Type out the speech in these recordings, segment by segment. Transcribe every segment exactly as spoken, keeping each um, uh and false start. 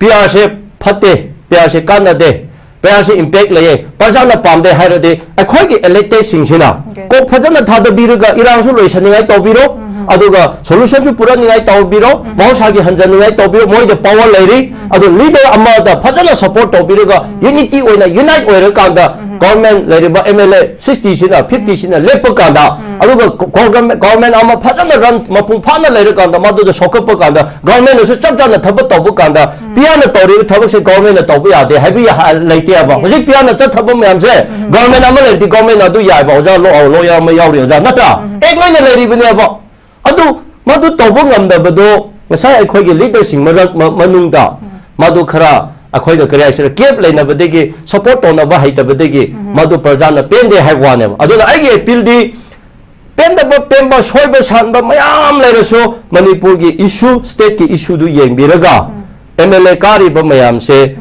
ꯄꯤ ꯑꯥꯔꯁꯦ ꯐꯠꯇꯦ, ꯄꯤ ꯑꯥꯔꯁꯦ ꯀꯥꯟꯅꯗꯦ, ꯄꯤ ꯑꯥꯔꯁꯦ ꯏꯝꯄꯦꯛ ꯂꯩꯌꯦ, ꯄ꯭ꯔꯖꯥꯅ ꯄꯥꯝꯗꯦ ꯍꯥꯏꯔꯗꯤ ꯑꯩꯈꯣꯏꯒꯤ ꯏꯂꯦꯛꯇꯦꯗꯁꯤꯡꯁꯤꯅ Okay. ꯀꯣꯛ ꯐꯖꯅ ꯊꯥꯗꯕꯤꯔꯒ ꯏꯔꯥꯡꯁꯨ ꯂꯣꯏꯁꯟꯅꯤꯡꯉꯥꯏ ꯇꯧꯕꯤꯔꯣ, ꯑꯗꯨꯒ ꯁꯣꯂꯨꯁꯟꯁꯨ ꯄꯨꯔꯛꯅꯤꯡꯉꯥꯏ ꯇꯧꯕꯤꯔꯣ, ꯃꯍꯧꯁꯥꯒꯤ ꯍꯟꯖꯅꯤꯡꯉꯥꯏ ꯇꯧꯕꯤꯔꯣ, ꯃꯣꯏꯗ ꯄꯥꯋꯔ ꯂꯩꯔꯤ꯫ ꯑꯗꯨ ꯂꯤꯗꯔ ꯑꯃꯗ ꯐꯖꯅ ꯁꯄꯣꯔꯠ ꯇꯧꯕꯤꯔꯒ ꯌꯨꯅꯤꯇꯤ ꯑꯣꯏꯅ ꯌꯨꯅꯥꯏꯠ ꯑꯣꯏꯔꯀꯥꯟꯗ ꯒꯣꯔꯃꯦꯟ ꯂꯩꯔꯤꯕ ꯑꯦꯝ ꯑꯦꯜ ꯑꯦ ꯁꯤꯛꯁꯇꯤꯁꯤꯅ ꯐꯤꯐꯇꯤꯁꯤꯅ ꯂꯦꯞꯄ ꯀꯥꯟꯗ, ꯑꯗꯨꯒ ꯒꯣꯔꯃꯦꯟ ꯑꯃ ꯐꯖꯅ ꯔꯟ ꯃꯄꯨꯡ ꯐꯥꯅ ꯂꯩꯔꯀꯥꯟꯗ ꯃꯗꯨꯗ ꯁꯣꯛꯀꯠꯄ ꯀꯥꯟꯗ ꯒꯣꯔꯃꯦꯟꯅꯁꯨ ꯆꯞ ꯆꯥꯅ ꯊꯕꯛ ꯇꯧꯕ ꯀꯥꯟꯗ ꯄꯤ ꯑꯥꯔꯅ ꯇꯧꯔꯤꯕ ꯊꯕꯛꯁꯦ ꯒꯣꯔꯃꯦꯟꯅ ꯇꯧꯕ ꯌꯥꯗꯦ ꯍꯥꯏꯕ ꯌꯥ- ꯂꯩꯇꯦꯕ꯫ ꯍꯧꯖꯤꯛ ꯄꯤ ꯑꯥꯔꯅ ꯆꯠꯊꯕ ꯃꯌꯥꯝꯁꯦ ꯒꯣꯔꯃꯦꯟ ꯑꯃ ꯂꯩꯔꯗꯤ ꯒꯣꯔꯃꯦꯟꯅ ꯑꯗꯨ ꯌꯥꯏꯕ꯫ ꯑꯣꯖꯥ ꯂꯣ ꯂꯣꯌꯔ ꯑꯃ ꯌꯥꯎꯔꯤ ꯑꯣꯖꯥ, ꯅꯠꯇ꯭ꯔꯥ? ꯑꯦꯛ ꯂꯣꯏꯅ ꯂꯩꯔꯤꯕꯅꯦꯕ꯫ ꯑꯗꯨ ꯃꯗꯨ ꯇꯧꯕ ꯉꯝꯗꯕꯗꯣ ꯉꯁꯥꯏ ꯑꯩꯈꯣꯏꯒꯤ ꯂꯤꯗꯔꯁꯤꯡ ꯃꯔꯛ ꯃ- ꯃꯅꯨꯡꯗ ꯃꯗꯨ ꯈꯔ ꯑꯩꯈꯣꯏꯅ ꯀꯔꯤ ꯍꯥꯏꯁꯤꯔ ꯀꯦꯞ ꯂꯩꯅꯕꯗꯒꯤ, ꯁꯄꯣꯔꯠ ꯇꯧꯅꯕ ꯍꯩꯇꯕꯗꯒꯤ ꯃꯗꯨ ꯄ꯭ꯔꯖꯥꯅ ꯄꯦꯟꯗꯦ ꯍꯥꯏꯕ ꯋꯥꯅꯦꯕ꯫ ꯑꯗꯨꯅ ꯑꯩꯒꯤ ꯑꯦꯄꯤꯜꯗꯤ ꯄꯦꯟꯗꯕ ꯄꯦꯟꯕ ꯁꯣꯏꯕ ꯁꯥꯟꯕ ꯃꯌꯥꯝ ꯂꯩꯔꯁꯨ ꯃꯅꯤꯄꯨꯔꯒꯤ ꯏꯁꯨ, ꯁ꯭ꯇꯦꯠꯀꯤ ꯏꯁꯨꯗꯨ ꯌꯦꯡꯕꯤꯔꯒ ꯑꯦꯝ ꯑꯦꯜ ꯑꯦ ꯀꯥꯔꯤꯕ ꯃꯌꯥꯝꯁꯦ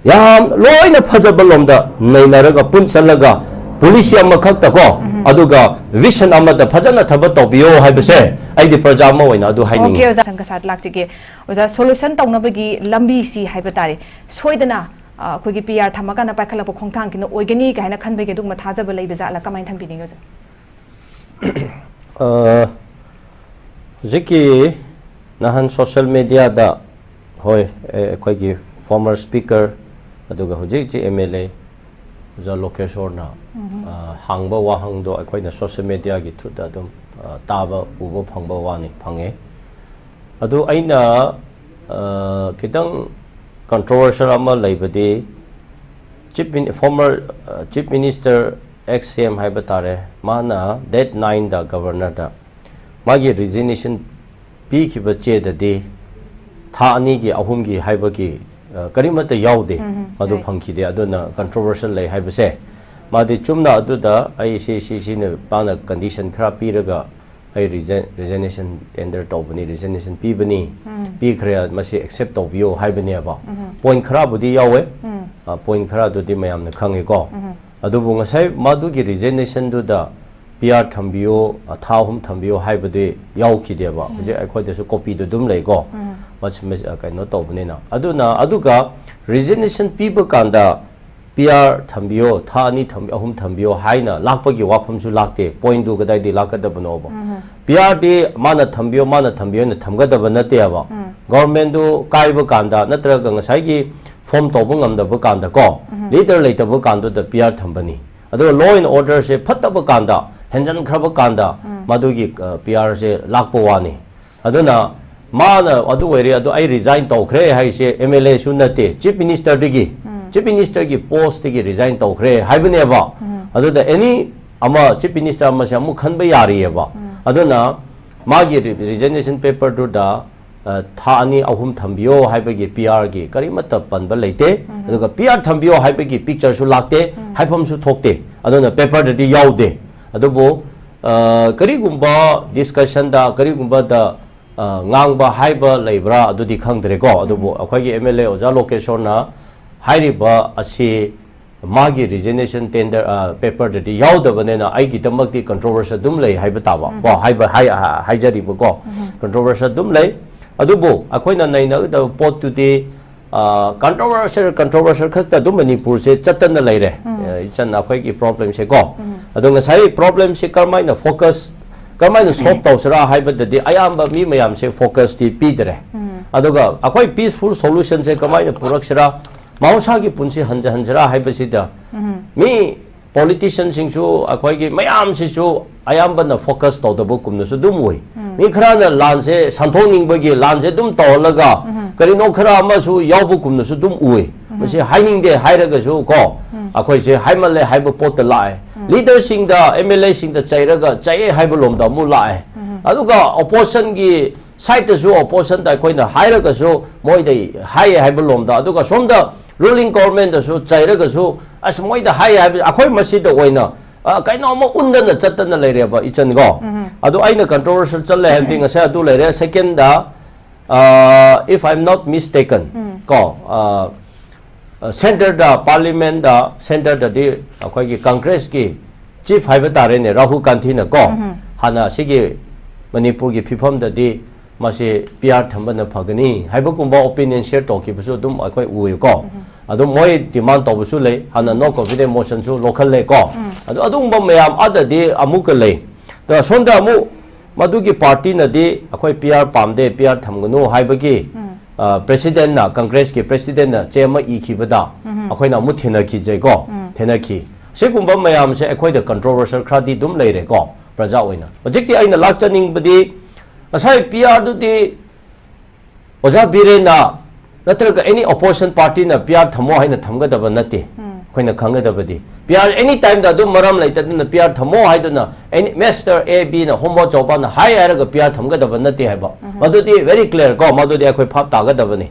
ꯌꯥꯝ ꯂꯣꯏꯅ ꯐꯖꯕ ꯂꯣꯝꯗ ꯅꯩꯅꯔꯒ ꯄꯨꯟꯁꯜꯂꯒ ꯄꯣꯂꯤꯁꯤ ꯑꯃꯈꯛꯇ ꯀꯣ, ꯑꯗꯨꯒ ꯚꯤꯖꯟ ꯑꯃꯗ ꯐꯖꯅ ꯊꯕꯛ ꯇꯧꯕꯤꯌꯣ ꯍꯥꯏꯕꯁꯦ ꯑꯩꯗꯤ ꯄ꯭ꯔꯖꯥ ꯑꯃ ꯑꯣꯏꯅ ꯑꯗꯨ ꯍꯥꯏꯅꯤꯡꯉꯤ꯫ ꯑꯣꯀꯦ ꯑꯣꯖꯥ, ꯁꯪꯒ ꯁꯥꯠ ꯂꯥꯛꯆꯒꯦ꯫ ꯑꯣꯖꯥ, ꯁꯣꯂꯨꯁꯟ ꯇꯧꯅꯕꯒꯤ ꯂꯝꯕꯤꯁꯤ ꯍꯥꯏꯕ ꯇꯥꯔꯦ, ꯁꯣꯏꯗꯅ ꯑ, ꯑꯩꯈꯣꯏꯒꯤ ꯄꯤ ꯑꯥꯔ ꯊꯝꯃꯀꯥꯟꯗ ꯄꯥꯏꯈꯠꯂꯛꯄ ꯈꯣꯡꯊꯥꯡꯒꯤꯅ ꯑꯣꯏꯒꯅꯤ ꯀꯥꯏꯅ ꯈꯟꯕꯒꯤ ꯑꯗꯨꯒꯨꯝꯕ ꯊꯥꯖꯕ ꯂꯩꯕ ꯖꯥꯠꯂ? ꯀꯃꯥꯏꯅ ꯊꯝꯕꯤꯅꯤꯡꯉꯤ ꯑꯣꯖꯥ? ꯑ, ꯍꯧꯖꯤꯛꯀꯤ ꯅꯍꯥꯟ ꯁꯣꯁꯤꯌꯦꯜ ꯃꯦꯗꯤꯌꯥꯗ, ꯍꯣꯏ, ꯑꯦ, ꯑꯩꯈꯣꯏꯒꯤ ꯐꯣꯔꯃꯔ ꯁ꯭ꯄꯤꯀꯔ ꯑꯗꯨꯒ ꯍꯧꯖꯤꯛ ꯍꯧꯖꯤꯛ ꯑꯦꯝ ꯑꯦꯜ ꯑꯦ ꯑꯣꯖꯥ ꯂꯣꯀꯦꯁꯣꯔꯅ, ꯑ, ꯍꯥꯡꯕ ꯋꯥꯍꯪꯗꯣ ꯑꯩꯈꯣꯏꯅ ꯁꯣꯁꯤꯌꯦꯜ ꯃꯦꯗꯤꯌꯥꯒꯤ ꯊ꯭ꯔꯨꯗ ꯑꯗꯨꯝ, ꯑ, ꯇꯥꯕ ꯎꯕ ꯐꯪꯕ ꯋꯥꯅꯤ, ꯐꯪꯉꯦ꯫ ꯑꯗꯨ ꯑꯩꯅ, ꯑ, ꯈꯤꯇꯪ ꯀꯟꯇ꯭ꯔꯣꯚꯔꯁꯤꯌꯦꯜ ꯑꯃ ꯂꯩꯕꯗꯤ ꯆꯤꯐ ꯃꯤꯅꯤ-, ꯐꯣꯔꯃꯔ, ꯑ, ꯆꯤꯐ ꯃꯤꯅꯤꯁꯇꯔ ꯑꯦꯛꯁ ꯁꯤ ꯑꯦꯝ ꯍꯥꯏꯕ ꯇꯥꯔꯦ, ꯃꯥꯅ ꯗꯦꯠ ꯅꯥꯏꯟꯗ ꯒꯕꯔꯅꯔꯗ ꯃꯥꯒꯤ ꯔꯤꯖꯤꯒꯅꯦꯁꯟ ꯄꯤꯈꯤꯕ ꯆꯦꯗꯗꯤ ꯊꯥ ꯑꯅꯤꯒꯤ ꯑꯍꯨꯝꯒꯤ ꯍꯥꯏꯕꯒꯤ, ꯑ, ꯀꯔꯤꯃꯠꯇ ꯌꯥꯎꯗꯦ, ꯎꯝ, ꯃꯗꯨ right. ꯐꯪꯈꯤꯗꯦ꯫ ꯑꯗꯨꯅ ꯀꯟꯇ꯭ꯔꯣꯚꯔꯁꯤꯌꯦꯜ ꯂꯩ ꯍꯥꯏꯕꯁꯦ ꯃꯥꯗꯤ ꯆꯨꯝꯅ ꯑꯗꯨꯗ ꯑꯩ ꯁꯤ, ꯁꯤ, ꯁꯤꯅ ꯃꯥꯅ ꯀꯟꯗꯤꯁꯟ ꯈꯔ ꯄꯤꯔꯒ ꯑꯩ ꯔꯤꯖ-, ꯔꯤꯖꯤꯒꯅꯦꯁꯟ ꯇꯦꯟꯗꯔ ꯇꯧꯕꯅꯤ, ꯔꯤꯖꯤꯒꯅꯦꯁꯟ ꯄꯤꯕꯅꯤ, ꯎꯝ. ꯄꯤꯈ꯭ꯔꯦ, ꯃꯁꯤ ꯑꯦꯛꯁꯦꯞ ꯇꯧꯕꯤꯌꯣ ꯍꯥꯏꯕꯅꯦꯕ꯫ ꯎꯝ. ꯄꯣꯏꯟ ꯈꯔꯕꯨꯗꯤ ꯌꯥꯎꯋꯦ, ꯎꯝ. ꯑ, ꯄꯣꯏꯟ ꯈꯔ ꯑꯗꯨꯗꯤ ꯃꯌꯥꯝꯅ ꯈꯪꯉꯦꯀꯣ꯫ ꯎꯝ. ꯑꯗꯨꯕꯨ ꯉꯁꯥꯏ ꯃꯗꯨꯒꯤ ꯔꯤꯖꯤꯒꯅꯦꯁꯟꯗꯨꯗ ꯄꯤ ꯑꯥꯔ ꯊꯝꯕꯤꯌꯣ, ꯑ, ꯊꯥ ꯑꯍꯨꯝ ꯊꯝꯕꯤꯌꯣ ꯍꯥꯏꯕꯗꯤ ꯌꯥꯎꯈꯤꯗꯦꯕ꯫ ꯍꯧꯖꯤꯛ ꯑꯩꯈꯣꯏꯗꯁꯨ ꯀꯣꯄꯤꯗꯨ ꯑꯗꯨꯝ ꯂꯩꯀꯣ꯫ ꯎꯝ. ꯃꯁ- ꯃꯁ- ꯀꯩꯅꯣ ꯇꯧꯕꯅꯤꯅ꯫ ꯑꯗꯨꯅ ꯑꯗꯨꯒ resignation ꯄꯤꯕ ꯀꯥꯟꯗ ꯄꯤ ꯑꯥꯔ ꯊꯝꯕꯤꯌꯣ, ꯊꯥ ꯑꯅꯤ ꯊꯝ- ꯑꯍꯨꯝ ꯊꯝꯕꯤꯌꯣ ꯍꯥꯏꯅ ꯂꯥꯛꯄꯒꯤ ꯋꯥꯐꯝꯁꯨ ꯂꯥꯛꯇꯦ꯫ ꯄꯣꯏꯟꯗꯨ ꯀꯗꯥꯏꯗꯒꯤ ꯂꯥꯛꯀꯗꯕꯅꯣꯕ? ꯄꯤ ꯑꯥꯔꯗꯤ ꯃꯥꯅ ꯊꯝꯕꯤꯌꯣ, ꯃꯥꯅ ꯊꯝꯕꯤꯌꯣ ꯍꯥꯏꯅ ꯊꯝꯒꯗꯕ ꯅꯠꯇꯦꯕ꯫ ꯒꯣꯔꯃꯦꯟꯗꯨ ꯀꯥꯏꯕ ꯀꯥꯟꯗ ꯅꯠꯇ꯭ꯔꯒ ꯉꯁꯥꯏꯒꯤ ꯐꯣꯝ ꯇꯧꯕ ꯉꯝꯗꯕ ꯀꯥꯟꯗ ꯀꯣ, ꯂꯤꯗꯔ ꯂꯩꯇꯕ ꯀꯥꯟꯗꯨꯗ ꯄꯤ ꯑꯥꯔ ꯊꯝꯕꯅꯤ꯫ ꯑꯗꯨꯒ law and orderꯁꯦ ꯐꯠꯇꯕ ꯀꯥꯟꯗ, ꯍꯦꯟꯖꯟꯈ꯭ꯔꯕ ꯀꯥꯟꯗ ꯃꯗꯨꯒꯤ ꯄꯤ ꯑꯥꯔꯁꯦ ꯂꯥꯛꯄ ꯋꯥꯅꯤ꯫ ꯑꯗꯨꯅ ꯃꯥꯅ ꯑꯗꯨ ꯑꯣꯏꯔꯦ, ꯑꯗꯨ ꯑꯩ resign ꯇꯧꯈ꯭ꯔꯦ ꯍꯥꯏꯁꯦ ꯑꯦꯝ ꯑꯦꯜ ꯑꯦꯁꯨ ꯅꯠꯇꯦ, ꯆꯤꯐ ꯃꯤꯅꯤꯁꯇꯔꯗꯒꯤ, ꯆꯤꯐ ꯃꯤꯅꯤꯁꯇꯔꯒꯤ ꯄꯣꯁꯇꯒꯤ resign ꯇꯧꯈ꯭ꯔꯦ ꯍꯥꯏꯕꯅꯦꯕ꯫ ꯑꯗꯨꯗ ꯑꯦꯅꯤ ꯑꯃ ꯆꯤꯐ ꯃꯤꯅꯤꯁꯇꯔ ꯑꯃꯁꯦ ꯑꯃꯨꯛ ꯈꯟꯕ ꯌꯥꯔꯤꯑꯕ꯫ ꯑꯗꯨꯅ ꯃꯥꯒꯤ resignation paperꯗꯨꯗ ꯊꯥ ꯑꯅꯤ ꯑꯍꯨꯝ ꯊꯝꯕꯤꯌꯣ ꯍꯥꯏꯕꯒꯤ ꯄꯤ ꯑꯥꯔꯒꯤ ꯀꯔꯤꯃꯠꯇ ꯄꯟꯕ ꯂꯩꯇꯦ꯫ ꯑꯗꯨꯒ ꯄꯤ ꯑꯥꯔ ꯊꯝꯕꯤꯌꯣ ꯍꯥꯏꯕꯒꯤ ꯄꯤꯛꯆꯔꯁꯨ ꯂꯥꯛꯇꯦ, ꯍꯥꯏꯐꯝꯁꯨ ꯊꯣꯛꯇꯦ꯫ ꯑꯗꯨꯅ ꯄꯦꯄꯔꯗꯗꯤ ꯌꯥꯎꯗꯦ꯫ ꯑꯗꯨꯕꯨ ꯀꯔꯤꯒꯨꯝꯕ ꯗꯤꯁꯀꯁꯟꯗ, ꯀꯔꯤꯒꯨꯝꯕꯗ ꯉꯥꯡꯕ ꯍꯥꯏꯕ ꯂꯩꯕ꯭ꯔꯥ ꯑꯗꯨꯗꯤ ꯈꯪꯗ꯭ꯔꯦꯀꯣ꯫ ꯑꯗꯨꯕꯨ ꯑꯩꯈꯣꯏꯒꯤ ꯑꯦꯝ ꯑꯦꯜ ꯑꯦ ꯑꯣꯖꯥ ꯂꯣꯀꯦꯁꯣꯔꯅ ꯍꯥꯏꯔꯤꯕ ꯑꯁꯤ ꯃꯥꯒꯤ resignation tender paperꯗꯗꯤ ꯌꯥꯎꯗꯕꯅꯤꯅ ꯑꯩꯒꯤꯗꯃꯛꯇꯤ controversial ꯑꯗꯨꯝ ꯂꯩ ꯍꯥꯏꯕ ꯇꯥꯕ ꯀꯣ, ꯍꯥꯏꯕ ꯍꯥꯏ- ꯍꯥꯏꯖꯔꯤꯕꯀꯣ꯫ Controversial ꯑꯗꯨꯝ ꯂꯩ꯫ ꯑꯗꯨꯕꯨ ꯑꯩꯈꯣꯏꯅ ꯅꯩꯅꯒꯗꯕ ꯄꯣꯠꯇꯨꯗꯤ controversial, controversial ꯈꯛꯇ ꯑꯗꯨꯝ ꯃꯅꯤꯄꯨꯔꯁꯦ ꯆꯠꯇꯅ ꯂꯩꯔꯦ꯫ ꯏꯆꯟ, ꯑꯩꯈꯣꯏꯒꯤ problemꯁꯦ ꯀꯣ꯫ ꯑꯗꯣ ꯉꯁꯥꯏ problemꯁꯦ ꯀꯔꯝꯍꯥꯏꯅ focus, ꯀꯔꯝꯍꯥꯏꯅ solve ꯇꯧꯁꯤꯔꯥ ꯍꯥꯏꯕꯗꯗꯤ ꯑꯌꯥꯝꯕ ꯃꯤ ꯃꯌꯥꯝꯁꯦ focusꯇꯤ ꯄꯤꯗ꯭ꯔꯦ꯫ ꯑꯗꯨꯒ ꯑꯩꯈꯣꯏ peaceful solutionꯁꯦ ꯀꯃꯥꯏꯅ ꯄꯨꯔꯛꯁꯤꯔꯥ, ꯃꯍꯧꯁꯥꯒꯤ ꯄꯨꯟꯁꯤ ꯍꯟꯖꯍꯟꯁꯤꯔꯥ ꯍꯥꯏꯕꯁꯤꯗ ꯃꯤ politicianꯁꯤꯡꯁꯨ, ꯑꯩꯈꯣꯏꯒꯤ ꯃꯌꯥꯝꯁꯤꯁꯨ ꯑꯌꯥꯝꯕꯅ focus ꯇꯧꯗꯕꯒꯨꯝꯅꯁꯨ ꯑꯗꯨꯝ ꯎꯏ꯫ ꯃꯤ ꯈꯔꯅ ꯂꯥꯟꯁꯦ ꯁꯟꯊꯣꯛꯅꯤꯡꯕꯒꯤ ꯂꯥꯟꯁꯦ ꯑꯗꯨꯝ ꯇꯧꯍꯜꯂꯒ ꯀꯔꯤꯅꯣ ꯈꯔ ꯑꯃꯁꯨ ꯌꯥꯎꯕꯒꯨꯝꯅꯁꯨ ꯑꯗꯨꯝ ꯎꯏ꯫ ꯃꯁꯤ ꯍꯥꯏꯅꯤꯡꯗꯦ ꯍꯥꯏꯔꯒꯁꯨ ꯀꯣ, ꯑꯩꯈꯣꯏꯁꯦ ꯍꯥꯏꯃꯜꯂꯦ ꯍꯥꯏꯕ ꯄꯣꯠꯇ ꯂꯥꯛꯑꯦ꯫ Leaderꯁꯤꯡꯗ, ꯑꯦꯝ ꯑꯦꯜ ꯑꯦꯁꯤꯡꯗ ꯆꯩꯔꯒ ꯆꯩꯌꯦ ꯍꯥꯏꯕ ꯂꯣꯝꯗ ꯑꯃꯨꯛ ꯂꯥꯛꯑꯦ꯫ ꯑꯗꯨꯒ oppositionꯒꯤ sideꯇꯁꯨ, oppositionꯗ ꯑꯩꯈꯣꯏꯅ ꯍꯥꯏꯔꯒꯁꯨ ꯃꯣꯏꯗ ꯍꯥꯏꯌꯦ ꯍꯥꯏꯕ ꯂꯣꯝꯗ, ꯑꯗꯨꯒ ꯁꯣꯝꯗ ruling governmentꯇꯁꯨ ꯆꯩꯔꯒꯁꯨ ꯑꯁ ꯃꯣꯏꯗ ꯍꯥꯏꯌꯦ ꯍꯥꯏꯕ, ꯑꯩꯈꯣꯏ ꯃꯁꯤꯗ ꯑꯣꯏꯅ ꯀꯩꯅꯣꯝꯃ ꯎꯟꯗꯅ ꯆꯠꯇꯅ ꯂꯩꯔꯦꯕ, ꯏꯆꯟ ꯀꯣ꯫ ꯑꯗꯣ ꯑꯩꯅ controversial ꯆꯠꯂꯦ ꯍꯥꯏꯕꯗꯤ ꯉꯁꯥꯏ ꯑꯗꯨ ꯂꯩꯔꯦ꯫ Secondꯗ, if I am not mistaken, ꯀꯣ, centreꯗ, parliamentꯗ, centreꯗꯗꯤ ꯑꯩꯈꯣꯏꯒꯤ Congressꯀꯤ chief ꯍꯥꯏꯕ ꯇꯥꯔꯦꯅꯦ, ꯔꯥꯍꯨꯜ ꯒꯥꯟꯙꯤꯅ ꯀꯣ, ꯍꯥꯟꯅ ꯑꯁꯤꯒꯤ ꯃꯅꯤꯄꯨꯔꯒꯤ ꯐꯤꯕꯝꯗꯗꯤ ꯃꯁꯤ ꯄꯤ ꯑꯥꯔ ꯊꯝꯕꯅ ꯐꯒꯅꯤ ꯍꯥꯏꯕꯒꯨꯝꯕ ꯑꯣꯄꯤꯅꯤꯌꯟ ꯁꯤꯌꯔ ꯇꯧꯈꯤꯕꯁꯨ ꯑꯗꯨꯝ ꯑꯩꯈꯣꯏ ꯎꯏꯀꯣ꯫ ꯑꯗꯨꯝ ꯃꯣꯏ ꯗꯤꯃꯥꯟ ꯇꯧꯕꯁꯨ ꯂꯩ, ꯍꯥꯟꯅ ꯅꯣ ꯀꯣꯟꯐꯤꯗꯦꯟꯁ ꯃꯣꯁꯟꯁꯨ ꯂꯧꯈꯠꯂꯦꯀꯣ꯫ ꯑꯗꯨ ꯑꯗꯨꯒꯨꯝꯕ ꯃꯌꯥꯝ ꯑꯗꯗꯤ ꯑꯃꯨꯛꯀ ꯂꯩ꯫ ꯑꯗ ꯁꯣꯝꯗ ꯑꯃꯨꯛ ꯃꯗꯨꯒꯤ ꯄꯥꯔꯇꯤꯅꯗꯤ ꯑꯩꯈꯣꯏ ꯄꯤ ꯑꯥꯔ ꯄꯥꯝꯗꯦ, ꯄꯤ ꯑꯥꯔ ꯊꯝꯒꯅꯨ ꯍꯥꯏꯕꯒꯤ ꯄ꯭ꯔꯦꯁꯤꯗꯦꯟꯠꯅ, ꯀꯪꯒ꯭ꯔꯦꯁꯀꯤ ꯄ꯭ꯔꯦꯁꯤꯗꯦꯟꯠꯅ ꯆꯦ ꯑꯃ ꯏꯈꯤꯕꯗ ꯑꯩꯈꯣꯏꯅ ꯑꯃꯨꯛ ꯊꯦꯡꯅꯈꯤꯖꯩꯀꯣ꯫ ꯊꯦꯡꯅꯈꯤ꯫ ꯁꯤꯒꯨꯝꯕ ꯃꯌꯥꯝꯁꯦ ꯑꯩꯈꯣꯏꯗ ꯀꯟꯇ꯭ꯔꯣꯚꯔꯁꯤꯌꯦꯜ ꯈꯔꯗꯤ ꯑꯗꯨꯝ ꯂꯩꯔꯦꯀꯣ꯫ ꯄ꯭ꯔꯖꯥ ꯑꯣꯏꯅ ꯍꯧꯖꯤꯛꯇꯤ ꯑꯩꯅ ꯂꯥꯛꯆꯅꯤꯡꯕꯗꯤ ꯉꯁꯥꯏ ꯄꯤ ꯑꯥꯔꯗꯨꯗꯤ ꯑꯣꯖꯥ ꯕꯤꯔꯦꯟꯅ ꯅꯠꯇ꯭ꯔꯒ ꯑꯦꯅꯤ ꯑꯣꯄꯣꯖꯤꯁꯟ ꯄꯥꯔꯇꯤꯅ ꯄꯤ ꯑꯥꯔ ꯊꯝꯃꯣ ꯍꯥꯏꯅ ꯊꯝꯒꯗꯕ ꯅꯠꯇꯦ꯫ ꯑꯩꯈꯣꯏꯅ ꯈꯪꯒꯗꯕꯗꯤ ꯄꯤ ꯑꯥꯔ ꯑꯦꯅꯤ ꯇꯥꯏꯝꯗ ꯑꯗꯨꯝ ꯃꯔꯝ ꯂꯩꯇꯗꯅ ꯄꯤ ꯑꯥꯔ ꯊꯝꯃꯣ ꯍꯥꯏꯗꯨꯅ ꯑꯦꯅꯤ ꯃꯤꯁꯇꯔ ꯑꯦ ꯕꯤꯅ, ꯍꯣꯃꯣ ꯆꯥꯎꯕꯅ ꯍꯥꯏ ꯍꯥꯏꯔꯒ ꯄꯤ ꯑꯥꯔ ꯊꯝꯒꯗꯕ ꯅꯠꯇꯦ ꯍꯥꯏꯕ꯫ ꯃꯗꯨꯗꯤ ꯚꯦꯔꯤ ꯀ꯭ꯂꯤꯌꯥꯔ ꯀꯣ, ꯃꯗꯨꯗꯤ ꯑꯩꯈꯣꯏ ꯚꯥꯞ ꯇꯥꯒꯗꯕꯅꯤ꯫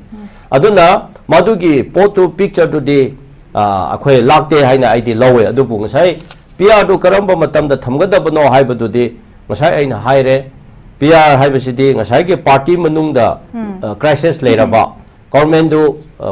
ꯑꯗꯨꯅ ꯃꯗꯨꯒꯤ ꯄꯣꯠꯇꯨ, ꯄꯤꯛꯆꯔꯗꯨꯗꯤ ꯑꯩꯈꯣꯏ ꯂꯥꯛꯇꯦ ꯍꯥꯏꯅ ꯑꯩꯗꯤ ꯂꯧꯋꯦ꯫ ꯑꯗꯨꯕꯨ ꯉꯁꯥꯏ ꯄꯤ ꯑꯥꯔꯗꯨ ꯀꯔꯝꯕ ꯃꯇꯝꯗ ꯊꯝꯒꯗꯕꯅꯣ ꯍꯥꯏꯕꯗꯨꯗꯤ ꯉꯁꯥꯏ ꯑꯩꯅ ꯍꯥꯏꯔꯦ꯫ ꯄꯤ ꯑꯥꯔ ꯍꯥꯏꯕꯁꯤꯗꯤ ꯉꯁꯥꯏꯒꯤ ꯄꯥꯔꯇꯤ ꯃꯅꯨꯡꯗ ꯀ꯭ꯔꯥꯏꯁꯤꯁ ꯂꯩꯔꯕ, ꯒꯣꯔꯃꯦꯟꯗꯨ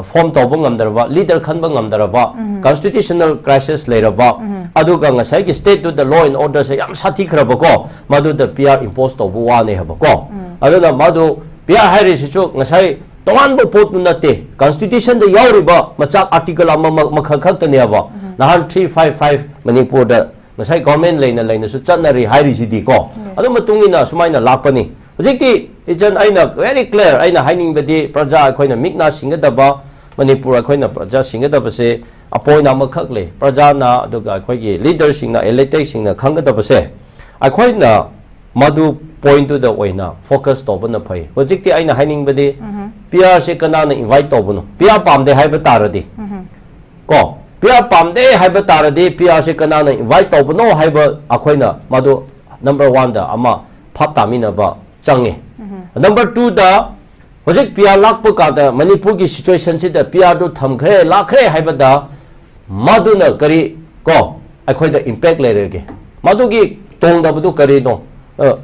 ꯐꯣꯔꯝ ꯇꯧꯕ ꯉꯝꯗ꯭ꯔꯕ, ꯂꯤꯗꯔ ꯈꯟꯕ ꯉꯝꯗ꯭ꯔꯕ, ꯀꯟꯁꯇꯤꯇ꯭ꯌꯨꯁꯅꯦꯜ ꯀ꯭ꯔꯥꯏꯁꯤꯁ ꯂꯩꯔꯕ, ꯑꯗꯨꯒ ꯉꯁꯥꯏꯒꯤ ꯁ꯭ꯇꯦꯠꯇꯨꯗ ꯂꯣ ꯑꯦꯟ ꯑꯣꯔꯗꯔꯁꯦ ꯌꯥꯝ ꯁꯥꯊꯤꯈ꯭ꯔꯕꯀꯣ, ꯃꯗꯨꯗ ꯄꯤ ꯑꯥꯔ ꯏꯝꯄꯣꯖ ꯇꯧꯕ ꯋꯥꯅꯦ ꯍꯥꯏꯕꯀꯣ꯫ ꯑꯗꯨꯅ ꯃꯗꯨ ꯄꯤ ꯑꯥꯔ ꯍꯥꯏꯔꯤꯁꯤꯁꯨ ꯉꯁꯥꯏ ꯇꯣꯉꯥꯟꯕ ꯄꯣꯠꯇꯨ ꯅꯠꯇꯦ꯫ ꯀꯟꯁꯇꯤꯇ꯭ꯌꯨꯁꯟꯗ ꯌꯥꯎꯔꯤꯕ ꯃꯆꯥꯛ ꯑꯥꯔꯇꯤꯀꯜ ꯑꯃ ꯃꯈꯜ ꯈꯛꯇꯅꯦꯕ꯫ ꯅꯍꯥꯟ ꯊ꯭ꯔꯤ ꯐꯥꯏꯚ ꯐꯥꯏꯚ ꯃꯅꯤꯄꯨꯔꯗ ꯉꯁꯥꯏ ꯒꯣꯔꯃꯦꯟ ꯂꯩꯅ ꯂꯩꯅꯁꯨ ꯆꯠꯅꯔꯤ ꯍꯥꯏꯔꯤꯁꯤꯗꯤꯀꯣ꯫ ꯑꯗꯨ ꯃꯇꯨꯡ ꯏꯟꯅ ꯁꯨꯃꯥꯏꯅ ꯂꯥꯛꯄꯅꯤ꯫ ꯍꯧꯖꯤꯛꯇꯤ ꯏꯆꯟ, ꯑꯩꯅ ꯚꯦꯔꯤ ꯀ꯭ꯂꯤꯌꯥꯔ ꯑꯩꯅ ꯍꯥꯏꯅꯤꯡꯕꯗꯤ, ꯄ꯭ꯔꯖꯥ ꯑꯩꯈꯣꯏꯅ ꯃꯤꯠ ꯅꯥ ꯁꯤꯡꯒꯗꯕ, ꯃꯅꯤꯄꯨꯔ ꯑꯩꯈꯣꯏꯅ ꯄ꯭ꯔꯖꯥ ꯁꯤꯡꯒꯗꯕꯁꯦ ꯑꯄꯣꯏꯟ ꯑꯃꯈꯛ ꯂꯩ꯫ ꯄ꯭ꯔꯖꯥꯅ, ꯑꯗꯨꯒ ꯑꯩꯈꯣꯏꯒꯤ ꯂꯤꯗꯔꯁꯤꯡꯅ, ꯏꯂꯦꯛꯇꯦꯗꯁꯤꯡꯅ ꯈꯪꯒꯗꯕꯁꯦ, ꯑꯩꯈꯣꯏꯅ ꯃꯗꯨ ꯄꯣꯏꯟꯠꯇꯨꯗ ꯑꯣꯏꯅ ꯐꯣꯀꯁ ꯇꯧꯕꯅ ꯐꯩ꯫ ꯍꯧꯖꯤꯛꯇꯤ ꯑꯩꯅ ꯍꯥꯏꯅꯤꯡꯕꯗꯤ, ꯄꯤ ꯑꯥꯔꯁꯦ ꯀꯅꯥꯅ ꯏꯟꯚꯥꯏꯠ ꯇꯧꯕꯅꯣ? ꯄꯤ ꯑꯥꯔ ꯄꯥꯝꯗꯦ ꯍꯥꯏꯕ ꯇꯥꯔꯗꯤ, ꯀꯣ, ꯄꯤ ꯑꯥꯔ ꯄꯥꯝꯗꯦ ꯍꯥꯏꯕ ꯇꯥꯔꯗꯤ, ꯄꯤ ꯑꯥꯔꯁꯦ ꯀꯅꯥꯅ ꯏꯟꯚꯥꯏꯠ ꯇꯧꯕꯅꯣ ꯍꯥꯏꯕ ꯑꯩꯈꯣꯏꯅ ꯃꯗꯨ ꯅꯝꯕꯔ ꯋꯥꯟꯗ ꯑꯃ ꯐꯥꯞ ꯇꯥꯃꯤꯟꯅꯕ ꯆꯪꯉꯤ꯫ ꯅꯝꯕꯔ ꯇꯨꯗ, ꯍꯧꯖꯤꯛ ꯄꯤ ꯑꯥꯔ ꯂꯥꯛꯄ ꯀꯥꯟꯗ ꯃꯅꯤꯄꯨꯔꯒꯤ ꯁꯤꯆꯨꯋꯦꯁꯟꯁꯤꯗ ꯄꯤ ꯑꯥꯔꯗꯨ ꯊꯝꯈ꯭ꯔꯦ, ꯂꯥꯛꯈ꯭ꯔꯦ ꯍꯥꯏꯕꯗ ꯃꯗꯨꯅ ꯀꯔꯤ, ꯀꯣ, ꯑꯩꯈꯣꯏꯗ ꯏꯝꯄꯦꯛ ꯂꯩꯔꯒꯦ? ꯃꯗꯨꯒꯤ ꯇꯣꯡꯗꯕꯗꯨ ꯀꯔꯤꯅꯣ? ꯑ,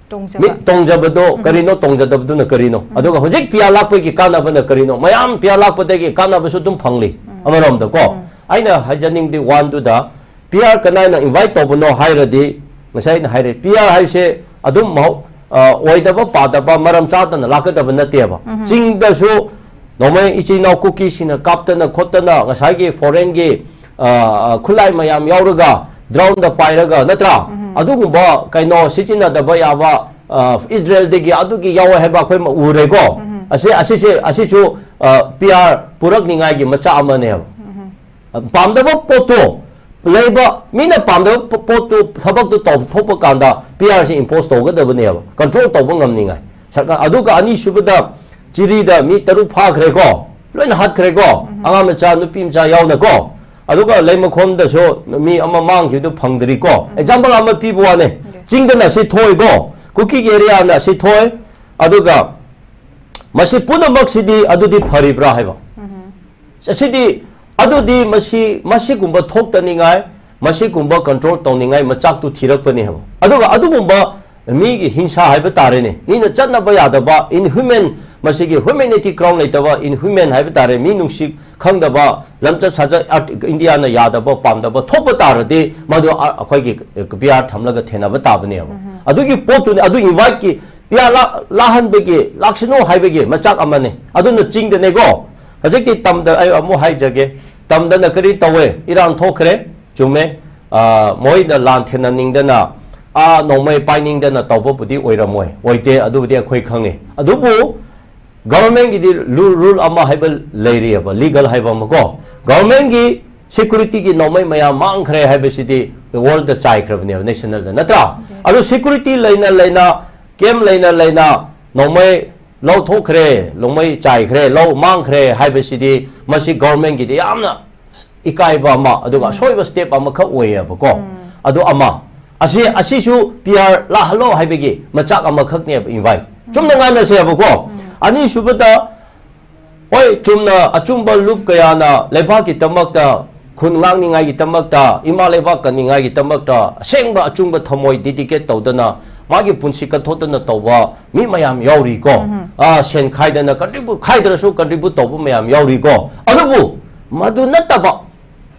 ꯇꯣꯡꯖꯕ꯫ ꯃꯤꯠ ꯇꯣꯡꯖꯕꯗꯣ ꯀꯔꯤꯅꯣ, ꯇꯣꯡꯖꯗꯕꯗꯨꯅ ꯀꯔꯤꯅꯣ? ꯑꯗꯨꯒ ꯍꯧꯖꯤꯛ ꯄꯤ ꯑꯥꯔ ꯂꯥꯛꯄꯒꯤ ꯀꯥꯟꯅꯕꯅ ꯀꯔꯤꯅꯣ? ꯃꯌꯥꯝ ꯄꯤ ꯑꯥꯔ ꯂꯥꯛꯄꯗꯒꯤ ꯀꯥꯟꯅꯕꯁꯨ ꯑꯗꯨꯝ ꯐꯪꯂꯤ꯫ ꯑꯃꯔꯣꯝꯗꯀꯣ, ꯑꯩꯅ ꯍꯥꯏꯖꯅꯤꯡꯕꯗꯤ ꯋꯥꯟꯗꯨꯗ, ꯄꯤ ꯑꯥꯔ ꯀꯅꯥꯅ ꯏꯟꯚꯥꯏꯠ ꯇꯧꯕꯅꯣ ꯍꯥꯏꯔꯗꯤ, ꯉꯁꯥꯏ ꯑꯩꯅ ꯍꯥꯏꯔꯦ, ꯄꯤ ꯑꯥꯔ ꯍꯥꯏꯁꯦ ꯑꯗꯨꯝ ꯃꯍꯧ-, ꯑ, ꯑꯣꯏꯗꯕ ꯄꯥꯗꯕ ꯃꯔꯝ ꯆꯥꯗꯅ ꯂꯥꯛꯀꯗꯕ ꯅꯠꯇꯦꯕ꯫ ꯆꯤꯡꯗꯁꯨ ꯅꯣꯡꯃꯩ ꯏꯆꯤꯟ ꯏꯅꯥꯎ ꯀꯨꯀꯤꯁꯤꯡꯅ ꯀꯥꯞꯇꯅ ꯈꯣꯠꯇꯅ ꯉꯁꯥꯏꯒꯤ ꯐꯣꯔꯦꯟꯒꯤ, ꯑ, ꯑ, ꯈꯨꯠꯂꯥꯏ ꯃꯌꯥꯝ ꯌꯥꯎꯔꯒ ꯗ꯭ꯔꯣꯟꯗ ꯄꯥꯏꯔꯒ, ꯅꯠꯇ꯭ꯔꯥ? ꯑꯗꯨꯒꯨꯝꯕ ꯀꯩꯅꯣ ꯁꯤꯖꯤꯟꯅꯗꯕ ꯌꯥꯕ, ꯑ, ꯏꯖꯔꯦꯜꯗꯒꯤ ꯑꯗꯨꯒꯤ ꯌꯥꯎꯋꯦ ꯍꯥꯏꯕ ꯑꯩꯈꯣꯏ ꯎꯔꯦꯀꯣ꯫ ꯑꯁꯤ, ꯑꯁꯤꯁꯦ, ꯑꯁꯤꯁꯨ, ꯑ, ꯄꯤ ꯑꯥꯔ ꯄꯨꯔꯛꯅꯤꯉꯥꯏꯒꯤ ꯃꯆꯥꯛ ꯑꯃꯅꯦꯕ꯫ ꯄꯥꯝꯗꯕ ꯄꯣꯠꯇꯣ ꯂꯩꯕ, ꯃꯤꯅ ꯄꯥꯝꯗꯕ ꯄꯣ-, ꯄꯣꯠꯇꯨ, ꯊꯕꯛꯇꯨ ꯇꯧꯊꯣꯛꯄ ꯀꯥꯟꯗ ꯄꯤ ꯑꯥꯔꯁꯤ ꯏꯝꯄꯣꯁ ꯇꯧꯒꯗꯕꯅꯦꯕ, ꯀꯟꯇ꯭ꯔꯣꯜ ꯇꯧꯕ ꯉꯝꯅꯤꯡꯉꯥꯏ꯫ ꯁꯔꯀꯥꯔ, ꯑꯗꯨꯒ ꯑꯅꯤꯁꯨꯕꯗ ꯆꯤꯔꯤꯗ ꯃꯤ ꯇꯔꯨꯛ ꯐꯥꯈ꯭ꯔꯦꯀꯣ, ꯂꯣꯏꯅ ꯍꯥꯠꯈ꯭ꯔꯦꯀꯣ, ꯑꯉꯥꯡ ꯃꯆꯥ, ꯅꯨꯄꯤ ꯃꯆꯥ ꯌꯥꯎꯅꯀꯣ꯫ ꯑꯗꯨꯒ ꯂꯩꯃꯈꯣꯝꯗꯁꯨ ꯃꯤ ꯑꯃ ꯃꯥꯡꯈꯤꯕꯗꯨ ꯐꯪꯗ꯭ꯔꯤꯀꯣ꯫ ꯑꯦꯛꯖꯥꯝꯄꯜ ꯑꯃ ꯄꯤꯕ ꯋꯥꯅꯦ꯫ ꯆꯤꯡꯗꯅ ꯁꯤ ꯊꯣꯛꯏꯀꯣ, ꯀꯨꯀꯤꯒꯤ ꯑꯦꯔꯤꯌꯥꯅ ꯁꯤ ꯊꯣꯛꯏ꯫ ꯑꯗꯨꯒ ꯃꯁꯤ ꯄꯨꯝꯅꯃꯛꯁꯤꯗꯤ ꯑꯗꯨꯗꯤ ꯐꯔꯤꯕ꯭ꯔꯥ ꯍꯥꯏꯕ꯫ ꯑꯁꯤꯗꯤ, ꯑꯗꯨꯗꯤ ꯃꯁꯤ, ꯃꯁꯤꯒꯨꯝꯕ ꯊꯣꯛꯇꯅꯤꯡꯉꯥꯏ, ꯃꯁꯤꯒꯨꯝꯕ ꯀꯟꯇ꯭ꯔꯣꯜ ꯇꯧꯅꯤꯡꯉꯥꯏ ꯃꯆꯥꯛꯇꯨ ꯊꯤꯔꯛꯄꯅꯦ ꯍꯥꯏꯕ꯫ ꯑꯗꯨꯒ ꯑꯗꯨꯒꯨꯝꯕ ꯃꯤꯒꯤ ꯍꯤꯡꯁꯥ ꯍꯥꯏꯕ ꯇꯥꯔꯦꯅꯦ, ꯃꯤꯅ ꯆꯠꯅꯕ ꯌꯥꯗꯕ, inhuman, ꯃꯁꯤꯒꯤ humanity ground ꯂꯩꯇꯕ, inhuman ꯍꯥꯏꯕ ꯇꯥꯔꯦ, ꯃꯤ ꯅꯨꯡꯁꯤ ꯈꯪꯗꯕ, ꯂꯝꯆꯠ ꯁꯥꯖꯠ, ꯑꯥꯔꯠ-, ꯏꯟꯗꯤꯌꯥꯅ ꯌꯥꯗꯕ, ꯄꯥꯝꯗꯕ ꯊꯣꯛꯄ ꯇꯥꯔꯗꯤ, ꯃꯗꯨ ꯑ-, ꯑꯩꯈꯣꯏꯒꯤ ꯄꯤ ꯑꯥꯔ ꯊꯝꯂꯒ ꯊꯦꯅꯕ ꯇꯥꯕꯅꯦꯕ꯫ ꯑꯗꯨꯒꯤ ꯄꯣꯠꯇꯨꯅꯤ, ꯑꯗꯨ ꯏꯟꯚꯥꯏꯠꯀꯤ ꯄꯤ ꯑꯥꯔ ꯂꯥ-, ꯂꯥꯛꯍꯟꯕꯒꯤ, ꯂꯥꯛꯁꯅꯨ ꯍꯥꯏꯕꯒꯤ ꯃꯆꯥꯛ ꯑꯃꯅꯤ꯫ ꯑꯗꯨꯅ ꯆꯤꯡꯗꯅꯦꯀꯣ꯫ ꯍꯧꯖꯤꯛꯇꯤ ꯇꯝꯗ ꯑꯩ ꯑꯃꯨꯛ ꯍꯥꯏꯖꯒꯦ꯫ ꯇꯝꯗꯅ ꯀꯔꯤ ꯇꯧꯋꯦ? ꯏꯔꯥꯡ ꯊꯣꯛꯈ꯭ꯔꯦ, ꯆꯨꯝꯃꯦ꯫ ꯑ, ꯃꯣꯏꯅ ꯂꯥꯟ ꯊꯦꯡꯅꯅꯤꯡꯗꯅ, ꯑꯥ, ꯅꯣꯡꯃꯩ ꯄꯥꯏꯅꯤꯡꯗꯅ ꯇꯧꯕꯕꯨꯗꯤ ꯑꯣꯏꯔꯝꯃꯣꯏ, ꯑꯣꯏꯗꯦ, ꯑꯗꯨꯕꯨꯗꯤ ꯑꯩꯈꯣꯏ ꯈꯪꯉꯤ꯫ ꯑꯗꯨꯕꯨ ꯒꯚꯔꯟꯃꯦꯟꯒꯤꯗꯤ ꯔꯨꯜ, ꯔꯨꯜ ꯑꯃ ꯍꯥꯏꯕ ꯂꯩꯔꯤꯑꯕ, ꯂꯤꯒꯜ ꯍꯥꯏꯕ ꯑꯃꯀꯣ꯫ ꯒꯚꯔꯟꯃꯦꯟꯒꯤ ꯁꯦꯀ꯭ꯌꯨꯔꯤꯇꯤꯒꯤ ꯅꯣꯡꯃꯩ ꯃꯌꯥꯝ ꯃꯥꯡꯈ꯭ꯔꯦ ꯍꯥꯏꯕꯁꯤꯗꯤ ꯋꯥꯔꯜꯗ ꯆꯥꯏꯈ꯭ꯔꯕꯅꯦꯕ, ꯅꯦꯁꯅꯦꯜꯗ, ꯅꯠꯇ꯭ꯔꯥ? ꯑꯗꯨ ꯁꯦꯀ꯭ꯌꯨꯔꯤꯇꯤ ꯂꯩꯅ ꯂꯩꯅ, ꯀꯦꯝ ꯂꯩꯅ ꯂꯩꯅ ꯅꯣꯡꯃꯩ ꯂꯧꯊꯣꯛꯈ꯭ꯔꯦ, ꯅꯣꯡꯃꯩ ꯆꯥꯏꯈ꯭ꯔꯦ, ꯂꯧ ꯃꯥꯡꯈ꯭ꯔꯦ ꯍꯥꯏꯕꯁꯤꯗꯤ ꯃꯁꯤ ꯒꯚꯔꯟꯃꯦꯟꯒꯤꯗꯤ ꯌꯥꯝꯅ ꯏꯀꯥꯏꯕ ꯑꯃ, ꯑꯗꯨꯒ ꯑꯁꯣꯏꯕ ꯁ꯭ꯇꯦꯞ ꯑꯃꯈꯛ ꯑꯣꯏꯌꯦꯕꯀꯣ꯫ ꯑꯗꯨ ꯑꯃ, ꯑꯁꯤ, ꯑꯁꯤꯁꯨ ꯄꯤ ꯑꯥꯔ ꯂꯥꯛꯍꯜꯂꯣ ꯍꯥꯏꯕꯒꯤ ꯃꯆꯥꯛ ꯑꯃꯈꯛꯅꯦꯕ, ꯏꯟꯚꯥꯏꯠ꯫ ꯆꯨꯝꯅ ꯉꯥꯡꯅꯁꯦꯕꯀꯣ꯫ ꯑꯅꯤꯁꯨꯕꯗ, ꯍꯣꯏ, ꯆꯨꯝꯅ ꯑꯆꯨꯝꯕ ꯂꯨꯞ ꯀꯌꯥꯅ ꯂꯩꯕꯥꯛꯀꯤꯗꯃꯛꯇ, ꯈꯨꯟ ꯉꯥꯛꯅꯤꯡꯉꯥꯏꯒꯤꯗꯃꯛꯇ, ꯏꯃꯥ ꯂꯩꯕꯥꯛ ꯀꯟꯅꯤꯡꯉꯥꯏꯒꯤꯗꯃꯛꯇ ꯑꯁꯦꯡꯕ ꯑꯆꯨꯝꯕ ꯊꯃꯣꯏ ꯗꯤꯗꯤꯀꯦꯠ ꯇꯧꯗꯅ ꯃꯥꯒꯤ ꯄꯨꯟꯁꯤ ꯀꯠꯊꯣꯛꯇꯅ ꯇꯧꯕ ꯃꯤ ꯃꯌꯥꯝ ꯌꯥꯎꯔꯤꯀꯣ꯫ ꯑꯥ, ꯁꯦꯟ ꯈꯥꯏꯗꯅ ꯀꯟꯇ꯭ꯔꯤꯕ꯭ꯌꯨꯠ ꯈꯥꯏꯗ꯭ꯔꯁꯨ ꯀꯟꯇ꯭ꯔꯤꯕ꯭ꯌꯨꯠ ꯇꯧꯕ ꯃꯌꯥꯝ ꯌꯥꯎꯔꯤꯀꯣ꯫ ꯑꯗꯨꯕꯨ ꯃꯗꯨ ꯅꯠꯇꯕ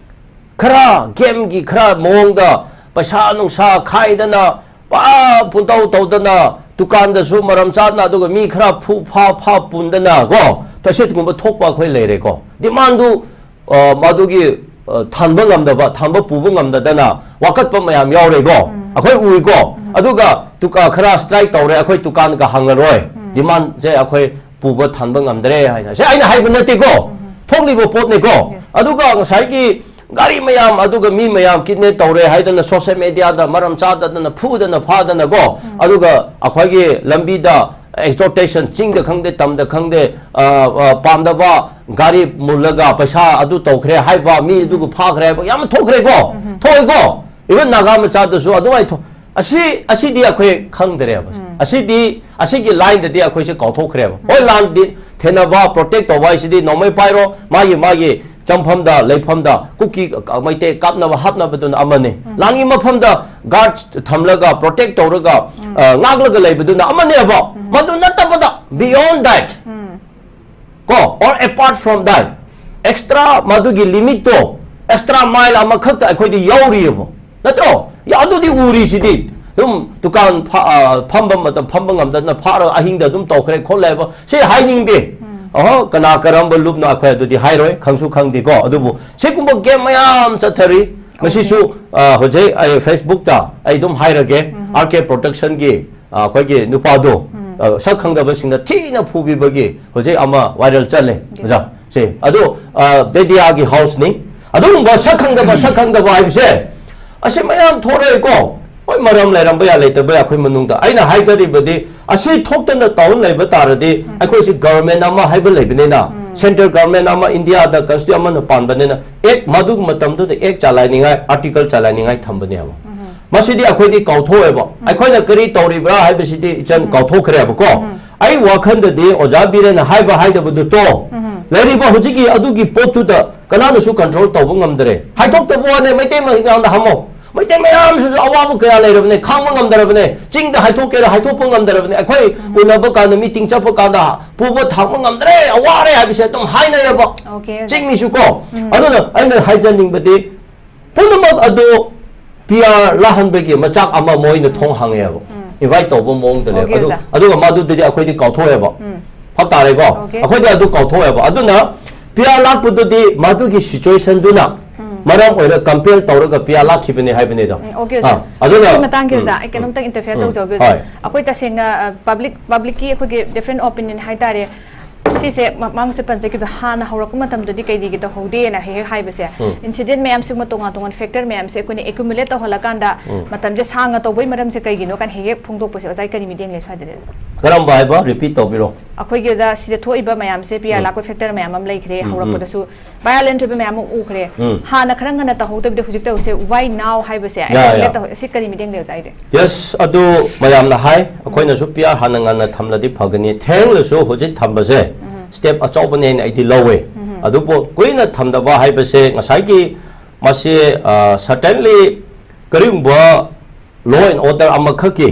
ꯈꯔ ꯒꯦꯝꯒꯤ ꯈꯔ ꯃꯑꯣꯡꯗ ꯄꯩꯁꯥ ꯅꯨꯡꯁꯥ ꯈꯥꯏꯗꯅ, ꯄꯥ ꯄꯨꯡꯇꯧ ꯇꯧꯗꯅ, ꯗꯨꯀꯥꯟꯗꯁꯨ ꯃꯔꯝ ꯆꯥꯗꯅ, ꯑꯗꯨꯒ ꯃꯤ ꯈꯔ ꯐꯨ ꯐꯥ ꯐꯥ ꯄꯨꯟꯗꯅ ꯀꯣ, ꯇꯁꯦꯠꯀꯨꯝꯕ ꯊꯣꯛꯄ ꯑꯩꯈꯣꯏ ꯂꯩꯔꯦꯀꯣ꯫ ꯗꯤꯃꯥꯟꯗꯨ, ꯑ, ꯃꯗꯨꯒꯤ, ꯑ, ꯊꯥꯟꯕ ꯉꯝꯗꯕ, ꯊꯥꯟꯕ ꯄꯨꯕ ꯉꯝꯗꯗꯅ ꯋꯥꯀꯠꯄ ꯃꯌꯥꯝ ꯌꯥꯎꯔꯦꯀꯣ꯫ ꯑꯩꯈꯣꯏ ꯎꯏꯀꯣ꯫ ꯑꯗꯨꯒ ꯗꯨꯀꯥꯟ ꯈꯔ ꯁ꯭ꯇ꯭ꯔꯥꯏꯛ ꯇꯧꯔꯦ, ꯑꯩꯈꯣꯏ ꯗꯨꯀꯥꯟꯒ ꯍꯥꯡꯉꯔꯣꯏ, ꯗꯤꯃꯥꯟꯁꯦ ꯑꯩꯈꯣꯏ ꯄꯨꯕ ꯊꯥꯟꯕ ꯉꯝꯗ꯭ꯔꯦ ꯍꯥꯏꯅ꯫ ꯁꯤ ꯑꯩꯅ ꯍꯥꯏꯕ ꯅꯠꯇꯦꯀꯣ, ꯊꯣꯛꯂꯤꯕ ꯄꯣꯠꯅꯤꯀꯣ꯫ ꯑꯗꯨꯒ ꯉꯁꯥꯏꯒꯤ ꯒꯥꯔꯤ ꯃꯌꯥꯝ, ꯑꯗꯨꯒ ꯃꯤ ꯃꯌꯥꯝ ꯀꯤꯗꯅꯦꯞ ꯇꯧꯔꯦ ꯍꯥꯏꯗꯅ ꯁꯣꯁꯤꯌꯦꯜ ꯃꯦꯗꯤꯌꯥꯗ ꯃꯔꯝ ꯆꯥꯗꯗꯅ ꯐꯨꯗꯅ ꯐꯥꯗꯅꯀꯣ, ꯑꯗꯨꯒ ꯑꯩꯈꯣꯏꯒꯤ ꯂꯝꯕꯤꯗ ꯑꯦꯛꯁꯣꯔꯇꯦꯁꯟ, ꯆꯤꯡꯗ ꯈꯪꯗꯦ, ꯇꯝꯗ ꯈꯪꯗꯦ, ꯑ, ꯑ, ꯄꯥꯝꯗꯕ ꯒꯥꯔꯤ ꯃꯨꯜꯂꯒ ꯄꯩꯁꯥ ꯑꯗꯨ ꯇꯧꯈ꯭ꯔꯦ ꯍꯥꯏꯕ, ꯃꯤ ꯑꯗꯨꯒ ꯐꯥꯈ꯭ꯔꯦ ꯍꯥꯏꯕ ꯌꯥꯝ ꯊꯣꯛꯈ꯭ꯔꯦꯀꯣ, ꯊꯣꯛꯑꯦꯀꯣ꯫ ꯏꯚꯟ ꯅꯥꯒꯥ ꯃꯆꯥꯗꯁꯨ ꯑꯗꯨꯃꯥꯏꯅ ꯊꯣꯛ-, ꯑꯁꯤ, ꯑꯁꯤꯗꯤ ꯑꯩꯈꯣꯏ ꯈꯪꯗ꯭ꯔꯦꯕ꯫ ꯑꯁꯤꯗꯤ, ꯑꯁꯤꯒꯤ ꯂꯥꯏꯟꯗꯗꯤ ꯑꯩꯈꯣꯏꯁꯦ ꯀꯥꯎꯊꯣꯛꯈ꯭ꯔꯦꯕ꯫ ꯍꯣꯏ, ꯂꯥꯟꯗꯤ ꯊꯦꯅꯕ, ꯄ꯭ꯔꯣꯇꯦꯛ ꯇꯧꯕ ꯍꯥꯏꯁꯤꯗꯤ ꯅꯣꯡꯃꯩ ꯄꯥꯏꯔꯣ, ꯃꯥꯒꯤ, ꯃꯥꯒꯤ ꯆꯪꯐꯝꯗ, ꯂꯩꯐꯝꯗ ꯀꯨꯀꯤ, ꯑ, ꯃꯩꯇꯩ ꯀꯥꯞꯅꯕ ꯍꯥꯞꯅꯕꯗꯨꯅ ꯑꯃꯅꯤ꯫ ꯂꯥꯟꯒꯤ ꯃꯐꯝꯗ ꯒꯥꯔꯗ ꯊꯝꯂꯒ, ꯄ꯭ꯔꯣꯇꯦꯛ ꯇꯧꯔꯒ, ꯑ, ꯉꯥꯛꯂꯒ ꯂꯩꯕꯗꯨꯅ ꯑꯃꯅꯦꯕ꯫ ꯃꯗꯨ ꯅꯠꯇꯕꯗ, beyond that, ꯀꯣ, or apart from that, extra ꯃꯗꯨꯒꯤ ꯂꯤꯃꯤꯠꯇꯣ, ꯑꯦꯛꯁꯇ꯭ꯔꯥ ꯃꯥꯏꯜ ꯑꯃꯈꯛꯇ ꯑꯩꯈꯣꯏꯗꯤ ꯌꯧꯔꯤꯑꯕ, ꯅꯠꯇ꯭ꯔꯣ? ꯌꯥ, ꯑꯗꯨꯗꯤ ꯎꯔꯤꯁꯤꯗꯤ꯫ ꯑꯗꯨꯝ ꯗꯨꯀꯥꯟ ꯐ-, ꯑ, ꯐꯝꯕ ꯃꯇꯝ ꯐꯝꯕ ꯉꯝꯗꯅ ꯐꯥꯔꯒ ꯑꯍꯤꯡꯗ ꯑꯗꯨꯝ ꯇꯧꯈ꯭ꯔꯦ ꯈꯣꯠꯂꯦ ꯍꯥꯏꯕ ꯁꯤ ꯍꯥꯏꯅꯤꯡꯗꯦ꯫ ꯑꯍꯣ, ꯀꯅꯥ ꯀꯔꯝꯕ ꯂꯨꯞꯅꯣ ꯑꯩꯈꯣꯏ ꯑꯗꯨꯗꯤ ꯍꯥꯏꯔꯣꯏ, ꯈꯪꯁꯨ ꯈꯪꯗꯦꯀꯣ꯫ ꯑꯗꯨꯕꯨ ꯁꯤꯒꯨꯝꯕ ꯒꯦꯝ ꯃꯌꯥꯝ ꯆꯠꯊꯔꯤ꯫ ꯃꯁꯤꯁꯨ, ꯑ, ꯍꯧꯖꯤꯛ ꯑꯩ ꯐꯦꯁꯕꯨꯛꯇ ꯑꯩ ꯑꯗꯨꯝ ꯍꯥꯏꯔꯒꯦ, ꯑꯥꯔ ꯀꯦ ꯄ꯭ꯔꯣꯗꯛꯁꯟꯒꯤ, ꯑ, ꯑꯩꯈꯣꯏꯒꯤ ꯅꯨꯄꯥꯗꯣ, ꯑ, ꯁꯛ ꯈꯪꯗꯕꯁꯤꯡꯅ ꯊꯤꯅ ꯐꯨꯕꯤꯕꯒꯤ ꯍꯧꯖꯤꯛ ꯑꯃ ꯋꯥꯏꯔꯦꯜ ꯆꯠꯂꯦ, ꯑꯣꯖꯥ꯫ ꯁꯦ, ꯑꯗꯣ, ꯑ, ꯕꯦꯗꯤꯌꯥꯒꯤ ꯍꯥꯎꯁꯅꯤ꯫ ꯑꯗꯨꯒꯨꯝꯕ ꯁꯛ ꯈꯪꯗꯕ, ꯁꯛ ꯈꯪꯗꯕ ꯍꯥꯏꯕꯁꯦ, ꯑꯁꯤ ꯃꯌꯥꯝ ꯊꯣꯔꯛꯑꯦꯀꯣ꯫ ꯍꯣꯏ, ꯃꯔꯝ ꯂꯩꯔꯝꯕ ꯌꯥꯏ, ꯂꯩꯇꯕ ꯌꯥꯏ, ꯑꯩꯈꯣꯏ ꯃꯅꯨꯡꯗ꯫ ꯑꯩꯅ ꯍꯥꯏꯖꯔꯤꯕꯗꯤ, ꯑꯁꯤ ꯊꯣꯛꯇꯅ ꯇꯧꯔ ꯂꯩꯕ ꯇꯥꯔꯗꯤ, ꯑꯩꯈꯣꯏꯁꯤ ꯒꯚꯔꯟꯃꯦꯟ ꯑꯃ ꯍꯥꯏꯕ ꯂꯩꯕꯅꯤꯅ, ꯁꯦꯟꯇ꯭ꯔꯦꯜ ꯒꯚꯔꯟꯃꯦꯟ ꯑꯃ, ꯏꯟꯗꯤꯌꯥꯗ ꯀꯟꯁꯇꯤꯇ꯭ꯌꯨꯁꯟ ꯑꯃꯅ ꯄꯥꯟꯕꯅꯤꯅ, ꯑꯦꯛ ꯃꯗꯨꯒꯤ ꯃꯇꯝꯗꯨꯗ ꯑꯦꯛ ꯆꯂꯥꯏꯅꯤꯡꯉꯥꯏ, ꯑꯥꯔꯇꯤꯀꯜ ꯆꯂꯥꯏꯅꯤꯡꯉꯥꯏ ꯊꯝꯕꯅꯦꯕ꯫ ꯃꯁꯤꯗꯤ ꯑꯩꯈꯣꯏꯗꯤ ꯀꯥꯎꯊꯣꯛꯑꯦꯕ꯫ ꯑꯩꯈꯣꯏꯅ ꯀꯔꯤ ꯇꯧꯔꯤꯕ꯭ꯔꯥ ꯍꯥꯏꯕꯁꯤꯗꯤ ꯏꯆꯟ ꯀꯥꯎꯊꯣꯛꯈ꯭ꯔꯦꯕꯀꯣ꯫ ꯑꯩ ꯋꯥꯈꯜꯗꯗꯤ ꯑꯣꯖꯥ ꯕꯤꯔꯦꯟꯅ ꯍꯥꯏꯕ ꯍꯥꯏꯗꯕꯗꯨ ꯇꯣ, ꯂꯩꯔꯤꯕ ꯍꯧꯖꯤꯛꯀꯤ ꯑꯗꯨꯒꯤ ꯄꯣꯠꯇꯨꯗ ꯀꯅꯥꯅꯁꯨ ꯀꯟꯇ꯭ꯔꯣꯜ ꯇꯧꯕ ꯉꯝꯗ꯭ꯔꯦ꯫ ꯍꯥꯏꯗꯣꯛꯇꯕ ꯋꯥꯅꯦ, ꯃꯩꯇꯩ ꯃꯌꯥꯝꯗ ꯍꯪꯉꯣ꯫ ꯃꯩꯇꯩ ꯃꯌꯥꯝꯁꯤꯁꯨ ꯑꯋꯥꯕ ꯀꯌꯥ ꯂꯩꯔꯕꯅꯦ, ꯈꯥꯡꯕ ꯉꯝꯗ꯭ꯔꯕꯅꯦ, ꯆꯤꯡꯗ ꯍꯥꯏꯗꯣꯛꯀꯦꯔꯥ ꯍꯥꯏꯗꯣꯛꯄ ꯉꯝꯗ꯭ꯔꯕꯅꯦ꯫ ꯑꯩꯈꯣꯏ ꯎꯅꯕ ꯀꯥꯟꯗ, ꯃꯤꯇꯤꯡ ꯆꯠꯄ ꯀꯥꯟꯗ ꯄꯨꯕ ꯊꯥꯡꯕ ꯉꯝꯗ꯭ꯔꯦ, ꯑꯋꯥꯔꯦ ꯍꯥꯏꯕꯁꯦ ꯑꯗꯨꯝ ꯍꯥꯏꯅꯩꯌꯦꯕ꯫ Okay, okay. ꯆꯤꯡꯃꯤꯁꯨ ꯀꯣ꯫ ꯑꯗꯨꯅ ꯑꯩꯅ ꯍꯥꯏꯖꯅꯤꯡꯕꯗꯤ, ꯄꯨꯝꯅꯃꯛ ꯑꯗꯨ ꯄꯤ ꯑꯥꯔ ꯂꯥꯛꯍꯟꯕꯒꯤ ꯃꯆꯥꯛ ꯑꯃ ꯃꯣꯏꯅ ꯊꯣꯡ ꯍꯥꯡꯉꯦꯕ꯫ ꯏꯟꯚꯥꯏꯠ ꯇꯧꯕ ꯃꯑꯣꯡꯗꯅꯦ꯫ Okay, ꯑꯗꯨ ꯑꯣꯖꯥ. ꯑꯗꯨꯒ ꯃꯗꯨꯗꯗꯤ ꯑꯩꯈꯣꯏꯗꯤ ꯀꯥꯎꯊꯣꯛꯑꯦꯕ꯫ ꯎꯝ. ꯐꯞ ꯇꯥꯔꯦꯀꯣ? Okay. ꯑꯩꯈꯣꯏꯗꯤ ꯑꯗꯨ ꯀꯥꯎꯊꯣꯛꯑꯦꯕ꯫ ꯑꯗꯨꯅ ꯄꯤ ꯑꯥꯔ ꯂꯥꯛꯄꯗꯨꯗꯤ ꯃꯗꯨꯒꯤ ꯁꯤꯆꯨꯋꯦꯁꯟꯗꯨꯅ ꯃꯔꯝ ꯑꯣꯏꯔꯒ ꯀꯝꯄꯦꯜ ꯇꯧꯔꯒ ꯄꯤ ꯑꯥꯔ ꯂꯥꯛꯈꯤꯕꯅꯦ ꯍꯥꯏꯕꯅꯤꯗ꯫ ꯎꯝ, okay, ꯑꯣꯖꯥ. ꯑꯥ, ꯑꯗꯨꯅ ꯁꯤꯒꯤ ꯃꯇꯥꯡꯁꯦ, ꯎꯝ, ꯑꯣꯖꯥ, ꯑꯩ ꯀꯩꯅꯣꯝꯇꯪ ꯏꯟꯇꯔꯐꯤꯌꯔ ꯎꯝ, ꯇꯧꯖꯍꯧꯒꯦ, ꯍꯣꯏ. ꯑꯣꯖꯥ. ꯑꯩꯈꯣꯏ ꯇꯁꯦꯡꯅ ꯄꯕ꯭ꯂꯤꯛ ꯄꯕ꯭ꯂꯤꯛꯀꯤ ꯑꯩꯈꯣꯏꯒꯤ ꯗꯤꯐ꯭ꯔꯦꯟ ꯑꯣꯄꯤꯅꯤꯌꯟ ꯍꯥꯏꯇꯥꯔꯦ, ꯁꯤꯁꯦ ꯃ- ꯃꯃꯥꯡꯁꯨ ꯄꯟꯖꯈꯤꯕ, ꯍꯥꯟꯅ ꯍꯧꯔꯛꯄ ꯃꯇꯝꯗꯗꯤ ꯀꯩꯒꯤ ꯇꯧꯍꯧꯗꯦꯅ ꯍꯦꯛ ꯍꯦꯛ ꯍꯥꯏꯕꯁꯦ, ꯎꯝ. ꯏꯟꯁꯤꯗꯦꯟ ꯃꯌꯥꯝꯁꯤꯒꯨꯝꯕ, ꯇꯣꯉꯥꯟ ꯇꯣꯉꯥꯟꯕ ꯐꯦꯛꯇꯔ ꯃꯌꯥꯝꯁꯦ ꯑꯩꯈꯣꯏꯅ ꯑꯦꯀ꯭ꯌꯨꯃꯨꯂꯦꯠ ꯇꯧꯍꯜꯂꯀꯥꯟꯗ ꯎꯝ. ꯃꯇꯝꯁꯦ ꯁꯥꯡꯅ ꯇꯧꯕꯩ ꯃꯔꯝꯁꯦ ꯀꯩꯒꯤꯅꯣ ꯀꯥꯏꯅ ꯍꯦꯛ ꯍꯦꯛ ꯐꯣꯡꯗꯣꯛꯄꯁꯦ, ꯑꯣꯖꯥ, ꯀꯔꯤ ꯃꯤꯠꯌꯦꯡ ꯂꯩ ꯁ꯭ꯋꯥꯏꯗꯗꯤ? ꯀꯔꯝꯕ ꯍꯥꯏꯕ? ꯔꯤꯄꯤꯠ ꯇꯧꯕꯤꯔꯣ꯫ ꯑꯩꯈꯣꯏꯒꯤ, ꯑꯣꯖꯥ, ꯁꯤꯗ ꯊꯣꯛꯏꯕ ꯃꯌꯥꯝꯁꯦ, ꯄꯤ ꯑꯥꯔ ꯎꯝ. ꯂꯥꯛꯄ ꯐꯦꯛꯇꯔ ꯃꯌꯥꯝ ꯑꯃ ꯂꯩꯈ꯭ꯔꯦ, ꯎꯝ, ꯎꯝ. ꯍꯧꯔꯛꯄꯗꯁꯨ ꯚꯥꯏꯑꯣꯂꯦꯟ ꯑꯣꯏꯕ ꯃꯌꯥꯝ ꯑꯃ ꯎꯈ꯭ꯔꯦ꯫ ꯎꯝ. ꯍꯥꯟꯅ ꯈꯔ ꯉꯟꯅ ꯇꯧꯍꯧꯗꯕꯤꯗ ꯍꯧꯖꯤꯛ ꯇꯧꯁꯦ, why now ꯍꯥꯏꯕꯁꯦ, ꯌꯥ, ꯑꯩꯈꯣꯏ ꯌꯥ. ꯇꯧꯍꯧ- ꯁꯤ ꯀꯔꯤ ꯃꯤꯠꯌꯦꯡ ꯂꯩ, ꯑꯣꯖꯥ, ꯑꯩꯗꯤ? ꯌꯦꯁ, ꯑꯗꯨ ꯃꯌꯥꯝꯅ ꯍꯥꯏ, ꯑꯩꯈꯣꯏꯅꯁꯨ ꯄꯤ ꯑꯥꯔ ꯍꯥꯟꯅ ꯉꯟꯅ ꯊꯝꯂꯗꯤ ꯐꯒꯅꯤ, ꯊꯦꯡꯂꯁꯨ ꯍꯧꯖꯤꯛ ꯊꯝꯕꯁꯦ ꯁ꯭ꯇꯦꯞ ꯑꯆꯧꯕꯅꯦꯅ ꯑꯩꯗꯤ ꯂꯧꯋꯦ꯫ ꯑꯗꯨꯕꯨ ꯀꯨꯏꯅ ꯊꯝꯗꯕ ꯍꯥꯏꯕꯁꯦ ꯉꯁꯥꯏꯒꯤ ꯃꯁꯤ ꯁꯔꯇꯦꯟꯂꯤ ꯀꯔꯤꯒꯨꯝꯕ ꯂꯣ ꯑꯦꯟ ꯑꯣꯔꯗꯔ ꯑꯃꯈꯛꯀꯤ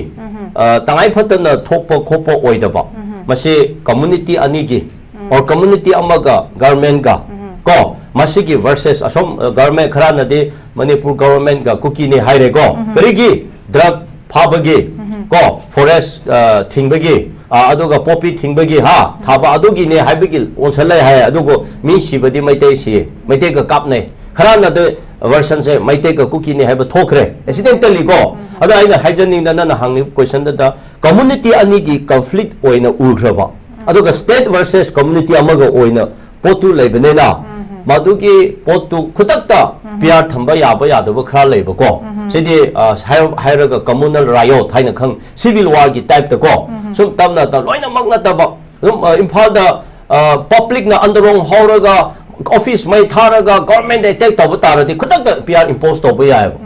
ꯑ, ꯇꯉꯥꯏ ꯐꯗꯅ ꯊꯣꯛꯄ ꯈꯣꯠꯄ ꯑꯣꯏꯗꯕ, ꯃꯁꯤ ꯀꯝꯃꯨꯅꯤꯇꯤ ꯑꯅꯤꯒꯤ or ꯀꯝꯃꯨꯅꯤꯇꯤ ꯑꯃꯒ ꯒꯔꯃꯦꯟꯒ ꯀꯣ, ꯃꯁꯤꯒꯤ ꯚꯔꯁꯦꯁ ꯑꯁꯣꯝ ꯒꯔꯃꯦꯟ ꯈꯔꯅꯗꯤ ꯃꯅꯤꯄꯨꯔ ꯒꯚꯔꯟꯃꯦꯟꯠꯒ ꯀꯨꯀꯤꯅꯤ ꯍꯥꯏꯔꯦꯀꯣ꯫ ꯀꯔꯤꯒꯤ? ꯗ꯭ꯔꯒ ꯐꯥꯕꯒꯤ ꯀꯣ, ꯐꯣꯔꯦꯁ ꯊꯤꯡꯕꯒꯤ, ꯑ, ꯑꯗꯨꯒ ꯄꯣꯄꯤ ꯊꯤꯡꯕꯒꯤ, ꯍꯥ, ꯊꯥꯕ ꯑꯗꯨꯒꯤꯅꯦ ꯍꯥꯏꯕꯒꯤ ꯑꯣꯟꯁꯜꯂꯦ ꯍꯥꯏ꯫ ꯑꯗꯨꯕꯨ ꯃꯤ ꯁꯤꯕꯗꯤ ꯃꯩꯇꯩ ꯁꯤꯌꯦ, ꯃꯩꯇꯩꯒ ꯀꯥꯞꯅꯩ꯫ ꯈꯔꯅꯗꯤ ꯚꯔꯁꯟꯁꯦ ꯃꯩꯇꯩꯒ ꯀꯨꯀꯤꯅꯤ ꯍꯥꯏꯕ ꯊꯣꯛꯈ꯭ꯔꯦ ꯑꯦꯛꯁꯤꯗꯦꯟꯇꯦꯜꯂꯤ ꯀꯣ꯫ ꯑꯗꯣ ꯑꯩꯅ ꯍꯥꯏꯖꯅꯤꯡꯗꯅ ꯅꯪꯅ ꯍꯪꯉꯤꯕ ꯀꯣꯏꯁꯟꯗꯨꯗ ꯀꯝꯃꯨꯅꯤꯇꯤ ꯑꯅꯤꯒꯤ ꯀꯟꯐ꯭ꯂꯤꯛ ꯑꯣꯏꯅ ꯎꯈ꯭ꯔꯕ, ꯑꯗꯨꯒ ꯁ꯭ꯇꯦꯠ ꯚꯔꯁꯦꯁ ꯀꯝꯃꯨꯅꯤꯇꯤ ꯑꯃꯒ ꯑꯣꯏꯅ ꯄꯣꯠꯇꯨ ꯂꯩꯕꯅꯤꯅ, ꯃꯗꯨꯒꯤ ꯄꯣꯠꯇꯨ ꯈꯨꯗꯛꯇ ꯄꯤ ꯑꯥꯔ ꯊꯝꯕ ꯌꯥꯕ ꯌꯥꯗꯕ ꯈꯔ ꯂꯩꯕꯀꯣ꯫ ꯁꯤꯗꯤ, ꯑ, ꯍꯥꯏ-, ꯍꯥꯏꯔꯒ ꯀꯝꯃꯨꯅꯦꯜ ꯔꯥꯏꯑꯣꯠ ꯍꯥꯏꯅ ꯈꯪ, ꯁꯤꯚꯤꯜ ꯋꯥꯔꯒꯤ ꯇꯥꯏꯞꯇꯀꯣ꯫ ꯁꯨꯝ ꯇꯞꯅ ꯇꯞ-, ꯂꯣꯏꯅꯃꯛ ꯅꯠꯇꯕ, ꯑꯗꯨꯝ, ꯑ, ꯏꯝꯐꯥꯜꯗ, ꯑ, ꯄꯕ꯭ꯂꯤꯛꯅ ꯑꯟꯗꯔꯣꯡ ꯍꯧꯔꯒ, ꯑꯣꯐꯤꯁ ꯃꯩ ꯊꯥꯔꯒ, ꯒꯣꯔꯃꯦꯟꯗ ꯑꯦꯇꯦꯛ ꯇꯧꯕ ꯇꯥꯔꯗꯤ ꯈꯨꯗꯛꯇ ꯄꯤ ꯑꯥꯔ ꯏꯝꯄꯣꯁ ꯇꯧꯕ ꯌꯥꯏꯑꯕ꯫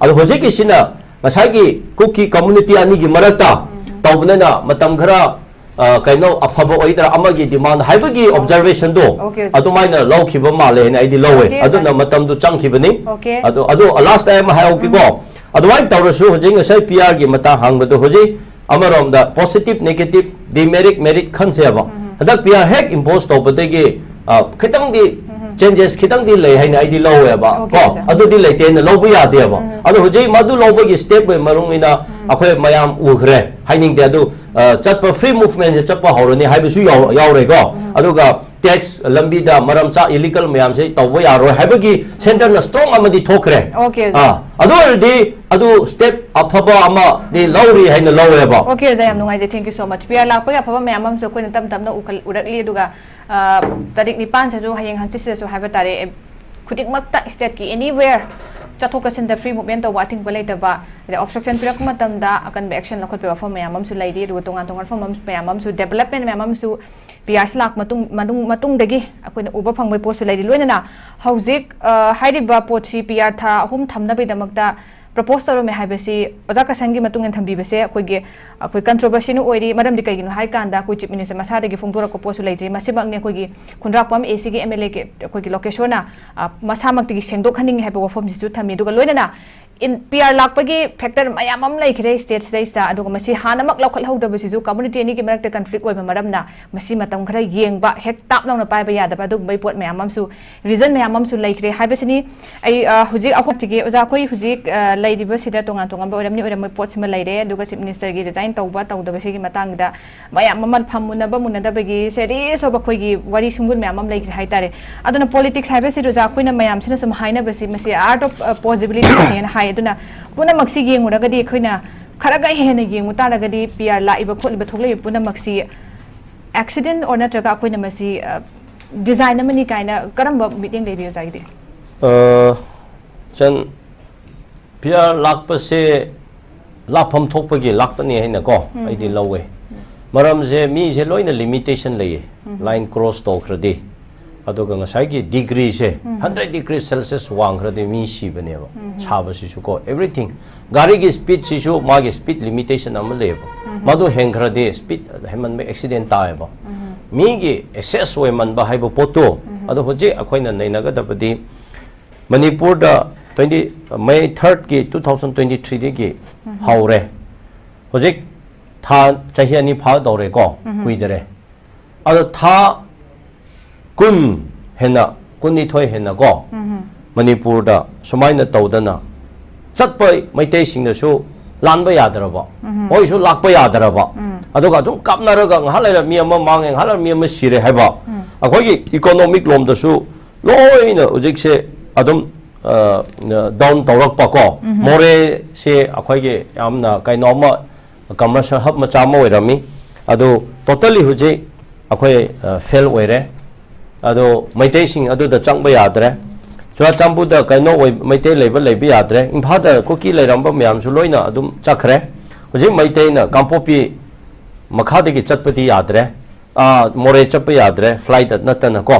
ꯑꯗꯣ ꯍꯧꯖꯤꯛꯀꯤꯁꯤꯅ ꯉꯁꯥꯏꯒꯤ ꯀꯨꯀꯤ ꯀꯝꯃꯨꯅꯤꯇꯤ ꯑꯅꯤꯒꯤ ꯃꯔꯛꯇ ꯇꯧꯕꯅꯤꯅ ꯃꯇꯝ ꯈꯔ, ꯑ, ꯀꯩꯅꯣ, ꯑꯐꯕ ꯑꯣꯏꯗ꯭ꯔꯥ ꯑꯃꯒꯤ ꯗꯤꯃꯥꯟ ꯍꯥꯏꯕꯒꯤ ꯑꯣꯕꯖꯔꯕꯦꯁꯟꯗꯣ Okay, okay. ꯑꯗꯨꯃꯥꯏꯅ ꯂꯧꯈꯤꯕ ꯃꯥꯜꯂꯦ ꯍꯥꯏꯅ ꯑꯩꯗꯤ ꯂꯧꯋꯦ꯫ Okay, ꯑꯗꯨꯅ okay. ꯃꯇꯝꯗꯨ ꯆꯪꯈꯤꯕꯅꯤ꯫ Okay. ꯑꯗꯣ, ꯑꯗꯣ ꯂꯥꯁ ꯇꯥꯏꯝ ꯍꯥꯏꯍꯧꯒꯦꯀꯣ꯫ ꯑꯗꯨꯃꯥꯏꯅ ꯇꯧꯔꯁꯨ ꯍꯧꯖꯤꯛ ꯉꯁꯥꯏ ꯄꯤ ꯑꯥꯔꯒꯤ ꯃꯇꯥꯡ ꯍꯥꯡꯕꯗꯣ ꯍꯧꯖꯤꯛ ꯑꯃꯔꯣꯝꯗ ꯄꯣꯖꯤꯇꯤꯚ, ꯅꯦꯒꯦꯇꯤꯚ, ꯗꯤꯃꯦꯔꯤꯠ, ꯃꯦꯔꯤꯠ ꯈꯟꯁꯦꯕ꯫ ꯍꯟꯗꯛ ꯄꯤ ꯑꯥꯔ ꯍꯦꯛ ꯏꯝꯄꯣꯁ ꯇꯧꯕꯗꯒꯤ, ꯑ, ꯈꯤꯇꯪꯗꯤ ꯆꯦꯟꯖꯦꯁ ꯈꯤꯇꯪꯗꯤ ꯂꯩ ꯍꯥꯏꯅ ꯑꯩꯗꯤ ꯂꯧꯋꯦꯕ꯫ Okay, ꯀꯣ sir. ꯑꯗꯨꯗꯤ ꯂꯩꯇꯦꯅ ꯂꯧꯕ ꯌꯥꯗꯦꯕ꯫ ꯑꯗꯣ ꯍꯧꯖꯤꯛ ꯃꯗꯨ ꯂꯧꯕꯒꯤ ꯁ꯭ꯇꯦꯞꯀꯤ ꯃꯔꯨꯡ ꯑꯣꯏꯅ ꯑꯩꯈꯣꯏ ꯃꯌꯥꯝ ꯎꯈ꯭ꯔꯦ꯫ ꯍꯥꯏꯅꯤꯡꯗꯦ ꯑꯗꯨ, ꯑ, ꯆꯠꯄ, ꯐ꯭ꯔꯤ ꯃꯨꯚꯃꯦꯟꯁꯦ ꯆꯠꯄ ꯍꯧꯔꯅꯤ ꯍꯥꯏꯕꯁꯨ ꯌꯥꯎ-, ꯌꯥꯎꯔꯦꯀꯣ꯫ ꯑꯗꯨꯒ ꯇꯦꯛꯁ ꯂꯝꯕꯤꯗ ꯃꯔꯝ ꯆꯥ ꯏꯂꯤꯒꯜ ꯃꯌꯥꯝꯁꯦ ꯇꯧꯕ ꯌꯥꯔꯣꯏ ꯍꯥꯏꯕꯒꯤ ꯁꯦꯟꯇꯔꯅ ꯁ꯭ꯇꯔꯣꯡ ꯑꯃꯗꯤ ꯊꯣꯛꯈ꯭ꯔꯦ꯫ Okay, sir. ꯑꯥ, ꯑꯗꯨ ꯑꯣꯏꯔꯗꯤ ꯑꯗꯨ ꯁ꯭ꯇꯦꯞ ꯑꯐꯕ ꯑꯃꯗꯤ ꯂꯧꯔꯤ ꯍꯥꯏꯅ ꯂꯧꯋꯦꯕ꯫ Okay, sir, ꯌꯥꯝ ꯅꯨꯡꯉꯥꯏꯖꯩ꯫ Thank you so much. P R ꯂꯥꯛꯄꯒꯤ ꯑꯐꯕ ꯃꯌꯥꯝ ꯑꯃꯁꯨ ꯑꯩꯈꯣꯏꯅ ꯇꯞ ꯇꯞꯅ ꯎꯈꯠ-, ꯎꯔꯛꯂꯤ꯫ ꯑꯗꯨꯒ, ꯑ, ꯇꯥꯔꯤꯛ ꯅꯤꯄꯥꯟꯁꯤꯁꯨ, ꯍꯌꯦꯡ ꯍꯪꯆꯤꯠꯁꯤꯗꯁꯨ ꯍꯥꯏꯕ ꯇꯥꯔꯦ, ꯑꯦ, ꯈꯨꯗꯤꯡꯃꯛꯇ ꯁ꯭ꯇꯦꯠꯀꯤ anywhere ꯆꯠꯊꯣꯛ ꯆꯠꯁꯤꯟꯗ ꯐ꯭ꯔꯤ ꯃꯨꯚꯃꯦꯟ ꯇꯧꯕ ꯑꯊꯤꯡꯕ ꯂꯩꯇꯕ, ꯑꯗꯩ ꯑꯣꯕꯁꯇ꯭ꯔꯛꯁꯟ ꯄꯤꯔꯛꯄ ꯃꯇꯝꯗ ꯑꯀꯟꯕ ꯑꯦꯛꯁꯟ ꯂꯧꯈꯠꯄꯒꯤ ꯋꯥꯐꯝ ꯃꯌꯥꯝ ꯑꯃꯁꯨ ꯂꯩꯔꯤ꯫ ꯑꯗꯨꯒ ꯇꯣꯉꯥꯟ ꯇꯣꯉꯥꯟꯕ ꯋꯥꯐꯝ ꯑꯃꯁꯨ, ꯃꯌꯥꯝ ꯑꯃꯁꯨ, ꯗꯦꯕꯂꯞꯃꯦꯟ ꯃꯌꯥꯝ ꯑꯃꯁꯨ ꯄꯤ ꯑꯥꯔꯁꯤ ꯂꯥꯛꯄ ꯃꯇꯨꯡ, ꯃꯅꯨꯡ, ꯃꯇꯨꯡꯗꯒꯤ ꯑꯩꯈꯣꯏꯅ ꯎꯕ ꯐꯪꯕꯒꯤ ꯄꯣꯠꯁꯨ ꯂꯩꯔꯤ꯫ ꯂꯣꯏꯅꯅ ꯍꯧꯖꯤꯛ, ꯑ, ꯍꯥꯏꯔꯤꯕ ꯄꯣꯠꯁꯤ ꯄꯤ ꯑꯥꯔ ꯊꯥ ꯑꯍꯨꯝ ꯊꯝꯅꯕꯒꯤꯗꯃꯛꯇ ꯄ꯭ꯔꯄꯣꯁ ꯇꯧꯔꯝꯃꯦ ꯍꯥꯏꯕꯁꯤ ꯑꯣꯖꯥ ꯀꯁꯟꯒꯤ ꯃꯇꯨꯡ ꯏꯟꯅ ꯊꯝꯕꯤꯕꯁꯦ ꯑꯩꯈꯣꯏꯒꯤ, ꯑꯩꯈꯣꯏ ꯀꯟꯇ꯭ꯔꯣꯚꯔꯁꯤꯅ ꯑꯣꯏꯔꯤ꯫ ꯃꯔꯝꯗꯤ ꯀꯩꯒꯤꯅꯣ ꯍꯥꯏ ꯀꯥꯟꯗ ꯑꯩꯈꯣꯏ ꯆꯤꯐ ꯃꯤꯅꯤꯁꯇꯔ ꯃꯁꯥꯗꯒꯤ ꯐꯣꯡꯗꯣꯔꯛꯄ ꯄꯣꯠꯁꯨ ꯂꯩꯇ꯭ꯔꯤ꯫ ꯃꯁꯤꯃꯛꯅꯤ ꯑꯩꯈꯣꯏꯒꯤ ꯈꯨꯟꯗ꯭ꯔꯥꯛꯄꯝ ꯑꯦ ꯁꯤꯒꯤ ꯑꯦꯝ ꯑꯦꯜ ꯑꯦꯒꯤ ꯑꯩꯈꯣꯏꯒꯤ ꯂꯣꯀꯦꯁꯣꯔꯅ, ꯑ, ꯃꯁꯥꯃꯛꯇꯒꯤ ꯁꯦꯡꯗꯣꯛꯍꯟꯅꯤꯡꯉꯤ ꯍꯥꯏꯕ ꯋꯥꯐꯝꯁꯤꯁꯨ ꯊꯝꯃꯤ꯫ ꯑꯗꯨꯒ ꯂꯣꯏꯅꯅ ꯏꯟ-, ꯄꯤ ꯑꯥꯔ ꯂꯥꯛꯄꯒꯤ ꯐꯦꯛꯇꯔ ꯃꯌꯥꯝ ꯑꯃ ꯂꯩꯈ꯭ꯔꯦ ꯁ꯭ꯇꯦꯠꯁꯤꯗꯩꯁꯤꯗ꯫ ꯑꯗꯨꯒ ꯃꯁꯤ ꯍꯥꯟꯅꯃꯛ ꯂꯧꯈꯠꯍꯧꯗꯕꯁꯤꯁꯨ ꯀꯝꯃꯨꯅꯤꯇꯤ ꯑꯅꯤꯒꯤ ꯃꯔꯛꯇ ꯀꯟꯐ꯭ꯂꯤꯛ ꯑꯣꯏꯕ ꯃꯔꯝꯅ ꯃꯁꯤ ꯃꯇꯝ ꯈꯔ ꯌꯦꯡꯕ, ꯍꯦꯛ ꯇꯥꯞ ꯂꯥꯎꯅ ꯄꯥꯏꯕ ꯌꯥꯗꯕ ꯑꯗꯨꯒꯨꯝꯕꯒꯤ ꯄꯣꯠ ꯃꯌꯥꯝ ꯑꯃꯁꯨ, ꯔꯤꯖꯟ ꯃꯌꯥꯝ ꯑꯃꯁꯨ ꯂꯩꯈ꯭ꯔꯦ ꯍꯥꯏꯕꯁꯤꯅꯤ꯫ ꯑꯩ, ꯑ, ꯍꯧꯖꯤꯛ ꯑꯩꯈꯣꯏꯒꯤ ꯑꯣꯖꯥ, ꯑꯩꯈꯣꯏ ꯍꯧꯖꯤꯛ, ꯑ, ꯂꯩꯔꯤꯕꯁꯤꯗ ꯇꯣꯉꯥꯟ ꯇꯣꯉꯥꯟꯕ ꯑꯣꯏꯔꯝꯅꯤ ꯑꯣꯏꯔꯝꯃꯣꯏ ꯄꯣꯠꯁꯤꯃ ꯂꯩꯔꯦ꯫ ꯑꯗꯨꯒ ꯆꯤꯐ ꯃꯤꯅꯤꯁꯇꯔꯒꯤ ꯔꯤꯖꯥꯏꯟ ꯇꯧꯕ ꯇꯧꯗꯕꯁꯤꯒꯤ ꯃꯇꯥꯡꯗ ꯃꯌꯥꯝ ꯑꯃ ꯐꯝꯃꯨꯟꯅꯕ ꯃꯨꯟꯅꯗꯕꯒꯤ ꯁꯦꯔꯤꯌꯁ ꯑꯣꯏꯕ ꯑꯩꯈꯣꯏꯒꯤ ꯋꯥꯔꯤ ꯁꯨꯝꯕꯨꯟ ꯃꯌꯥꯝ ꯑꯃ ꯂꯩꯈ꯭ꯔꯦ ꯍꯥꯏꯇꯥꯔꯦ꯫ ꯑꯗꯨꯅ ꯄꯣꯂꯤꯇꯤꯛꯁ ꯍꯥꯏꯕꯁꯤ ꯑꯣꯖꯥ ꯑꯩꯈꯣꯏꯅ ꯃꯌꯥꯝꯁꯤꯅ ꯁꯨꯝ ꯍꯥꯏꯅꯕꯁꯤ ꯃꯁꯤ ꯑꯥꯔꯠ ꯑꯣꯐ ꯄꯣꯁꯤꯕꯤꯂꯤꯇꯤꯁꯅꯦꯅ ꯍꯥꯏ꯫ ꯑꯗꯨꯅ ꯄꯨꯝꯅꯃꯛꯁꯤ ꯌꯦꯡꯉꯨꯔꯒꯗꯤ ꯑꯩꯈꯣꯏꯅ ꯈꯔꯒ ꯍꯦꯟꯅ ꯌꯦꯡꯉꯨ ꯇꯥꯔꯒꯗꯤ ꯄꯤ ꯑꯥꯔ ꯂꯥꯛꯏꯕ ꯈꯣꯠꯂꯤꯕ ꯊꯣꯛꯂꯛꯏꯕ ꯄꯨꯝꯅꯃꯛꯁꯤ ꯑꯦꯛꯁꯤꯗꯦꯟ ꯑꯣꯔ ꯅꯠꯇ꯭ꯔꯒ ꯑꯩꯈꯣꯏꯅ ꯃꯁꯤ, ꯑ, ꯗꯤꯖꯥꯏꯟ ꯑꯃꯅꯤ ꯀꯥꯏꯅ ꯀꯔꯝꯕ ꯃꯤꯠꯌꯦꯡ ꯂꯩꯕꯤ ꯑꯣꯖꯥꯒꯤꯗꯤ? ꯑ, ꯆꯟ, ꯄꯤ ꯑꯥꯔ ꯂꯥꯛꯄꯁꯦ ꯂꯥꯛꯐꯝ ꯊꯣꯛꯄꯒꯤ ꯂꯥꯛꯄꯅꯤ ꯍꯥꯏꯅꯀꯣ ꯑꯩꯗꯤ ꯂꯧꯋꯦ꯫ ꯃꯔꯝꯁꯦ ꯃꯤꯁꯦ ꯂꯣꯏꯅ ꯂꯤꯃꯤꯇꯦꯁꯟ ꯂꯩꯌꯦ꯫ ꯂꯥꯏꯟ ꯀ꯭ꯔꯣꯁ ꯇꯧꯈ꯭ꯔꯗꯤ, ꯑꯗꯨꯒ ꯉꯁꯥꯏꯒꯤ ꯗꯤꯒ꯭ꯔꯤꯁꯦ ꯍꯟꯗ꯭ꯔꯦꯠ ꯗꯤꯒ꯭ꯔꯤ ꯁꯦꯜꯁꯤꯌꯁ ꯋꯥꯡꯈ꯭ꯔꯗꯤ ꯃꯤ ꯁꯤꯕꯅꯦꯕ꯫ ꯁꯥꯕꯁꯤꯁꯨ ꯀꯣ, ꯑꯦꯚ꯭ꯔꯤꯊꯤꯡ꯫ ꯒꯥꯔꯤꯒꯤ ꯁ꯭ꯄꯤꯗꯁꯤꯁꯨ ꯃꯥꯒꯤ ꯁ꯭ꯄꯤꯗ ꯂꯤꯃꯤꯇꯦꯁꯟ ꯑꯃ ꯂꯩꯌꯦꯕ꯫ ꯃꯗꯨ ꯍꯦꯟꯈ꯭ꯔꯗꯤ, ꯁ꯭ꯄꯤꯗ ꯍꯦꯟꯃꯟꯕ ꯑꯦꯛꯁꯤꯗꯦꯟ ꯇꯥꯏꯌꯦꯕ꯫ ꯃꯤꯒꯤ ꯑꯦꯛꯁꯦꯁ ꯑꯣꯏꯃꯟꯕ ꯍꯥꯏꯕ ꯄꯣꯠꯇꯣ, ꯑꯗꯣ ꯍꯧꯖꯤꯛ ꯑꯩꯈꯣꯏꯅ ꯅꯩꯅꯒꯗꯕꯗꯤ ꯃꯅꯤꯄꯨꯔꯗ twenty, May thirdꯀꯤ two thousand twenty threeꯗꯒꯤ ꯍꯧꯔꯦ꯫ ꯍꯧꯖꯤꯛ ꯊꯥ, ꯆꯍꯤ ꯑꯅꯤ ꯐꯥꯗꯧꯔꯦꯀꯣ, ꯀꯨꯏꯗꯔꯦ꯫ ꯑꯗꯣ ꯊꯥ ꯀꯨꯟ ꯍꯦꯟꯅ ꯀꯨꯟꯅꯤꯊꯣꯏ ꯍꯦꯟꯅ ꯀꯣ, ꯃꯅꯤꯄꯨꯔꯗ ꯁꯨꯃꯥꯏꯅ ꯇꯧꯗꯅ ꯆꯠꯄ ꯃꯩꯇꯩꯁꯤꯡꯅꯁꯨ ꯂꯥꯟꯕ ꯌꯥꯗ꯭ꯔꯕ, ꯃꯣꯏꯁꯨ ꯂꯥꯛꯄ ꯌꯥꯗ꯭ꯔꯕ, ꯑꯗꯨꯒ ꯑꯗꯨꯝ ꯀꯥꯞꯅꯔꯒ ꯉꯥꯏꯍꯥꯛ ꯂꯩꯔ ꯃꯤ ꯑꯃ ꯃꯥꯡꯉꯦ, ꯉꯥꯏꯍꯥꯛ ꯂꯩꯔ ꯃꯤ ꯑꯃ ꯁꯤꯔꯦ ꯍꯥꯏꯕ, ꯑꯩꯈꯣꯏꯒꯤ ꯏꯀꯣꯅꯣꯃꯤꯛ ꯂꯣꯝꯗꯁꯨ ꯂꯣꯏꯅ ꯍꯧꯖꯤꯛꯁꯦ ꯑꯗꯨꯝ ꯗꯥꯎꯟ ꯇꯧꯔꯛꯄ ꯀꯣ, ꯃꯣꯔꯦꯁꯦ ꯑꯩꯈꯣꯏꯒꯤ ꯌꯥꯝꯅ ꯀꯩꯅꯣ ꯑꯃ, ꯀꯃꯔꯁꯤꯌꯦꯜ ꯍꯕ ꯃꯆꯥ ꯑꯃ ꯑꯣꯏꯔꯝꯃꯤ꯫ ꯑꯗꯨ ꯇꯣꯇꯦꯜꯂꯤ ꯍꯧꯖꯤꯛ ꯑꯩꯈꯣꯏ ꯐꯦꯜ ꯑꯣꯏꯔꯦ꯫ ꯑꯗꯣ ꯃꯩꯇꯩꯁꯤꯡ ꯑꯗꯨꯗ ꯆꯪꯕ ꯌꯥꯗ꯭ꯔꯦ꯫ ꯆꯨꯔꯥꯆꯥꯟꯄꯨꯔꯗ ꯀꯩꯅꯣ ꯑꯣꯏ, ꯃꯩꯇꯩ ꯂꯩꯕ ꯂꯩꯕ ꯌꯥꯗ꯭ꯔꯦ꯫ ꯏꯝꯐꯥꯜꯗ ꯀꯨꯀꯤ ꯂꯩꯔꯝꯕ ꯃꯌꯥꯝꯁꯨ ꯂꯣꯏꯅ ꯑꯗꯨꯝ ꯆꯠꯈ꯭ꯔꯦ꯫ ꯍꯧꯖꯤꯛ ꯃꯩꯇꯩꯅ ꯀꯥꯡꯄꯣꯛꯄꯤ ꯃꯈꯥꯗꯒꯤ ꯆꯠꯄꯗꯤ ꯌꯥꯗ꯭ꯔꯦ꯫ ꯑꯥ, ꯃꯣꯔꯦ ꯆꯠꯄ ꯌꯥꯗ꯭ꯔꯦ, ꯐ꯭ꯂꯥꯏꯠꯇ ꯅꯠꯇꯅꯀꯣ꯫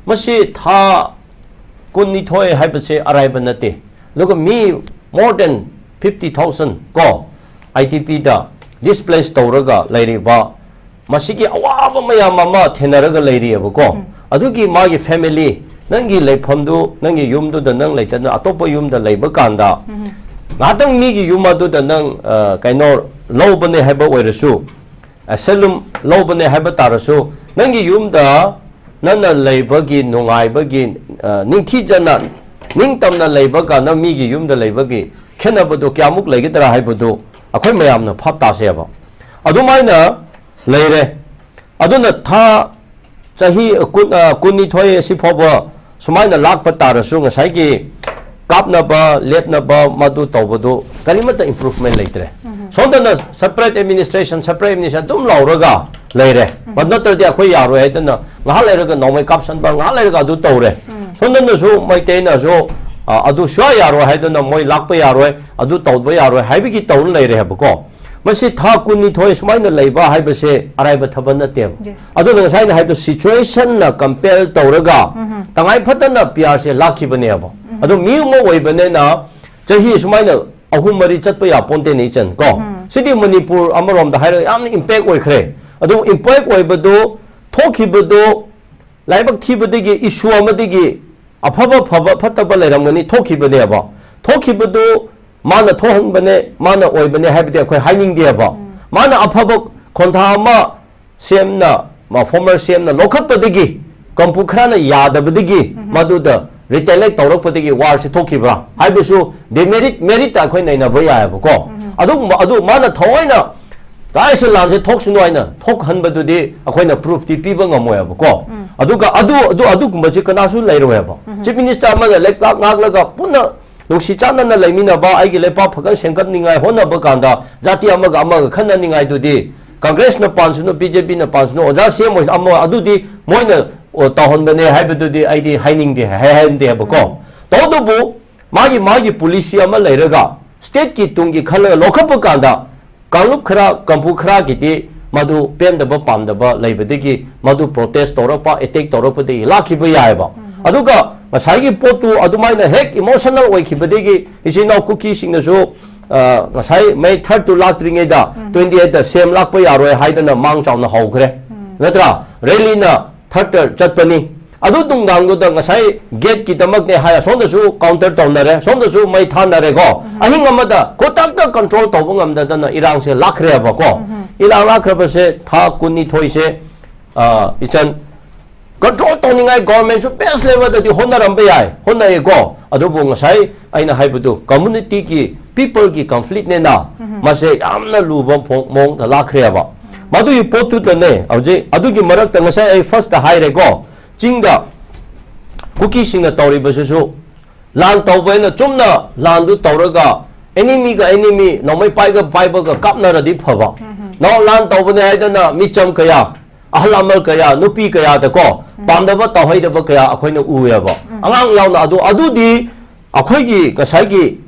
ꯃꯁꯤ ꯊꯥ ꯀꯨꯟꯅꯤꯊꯣꯏ ꯍꯥꯏꯕꯁꯦ ꯑꯔꯥꯏꯕ ꯅꯠꯇꯦ꯫ ꯑꯗꯨꯒ ꯃꯤ more than fifty thousand ꯀꯣ, ꯑꯥꯏ ꯗꯤ ꯄꯤꯗ ꯗꯤꯁꯄ꯭ꯂꯦꯁ ꯇꯧꯔꯒ ꯂꯩꯔꯤꯕ, ꯃꯁꯤꯒꯤ ꯑꯋꯥꯕ ꯃꯌꯥꯝ ꯑꯃ ꯊꯦꯡꯅꯔꯒ ꯂꯩꯔꯤꯑꯕꯀꯣ꯫ ꯑꯗꯨꯒꯤ ꯃꯥꯒꯤ ꯐꯦꯃꯤꯂꯤ, ꯅꯪꯒꯤ ꯂꯩꯐꯝꯗꯨ, ꯅꯪꯒꯤ ꯌꯨꯝꯗꯨꯗ ꯅꯪ ꯂꯩꯇꯅ ꯑꯇꯣꯞꯄ ꯌꯨꯝꯗ ꯂꯩꯕ ꯀꯥꯟꯗ, ꯉꯥꯏꯍꯥꯛꯇꯪ ꯃꯤꯒꯤ ꯌꯨꯝ ꯑꯗꯨꯗ ꯅꯪ, ꯑ, ꯀꯩꯅꯣ, ꯂꯧꯕꯅꯦ ꯍꯥꯏꯕ ꯑꯣꯏꯔꯁꯨ, ꯑꯦꯁꯦꯂꯨꯝ ꯂꯧꯕꯅꯦ ꯍꯥꯏꯕ ꯇꯥꯔꯁꯨ, ꯅꯪꯒꯤ ꯌꯨꯝꯗ ꯅꯪꯅ ꯂꯩꯕꯒꯤ ꯅꯨꯡꯉꯥꯏꯕꯒꯤ, ꯑ, ꯅꯤꯡꯊꯤꯖꯅ, ꯅꯤꯡꯇꯝꯅ ꯂꯩꯕꯒ ꯅꯪ ꯃꯤꯒꯤ ꯌꯨꯝꯗ ꯂꯩꯕꯒꯤ ꯈꯦꯠꯅꯕꯗꯨ ꯀꯌꯥꯃꯨꯛ ꯂꯩꯒꯗ꯭ꯔꯥ ꯍꯥꯏꯕꯗꯨ ꯑꯩꯈꯣꯏ ꯃꯌꯥꯝꯅ ꯚꯥꯞ ꯇꯥꯁꯦꯕ꯫ ꯑꯗꯨꯃꯥꯏꯅ ꯂꯩꯔꯦ꯫ ꯑꯗꯨꯅ ꯊꯥ ꯆꯍꯤ ꯀꯨꯟ, ꯑ, ꯀꯨꯟꯅꯤꯊꯣꯏ ꯑꯁꯤ ꯐꯥꯎꯕ ꯁꯨꯃꯥꯏꯅ ꯂꯥꯛꯄ ꯇꯥꯔꯁꯨ, ꯉꯁꯥꯏꯒꯤ ꯀꯥꯞꯅꯕ, ꯂꯦꯞꯅꯕ, ꯃꯗꯨ ꯇꯧꯕꯗꯨ ꯀꯔꯤꯃꯠꯇ ꯏꯝꯄ꯭ꯔꯨꯚꯃꯦꯟ ꯂꯩꯇ꯭ꯔꯦ꯫ ꯁꯣꯝꯗꯅ ꯁꯦꯄꯔꯦꯠ ꯑꯦꯗꯃꯤꯅꯤꯁꯇ꯭ꯔꯦꯁꯟ, ꯁꯦꯄꯔꯦꯠ ꯑꯦꯗꯃꯤꯅꯤꯁꯇ꯭ꯔꯦꯁꯟ ꯑꯗꯨꯝ ꯂꯥꯎꯔꯒ ꯂꯩꯔꯦ꯫ ꯃꯗꯨ ꯅꯠꯇ꯭ꯔꯗꯤ ꯑꯩꯈꯣꯏ ꯌꯥꯔꯣꯏ ꯍꯥꯏꯗꯅ ꯉꯥꯏꯍꯥꯛ ꯂꯩꯔꯒ ꯅꯣꯡꯃꯩ ꯀꯥꯞꯁꯟꯕ, ꯉꯥꯏꯍꯥꯛ ꯂꯩꯔꯒ ꯑꯗꯨ ꯇꯧꯔꯦ꯫ ꯁꯣꯝꯗꯅꯁꯨ ꯃꯩꯇꯩꯅꯁꯨ, ꯑ, ꯑꯗꯨ ꯁꯨꯡꯌꯥ ꯌꯥꯔꯣꯏ ꯍꯥꯏꯗꯅ ꯃꯣꯏ ꯂꯥꯛꯄ ꯌꯥꯔꯣꯏ, ꯑꯗꯨ ꯇꯧꯕ ꯌꯥꯔꯣꯏ ꯍꯥꯏꯕꯒꯤ ꯇꯧꯔ ꯂꯩꯔꯦ ꯍꯥꯏꯕꯀꯣ꯫ ꯃꯁꯤ ꯊꯥ ꯀꯨꯟꯅꯤꯊꯣꯏ ꯁꯨꯃꯥꯏꯅ ꯂꯩꯕ ꯍꯥꯏꯕꯁꯦ ꯑꯔꯥꯏꯕ ꯊꯕꯛ ꯅꯠꯇꯦꯕ꯫ Yes. ꯑꯗꯨꯅ ꯉꯁꯥꯏꯅ ꯍꯥꯏꯕꯗꯣ, ꯁꯤꯆꯨꯋꯦꯁꯟꯅ ꯀꯝꯄꯦꯜ ꯇꯧꯔꯒ, ꯇꯉꯥꯏ ꯐꯗꯅ ꯄꯤ ꯑꯥꯔꯁꯦ ꯂꯥꯛꯈꯤꯕꯅꯦꯕ꯫ ꯑꯗꯣ ꯃꯤ ꯑꯃ ꯑꯣꯏꯕꯅꯤꯅ ꯆꯍꯤ ꯁꯨꯃꯥꯏꯅ ꯑꯍꯨꯝ ꯃꯔꯤ ꯆꯠꯄ ꯌꯥꯄꯣꯟꯇꯦꯅꯦ, ꯏꯆꯟ, ꯀꯣ? ꯁꯤꯗꯤ ꯃꯅꯤꯄꯨꯔ ꯑꯃꯔꯣꯝꯗ ꯍꯥꯏꯔꯒ ꯌꯥꯝꯅ ꯏꯝꯄꯦꯛ ꯑꯣꯏꯈ꯭ꯔꯦ꯫ ꯑꯗꯨ ꯏꯝꯄꯦꯛ ꯑꯣꯏꯕꯗꯨ, ꯊꯣꯛꯈꯤꯕꯗꯨ, ꯂꯥꯏꯕꯛ ꯊꯤꯕꯗꯒꯤ, ꯏꯁꯨ ꯑꯃꯗꯒꯤ, ꯑꯐꯕ ꯐꯕ ꯐꯠꯇꯕ ꯂꯩꯔꯝꯒꯅꯤ, ꯊꯣꯛꯈꯤꯕꯅꯦꯕ꯫ ꯊꯣꯛꯈꯤꯕꯗꯨ ꯃꯥꯅ ꯊꯣꯛꯍꯟꯕꯅꯦ, ꯃꯥꯅ ꯑꯣꯏꯕꯅꯦ ꯍꯥꯏꯕꯗꯤ ꯑꯩꯈꯣꯏ ꯍꯥꯏꯅꯤꯡꯗꯦꯕ꯫ ꯃꯥꯅ ꯑꯐꯕ ꯈꯣꯟꯊꯥ ꯑꯃ ꯁꯤ ꯑꯦꯝꯅ, ꯃꯥ ꯐꯣꯔꯃꯔ ꯁꯤ ꯑꯦꯝꯅ ꯂꯧꯈꯠꯄꯗꯒꯤ ꯀꯝꯄꯨ ꯈꯔꯅ ꯌꯥꯗꯕꯗꯒꯤ ꯃꯗꯨꯗ ꯔꯤꯇꯦꯂꯦꯛ ꯇꯧꯔꯛꯄꯗꯒꯤ ꯋꯥꯔꯁꯤ ꯊꯣꯛꯈꯤꯕ꯭ꯔꯥ ꯍꯥꯏꯕꯁꯨ ꯗꯤꯃꯦꯔꯤꯠ ꯃꯦꯔꯤꯠꯇ ꯑꯩꯈꯣꯏ ꯅꯩꯅꯕ ꯌꯥꯏꯑꯕꯀꯣ꯫ ꯑꯗꯨꯒꯨꯝꯕ ꯑꯗꯨ ꯃꯥꯅ ꯊꯑꯣꯏꯅ ꯇꯥꯏꯁꯦ ꯂꯥꯟꯁꯦ ꯊꯣꯛꯁꯅꯨ ꯍꯥꯏꯅ ꯊꯣꯛꯍꯟꯕꯗꯨꯗꯤ ꯑꯩꯈꯣꯏꯅ ꯄ꯭ꯔꯨꯐꯇꯤ ꯄꯤꯕ ꯉꯝꯃꯣꯏꯕꯀꯣ꯫ ꯑꯗꯨꯒ ꯑꯗꯨ ꯑꯗꯨ ꯑꯗꯨꯒꯨꯝꯕꯁꯤ ꯀꯅꯥꯁꯨ ꯂꯩꯔꯣꯏꯕ꯫ ꯆꯤꯐ ꯃꯤꯅꯤꯁꯇꯔ ꯑꯃꯅ ꯂꯩꯉꯥꯛ ꯉꯥꯛꯂꯒ ꯄꯨꯟꯅ ꯅꯨꯡꯁꯤ ꯆꯥꯟꯅꯅ ꯂꯩꯃꯤꯟꯅꯕ, ꯑꯩꯒꯤ ꯂꯩꯄꯥꯛ ꯐꯒꯠ ꯁꯦꯝꯒꯠꯅꯤꯡꯉꯥꯏ ꯍꯣꯠꯅꯕ ꯀꯥꯟꯗ ꯖꯥꯇꯤ ꯑꯃꯒ ꯑꯃꯒ ꯈꯟꯅꯅꯤꯡꯉꯥꯏꯗꯨꯗꯤ ꯀꯪꯒ꯭ꯔꯦꯁꯅ ꯄꯥꯟꯁꯅꯨ, ꯕꯤ ꯖꯦ ꯄꯤꯅ ꯄꯥꯟꯁꯅꯨ, ꯑꯣꯖꯥ ꯁꯤ ꯑꯦꯝ ꯑꯣꯏꯁꯅꯨ, ꯑꯃ ꯑꯗꯨꯗꯤ ꯃꯣꯏꯅ, ꯑꯣ, ꯇꯧꯍꯟꯕꯅꯦ ꯍꯥꯏꯕꯗꯨꯗꯤ ꯑꯩꯗꯤ ꯍꯥꯏꯅꯤꯡꯗꯦ, ꯍꯥꯏꯍꯟꯗꯦꯕꯀꯣ꯫ ꯇꯧꯕꯇꯕꯨ ꯃꯥꯒꯤ ꯃꯥꯒꯤ ꯄꯣꯂꯤꯁꯤ ꯑꯃ ꯂꯩꯔꯒ ꯁ꯭ꯇꯦꯠꯀꯤ ꯇꯨꯡꯒꯤ ꯈꯜꯂꯒ ꯂꯧꯈꯠꯄ ꯀꯥꯟꯗ ꯀꯥꯡꯂꯨꯞ ꯈꯔ, ꯀꯝꯄꯨ ꯈꯔꯒꯤꯗꯤ ꯃꯗꯨ ꯄꯦꯟꯗꯕ ꯄꯥꯝꯗꯕ ꯂꯩꯕꯗꯒꯤ ꯃꯗꯨ ꯄ꯭ꯔꯣꯇꯦꯁ ꯇꯧꯔꯛꯄ, ꯑꯦꯇꯦꯛ ꯇꯧꯔꯛꯄꯗꯒꯤ ꯂꯥꯛꯈꯤꯕ ꯌꯥꯏꯑꯕ꯫ ꯑꯗꯨꯒ ꯉꯁꯥꯏꯒꯤ ꯄꯣꯠꯇꯨ ꯑꯗꯨꯃꯥꯏꯅ ꯍꯦꯛ ꯏꯃꯣꯁꯅꯦꯜ ꯑꯣꯏꯈꯤꯕꯗꯒꯤ ꯏꯆꯤꯟ ꯏꯅꯥꯎ ꯀꯨꯀꯤꯁꯤꯡꯅꯁꯨ, ꯑ, ꯉꯁꯥꯏ ꯃꯦ ꯊꯥꯔꯠꯇꯨ ꯂꯥꯛꯇ꯭ꯔꯤꯉꯩꯗ ꯇ꯭ꯋꯦꯟꯇꯤ ꯑꯩꯠꯇ ꯁꯦꯝ ꯂꯥꯛꯄ ꯌꯥꯔꯣꯏ ꯍꯥꯏꯗꯅ ꯃꯥꯡ ꯆꯥꯎꯅ ꯍꯧꯈ꯭ꯔꯦ, ꯅꯠꯇ꯭ꯔꯥ? ꯔꯦꯂꯤꯅ ꯊꯥꯔꯠꯇ ꯆꯠꯄꯅꯤ꯫ ꯑꯗꯨ ꯅꯨꯡꯗꯥꯡꯗꯨꯗ ꯉꯁꯥꯏ ꯒꯦꯠꯀꯤꯗꯃꯛꯅꯦ ꯍꯥꯏ, ꯑꯁꯣꯝꯗꯁꯨ ꯀꯥꯎꯟꯇꯔ ꯇꯧꯅꯔꯦ, ꯁꯣꯝꯗꯁꯨ ꯃꯩ ꯊꯥꯅꯔꯦꯀꯣ꯫ ꯑꯍꯤꯡ ꯑꯃꯗ ꯈꯨꯗꯛꯇ ꯀꯟꯇ꯭ꯔꯣꯜ ꯇꯧꯕ ꯉꯝꯗꯗꯅ ꯏꯔꯥꯡꯁꯦ ꯂꯥꯛꯈ꯭ꯔꯦꯕꯀꯣ꯫ ꯏꯔꯥꯡ ꯂꯥꯛꯈ꯭ꯔꯕꯁꯦ ꯊꯥ ꯀꯨꯟꯅꯤꯊꯣꯏꯁꯦ, ꯑ, ꯏꯆꯟ, ꯀꯟꯇ꯭ꯔꯣꯜ ꯇꯧꯅꯤꯡꯉꯥꯏ ꯒꯣꯔꯃꯦꯟꯁꯨ ꯕꯦꯁ ꯂꯦꯚꯦꯜꯗꯗꯤ ꯍꯣꯠꯅꯔꯝꯕ ꯌꯥꯏ, ꯍꯣꯠꯅꯩꯌꯦꯀꯣ꯫ ꯑꯗꯨꯕꯨ ꯉꯁꯥꯏ ꯑꯩꯅ ꯍꯥꯏꯕꯗꯨ ꯀꯝꯃꯨꯅꯤꯇꯤꯒꯤ, ꯄꯤꯄꯜꯒꯤ ꯀꯟꯐ꯭ꯂꯤꯛꯅꯦꯅ ꯃꯁꯦ ꯌꯥꯝꯅ ꯂꯨꯕ ꯐꯣ-, ꯃꯑꯣꯡꯗ ꯂꯥꯛꯈ꯭ꯔꯦꯕ꯫ ꯃꯗꯨꯒꯤ ꯄꯣꯠꯇꯨꯗꯅꯦ ꯍꯧꯖꯤꯛ ꯑꯗꯨꯒꯤ ꯃꯔꯛꯇ ꯉꯁꯥꯏ ꯑꯩ ꯐꯥꯔꯁꯇ ꯍꯥꯏꯔꯦꯀꯣ, ꯆꯤꯡꯗ ꯀꯨꯀꯤꯁꯤꯡꯅ ꯇꯧꯔꯤꯕꯁꯤꯁꯨ ꯂꯥꯟ ꯇꯧꯕ ꯍꯥꯏꯅ ꯆꯨꯝꯅ ꯂꯥꯟꯗꯨ ꯇꯧꯔꯒ ꯑꯦꯅꯤꯃꯤꯒ ꯑꯦꯅꯤꯃꯤ, ꯅꯣꯡꯃꯩ ꯄꯥꯏꯒ ꯄꯥꯏꯕꯒ ꯀꯥꯞꯅꯔꯗꯤ ꯐꯕ꯫ ꯅꯣ, ꯂꯥꯟ ꯇꯧꯕꯅꯦ ꯍꯥꯏꯗꯅ ꯃꯤꯆꯝ ꯀꯌꯥ, ꯑꯍꯜ ꯂꯃꯟ ꯀꯌꯥ, ꯅꯨꯄꯤ ꯀꯌꯥꯗꯀꯣ ꯄꯥꯝꯗꯕ ꯇꯧꯍꯩꯗꯕ ꯀꯌꯥ ꯑꯩꯈꯣꯏꯅ ꯎꯑꯦꯕ꯫ ꯑꯉꯥꯡ ꯌꯥꯎꯅ ꯑꯗꯨ, ꯑꯗꯨꯗꯤ ꯑꯩꯈꯣꯏꯒꯤ ꯉꯁꯥꯏꯒꯤ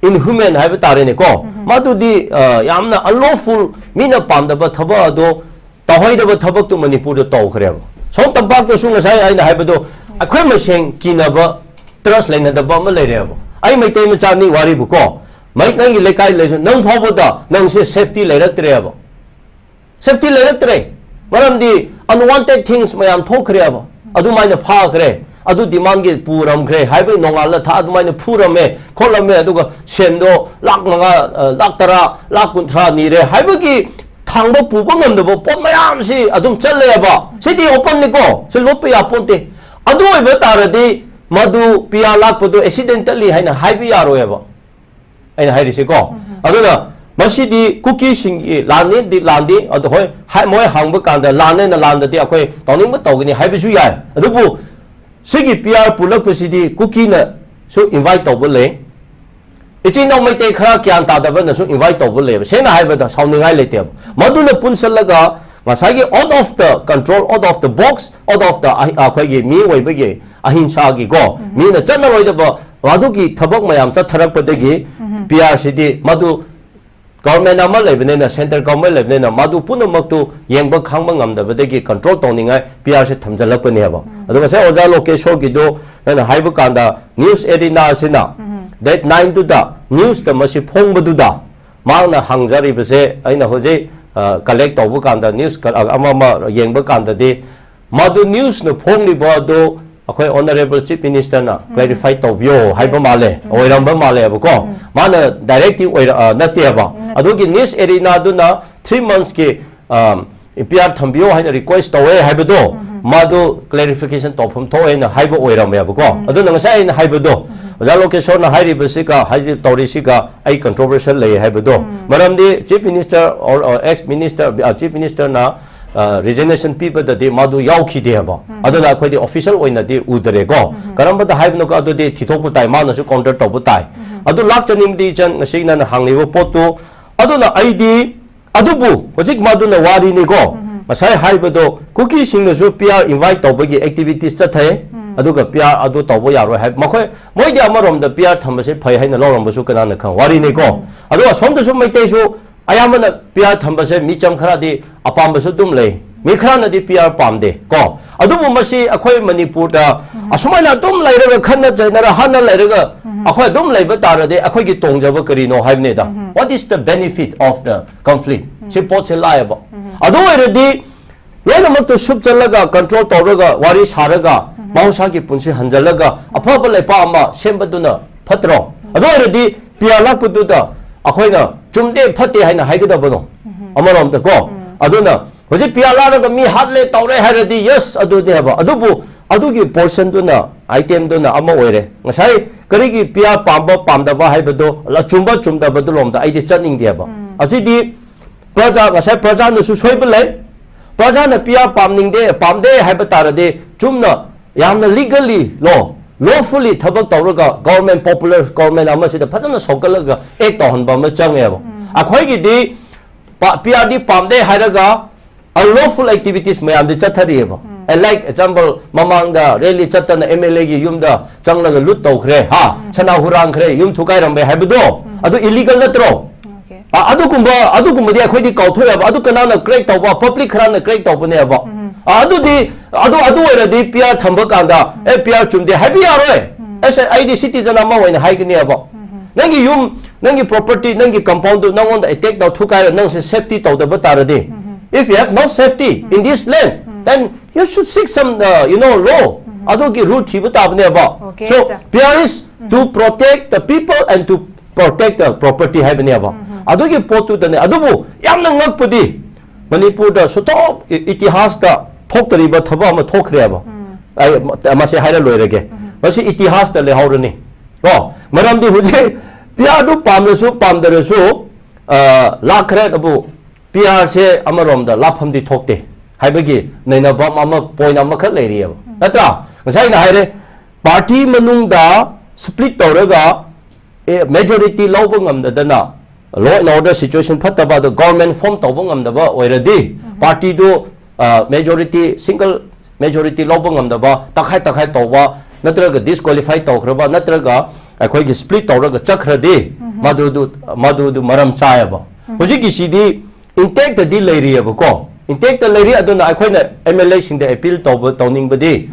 ꯏꯟꯍ꯭ꯌꯨꯃꯦꯟ ꯍꯥꯏꯕ ꯇꯥꯔꯦꯅꯦꯀꯣ꯫ ꯃꯗꯨꯗꯤ, ꯑ, ꯌꯥꯝꯅ ꯑꯟꯂꯣꯐꯨꯜ, ꯃꯤꯅ ꯄꯥꯝꯗꯕ ꯊꯕꯛ ꯑꯗꯣ ꯇꯧꯍꯩꯗꯕ ꯊꯕꯛꯇꯨ ꯃꯅꯤꯄꯨꯔꯗ ꯇꯧꯈ꯭ꯔꯦꯕ꯫ ꯁꯣꯝ ꯇꯝꯄꯥꯛꯇꯁꯨ ꯉꯁꯥꯏ ꯑꯩꯅ ꯍꯥꯏꯕꯗꯣ ꯑꯩꯈꯣꯏ ꯃꯁꯦꯟ ꯀꯤꯅꯕ, ꯇ꯭ꯔꯁ ꯂꯩꯅꯗꯕ ꯑꯃ ꯂꯩꯔꯦꯕ꯫ ꯑꯩ ꯃꯩꯇꯩ ꯃꯆꯥꯅꯤ ꯋꯥꯔꯤꯕꯨꯀꯣ, ꯃꯩ-, ꯅꯪꯒꯤ ꯂꯩꯀꯥꯏ ꯂꯩꯁꯨ ꯅꯪ ꯐꯥꯎꯕꯗ ꯅꯪꯁꯦ ꯁꯦꯐꯇꯤ ꯂꯩꯔꯛꯇ꯭ꯔꯦꯕ꯫ ꯁꯦꯐꯇꯤ ꯂꯩꯔꯛꯇ꯭ꯔꯦ꯫ ꯃꯔꯝꯗꯤ unwanted things ꯃꯌꯥꯝ ꯊꯣꯛꯈ꯭ꯔꯦꯕ꯫ ꯑꯗꯨꯃꯥꯏꯅ ꯐꯥꯈ꯭ꯔꯦ, ꯑꯗꯨ ꯗꯤꯃꯥꯟꯒꯤ ꯄꯨꯔꯝꯈ꯭ꯔꯦ ꯍꯥꯏꯕꯒꯤ ꯅꯣꯡꯉꯥꯜꯂ ꯊꯥ ꯑꯗꯨꯃꯥꯏꯅ ꯐꯨꯔꯝꯃꯦ, ꯈꯣꯠꯂꯝꯃꯦ, ꯑꯗꯨꯒ ꯁꯦꯟꯗꯣ ꯂꯥꯛ ꯃꯉꯥ, ꯑ, ꯂꯥꯛ ꯇꯔꯥ, ꯂꯥꯛ ꯀꯨꯟꯊ꯭ꯔꯥ ꯅꯤꯔꯦ ꯍꯥꯏꯕꯒꯤ ꯊꯥꯡꯕ ꯄꯨꯕ ꯉꯝꯗꯕ ꯄꯣꯠ ꯃꯌꯥꯝꯁꯤ ꯑꯗꯨꯝ ꯆꯠꯂꯦꯕ꯫ ꯁꯤꯗꯤ open ꯅꯤꯀꯣ, ꯁꯤ ꯂꯣꯠꯄ ꯌꯥꯄꯣꯟꯇꯦ꯫ ꯑꯗꯨ ꯑꯣꯏꯕ ꯇꯥꯔꯗꯤ ꯃꯗꯨ P R ꯂꯥꯛꯄꯗꯨ accidentally ꯍꯥꯏꯅ ꯍꯥꯏꯕ ꯌꯥꯔꯣꯏꯕ꯫ ꯑꯩꯅ ꯍꯥꯏꯔꯤꯁꯤꯀꯣ꯫ ꯑꯗꯨꯅ ꯃꯁꯤꯗꯤ ꯀꯨꯀꯤꯁꯤꯡꯒꯤ ꯂꯥꯟꯅꯤꯗꯤ ꯂꯥꯟꯗꯤ, ꯑꯗꯣ ꯍꯣꯏ, ꯍꯥꯏ-, ꯃꯣꯏ ꯍꯪꯕ ꯀꯥꯟꯗ ꯂꯥꯟꯅꯦꯅ ꯂꯥꯟꯗꯗꯤ ꯑꯩꯈꯣꯏ ꯇꯧꯅꯤꯡꯕ ꯇꯧꯒꯅꯤ ꯍꯥꯏꯕꯁꯨ ꯌꯥꯏ꯫ ꯑꯗꯨꯕꯨ ꯁꯤꯒꯤ P R ꯄꯨꯜꯂꯛꯄꯁꯤꯗꯤ ꯀꯨꯀꯤꯅꯁꯨ invite ꯇꯧꯕ ꯂꯩ, ꯏꯆꯤꯟ ꯏꯅꯥꯎ ꯃꯩꯇꯩ ꯈꯔ ꯒ꯭ꯌꯥꯟ ꯇꯥꯗꯕꯅꯁꯨ invite ꯇꯧꯕ ꯂꯩꯌꯦꯕ꯫ ꯁꯦꯡꯅ ꯍꯥꯏꯕꯗ ꯁꯥꯎꯅꯤꯡꯉꯥꯏ ꯂꯩꯇꯦꯕ꯫ ꯃꯗꯨꯅ ꯄꯨꯟꯁꯤꯜꯂꯒ ꯉꯁꯥꯏꯒꯤ out of the control, out of the box, out of the ꯑꯍꯤ-, ꯑꯩꯈꯣꯏꯒꯤ ꯃꯤꯑꯣꯏꯕꯒꯤ ꯑꯍꯤꯡꯁꯥꯒꯤꯀꯣ, ꯃꯤꯅ ꯆꯠꯅꯔꯣꯏꯗꯕ ꯑꯗꯨꯒꯤ ꯊꯕꯛ ꯃꯌꯥꯝ ꯆꯠꯊꯔꯛꯄꯗꯒꯤ P R ꯁꯤꯗꯤ ꯃꯗꯨ government ꯑꯃ ꯂꯩꯕꯅꯤꯅ, centre government ꯂꯩꯕꯅꯤꯅ, ꯃꯗꯨ ꯄꯨꯝꯅꯃꯛꯇꯨ ꯌꯦꯡꯕ ꯈꯪꯕ ꯉꯝꯗꯕꯗꯒꯤ control ꯇꯧꯅꯤꯡꯉꯥꯏ P R ꯁꯦ ꯊꯝꯖꯤꯜꯂꯛꯄꯅꯦꯕ꯫ ꯑꯗꯣ ꯉꯁꯥꯏ ꯑꯣꯖꯥ ꯂꯣꯀꯦꯁꯣꯔꯒꯤꯗꯣ ꯅꯪꯅ ꯍꯥꯏꯕ ꯀꯥꯟꯗ news arena ꯑꯁꯤꯅ date nine ꯗꯨꯗ news ꯇ ꯃꯁꯤ ꯐꯣꯡꯕꯗꯨꯗ ꯃꯍꯥꯛꯅ ꯍꯪꯖꯔꯤꯕꯁꯦ, ꯑꯩꯅ ꯍꯧꯖꯤꯛ, ꯑ, collect ꯇꯧꯕ ꯀꯥꯟꯗ, news ꯀ-, ꯑ, ꯑꯃ ꯑꯃ ꯌꯦꯡꯕ ꯀꯥꯟꯗꯗꯤ, ꯃꯗꯨ news ꯅ ꯐꯣꯡꯂꯤꯕ ꯑꯗꯨ ꯑꯩꯈꯣꯏ honourable Chief Minister ꯅ clarify ꯇꯧꯕꯤꯌꯣ ꯍꯥꯏꯕ ꯃꯥꯜꯂꯦ, ꯑꯣꯏꯔꯝꯕ ꯃꯥꯜꯂꯦꯕꯀꯣ꯫ ꯃꯥꯅ direct ꯇꯤ ꯑꯣꯏꯔ-, ꯑ, ꯅꯠꯇꯦꯕ꯫ ꯑꯗꯨꯒꯤ news arena ꯗꯨꯅ three months ꯀꯤ, ꯑ, P R ꯊꯝꯕꯤꯌꯣ ꯍꯥꯏꯅ request ꯇꯧꯋꯦ ꯍꯥꯏꯕꯗꯣ, ꯃꯥꯗꯨ clarification ꯇꯧꯐꯝ ꯊꯣꯛꯑꯦꯅ ꯍꯥꯏꯕ ꯑꯣꯏꯔꯝꯃꯦꯕꯀꯣ꯫ ꯑꯗꯨꯅ ꯉꯁꯥꯏ ꯑꯩꯅ ꯍꯥꯏꯕꯗꯣ, ꯑꯣꯖꯥ ꯂꯣꯀꯦꯁꯣꯔꯅ ꯍꯥꯏꯔꯤꯕꯁꯤꯒ, ꯍꯥꯏꯗꯤ ꯇꯧꯔꯤꯁꯤꯒ ꯑꯩ controversial ꯂꯩ ꯍꯥꯏꯕꯗꯣ, ꯃꯔꯝꯗꯤ Chief Minister or, or ex minister, ꯑ, Chief Minister ꯅ, ꯑ, resignation ꯄꯤꯕꯗꯗꯤ ꯃꯥꯗꯨ ꯌꯥꯎꯈꯤꯗꯦꯕ꯫ ꯑꯗꯨꯅ ꯑꯩꯈꯣꯏꯗꯤ official ꯑꯣꯏꯅꯗꯤ ꯎꯗꯔꯦꯀꯣ꯫ ꯀꯔꯝꯕꯗ ꯍꯥꯏꯕꯅꯣ ꯑꯗꯨꯗꯤ ꯊꯤꯊꯣꯛꯄ ꯇꯥꯏ, ꯃꯥꯅꯁꯨ counter ꯇꯧꯕ ꯇꯥꯏ꯫ ꯑꯗꯨ ꯂꯥꯛꯆꯅꯤꯡꯕꯗꯤ ꯏꯆꯟ, ꯉꯁꯤ ꯅꯪꯅ ꯍꯪꯂꯤꯕ ꯄꯣꯠꯇꯨ, ꯑꯗꯨꯅ ꯑꯩꯗꯤ ꯑꯗꯨꯕꯨ ꯍꯧꯖꯤꯛ ꯃꯗꯨꯅ ꯋꯥꯔꯤꯅꯤꯀꯣ꯫ ꯉꯁꯥꯏ ꯍꯥꯏꯕꯗꯣ, ꯀꯨꯀꯤꯁꯤꯡꯅꯁꯨ P R invite ꯇꯧꯕꯒꯤ activities ꯆꯠꯊꯩ, ꯑꯗꯨꯒ P R ꯑꯗꯨ ꯇꯧꯕ ꯌꯥꯔꯣꯏ ꯍꯥꯏ꯫ ꯃꯈꯣꯏ, ꯃꯣꯏꯗꯤ ꯑꯃꯔꯣꯝꯗ P R ꯊꯝꯕꯁꯦ ꯐꯩ ꯍꯥꯏꯅ ꯂꯧꯔꯝꯕꯁꯨ ꯀꯅꯥꯅ ꯈꯪ, ꯋꯥꯔꯤꯅꯤꯀꯣ꯫ ꯑꯗꯨꯒ ꯑꯁꯣꯝꯗꯁꯨ ꯃꯩꯇꯩꯁꯨ ꯑꯌꯥꯝꯕꯅ P R ꯊꯝꯕꯁꯦ ꯃꯤꯆꯝ ꯈꯔꯗꯤ ꯑꯄꯥꯝꯕꯁꯨ ꯑꯗꯨꯝ ꯂꯩ, ꯃꯤ ꯈꯔꯅꯗꯤ P R ꯄꯥꯝꯗꯦ ꯀꯣ꯫ ꯑꯗꯨꯕꯨ ꯃꯁꯤ ꯑꯩꯈꯣꯏ ꯃꯅꯤꯄꯨꯔꯗ ꯑꯁꯨꯃꯥꯏꯅ ꯑꯗꯨꯝ ꯂꯩꯔꯒ, ꯈꯠꯅ ꯆꯩꯅꯔ ꯍꯥꯠꯅ ꯂꯩꯔꯒ ꯑꯩꯈꯣꯏ ꯑꯗꯨꯝ ꯂꯩꯕ ꯇꯥꯔꯗꯤ ꯑꯩꯈꯣꯏꯒꯤ ꯇꯣꯡꯖꯕ ꯀꯔꯤꯅꯣ ꯍꯥꯏꯕꯅꯤꯗ꯫ What is the benefit of the conflict? ꯁꯤ ꯄꯣꯠꯁꯦ ꯂꯥꯛꯑꯦꯕ꯫ ꯑꯗꯨ ꯑꯣꯏꯔꯗꯤ ꯂꯣꯏꯅꯃꯛꯇꯨ ꯁꯨꯞꯆꯜꯂꯒ, control ꯇꯧꯔꯒ, ꯋꯥꯔꯤ ꯁꯥꯔꯒ, ꯃꯍꯧꯁꯥꯒꯤ ꯄꯨꯟꯁꯤ ꯍꯟꯖꯜꯂꯒ ꯑꯐꯕ ꯂꯩꯄꯥꯛ ꯑꯃ ꯁꯦꯝꯕꯗꯨꯅ ꯐꯠꯇ꯭ꯔꯣ? ꯑꯗꯨ ꯑꯣꯏꯔꯗꯤ P R ꯂꯥꯛꯄꯗꯨꯗ ꯑꯩꯈꯣꯏꯅ ꯆꯨꯝꯗꯦ ꯐꯠꯇꯦ ꯍꯥꯏꯅ ꯍꯥꯏꯒꯗꯕꯗꯣ, ꯑꯃꯔꯣꯝꯗ ꯀꯣ꯫ ꯑꯗꯨꯅ ꯍꯧꯖꯤꯛ ꯄꯤ ꯑꯥꯔ ꯂꯥꯛꯂꯒ ꯃꯤ ꯍꯥꯠꯂꯦ ꯇꯧꯔꯦ ꯍꯥꯏꯔꯗꯤ yes, ꯑꯗꯨꯅꯦꯕ꯫ ꯑꯗꯨꯕꯨ ꯑꯗꯨꯒꯤ portion ꯗꯨꯅ, item ꯗꯨꯅ ꯑꯃ ꯑꯣꯏꯔꯦ꯫ ꯉꯁꯥꯏ ꯀꯔꯤꯒꯤ ꯄꯤ ꯑꯥꯔ ꯄꯥꯝꯕ ꯄꯥꯝꯗꯕ ꯍꯥꯏꯕꯗꯣ, ꯑꯆꯨꯝꯕ ꯆꯨꯝꯗꯕꯗꯨ ꯂꯣꯝꯗ ꯑꯩꯗꯤ ꯆꯠꯅꯤꯡꯗꯦꯕ꯫ ꯑꯁꯤꯗꯤ ꯄ꯭ꯔꯖꯥ, ꯉꯁꯥꯏ ꯄ꯭ꯔꯖꯥꯅꯁꯨ ꯁꯣꯏꯕ ꯂꯩ꯫ ꯄ꯭ꯔꯖꯥꯅ ꯄꯤ ꯑꯥꯔ ꯄꯥꯝꯅꯤꯡꯗꯦ, ꯄꯥꯝꯗꯦ ꯍꯥꯏꯕ ꯇꯥꯔꯗꯤ ꯆꯨꯝꯅ ꯌꯥꯝꯅ legally ꯂꯣ, lawfully ꯊꯕꯛ ꯇꯧꯔꯒ government, popular government ꯑꯃꯁꯤꯗ ꯐꯖꯅ ꯁꯧꯒꯠꯂꯒ act ꯇꯧꯍꯟꯕ ꯑꯃ ꯆꯪꯉꯦꯕ꯫ ꯑꯩꯈꯣꯏꯒꯤꯗꯤ ꯄꯤ ꯑꯥꯔ ꯗꯤ ꯄꯥꯝꯗꯦ ꯍꯥꯏꯔꯒ unlawful activities ꯃꯌꯥꯝꯗꯤ ꯆꯠꯊꯔꯤꯑꯕ꯫ ꯑꯦ, like example, ꯃꯃꯥꯡꯗ rally ꯆꯠꯇꯅ ꯑꯦꯝ ꯑꯦꯜ ꯑꯦꯒꯤ ꯌꯨꯝꯗ ꯆꯪꯂꯒ loot ꯇꯧꯈ꯭ꯔꯦ, ꯍꯥ, ꯁꯅꯥ ꯍꯨꯔꯥꯟꯈ꯭ꯔꯦ, ꯌꯨꯝ ꯊꯨꯒꯥꯏꯔꯝꯃꯦ ꯍꯥꯏꯕꯗꯣ, ꯑꯗꯨ illegal ꯅꯠꯇ꯭ꯔꯣ? ꯑꯣꯀꯦ꯫ ꯑ, ꯑꯗꯨꯒꯨꯝꯕ, ꯑꯗꯨꯒꯨꯝꯕꯗꯤ ꯑꯩꯈꯣꯏꯗꯤ ꯀꯥꯎꯊꯣꯛꯑꯦꯕ꯫ ꯑꯗꯨ ꯀꯅꯥꯅ create ꯇꯧꯕ? Public ꯈꯔꯅ create ꯇꯧꯕꯅꯦꯕ꯫ ꯑ, ꯑꯗꯨꯗꯤ, ꯑꯗꯨ, ꯑꯗꯨ ꯑꯣꯏꯔꯗꯤ ꯄꯤ ꯑꯥꯔ ꯊꯝꯕ ꯀꯥꯟꯗ, "ꯑꯦ, ꯄꯤ ꯑꯥꯔ ꯆꯨꯝꯗꯦ" ꯍꯥꯏꯕ ꯌꯥꯔꯣꯏ꯫ ꯑꯩꯁꯦ, ꯑꯩꯗꯤ citizen ꯑꯃ ꯑꯣꯏꯅ ꯍꯥꯏꯒꯅꯦꯕ꯫ ꯅꯪꯒꯤ ꯌꯨꯝ, ꯅꯪꯒꯤ property, ꯅꯪꯒꯤ compound ꯗꯨ ꯅꯪꯉꯣꯟꯗ attack ꯇꯧ ꯊꯨꯒꯥꯏꯔ ꯅꯪꯁꯦ safety ꯇꯧꯗꯕ ꯇꯥꯔꯗꯤ, if you have no safety in this land, then you should seek some, uh, you know, law. ꯑꯗꯨꯒꯤ rule ꯊꯤꯕ ꯇꯥꯕꯅꯦꯕ꯫ Okay, So, sir. P R is to protect the people and to protect the property ꯍꯥꯏꯕꯅꯦꯕ꯫ ꯑꯗꯨꯒꯤ ꯄꯣꯠꯇꯨꯗꯅꯦ꯫ ꯑꯗꯨꯕꯨ ꯌꯥꯝꯅ ꯉꯛꯄꯗꯤ, ꯃꯅꯤꯄꯨꯔꯗ ꯁꯨꯊꯣꯛ E-, ꯏꯇꯤꯍꯥꯁꯇ ꯊꯣꯛꯇꯔꯤꯕ ꯊꯕꯛ ꯑꯃ ꯊꯣꯛꯈ꯭ꯔꯦꯕ꯫ ꯑꯩ ꯃ-, ꯃꯁꯤ ꯍꯥꯏꯔ ꯂꯣꯏꯔꯒꯦ꯫ ꯃꯁꯤ ꯏꯇꯤꯍꯥꯁꯇ ꯂꯩꯍꯧꯔꯅꯤ꯫ ꯀꯣ? ꯃꯔꯝꯗꯤ ꯍꯧꯖꯤꯛ ꯄꯤ ꯑꯥꯔꯗꯨ ꯄꯥꯝꯂꯁꯨ ꯄꯥꯝꯗ꯭ꯔꯁꯨ, ꯑ, ꯂꯥꯛꯈ꯭ꯔꯦ꯫ ꯑꯗꯨꯕꯨ ꯄꯤ ꯑꯥꯔꯁꯦ ꯑꯃꯔꯣꯝꯗ ꯂꯥꯞꯐꯝꯗꯤ ꯊꯣꯛꯇꯦ ꯍꯥꯏꯕꯒꯤ ꯅꯩꯅꯕ ꯑꯃ, point ꯑꯃꯈꯛ ꯂꯩꯔꯤꯑꯕ꯫ ꯅꯠꯇ꯭ꯔꯥ? ꯉꯁꯥꯏ ꯑꯩꯅ ꯍꯥꯏꯔꯦ, party ꯃꯅꯨꯡꯗ split ꯇꯧꯔꯒ, ꯑꯦ, majority ꯂꯧꯕ ꯉꯝꯗꯗꯅ, law and order situation ꯐꯠꯇꯕ, ꯑꯗꯣ government form ꯇꯧꯕ ꯉꯝꯗꯕ ꯑꯣꯏꯔꯗꯤ, partyꯗꯨ, ꯑ, majority, single majority ꯂꯧꯕ ꯉꯝꯗꯕ, ꯇꯪꯈꯥꯏ ꯇꯪꯈꯥꯏ ꯇꯧꯕ, ꯅꯠꯇ꯭ꯔꯒ disqualify ꯇꯧꯈ꯭ꯔꯕ, ꯅꯠꯇ꯭ꯔꯒ ꯑꯩꯈꯣꯏꯒꯤ split ꯇꯧꯔꯒ ꯆꯠꯈ꯭ꯔꯗꯤ, ꯃꯗꯨꯗꯨ, ꯃꯗꯨꯗꯨ ꯃꯔꯝ ꯆꯥꯏꯌꯦꯕ꯫ ꯍꯧꯖꯤꯛꯀꯤꯁꯤꯗꯤ intactꯗꯤ ꯂꯩꯔꯤꯑꯕꯀꯣ, intactꯇ ꯂꯩꯔꯤ꯫ ꯑꯗꯨꯅ ꯑꯩꯈꯣꯏꯅ M L Aꯁꯤꯡꯗ appeal ꯇꯧꯕ, ꯇꯧꯅꯤꯡꯕꯗꯤ,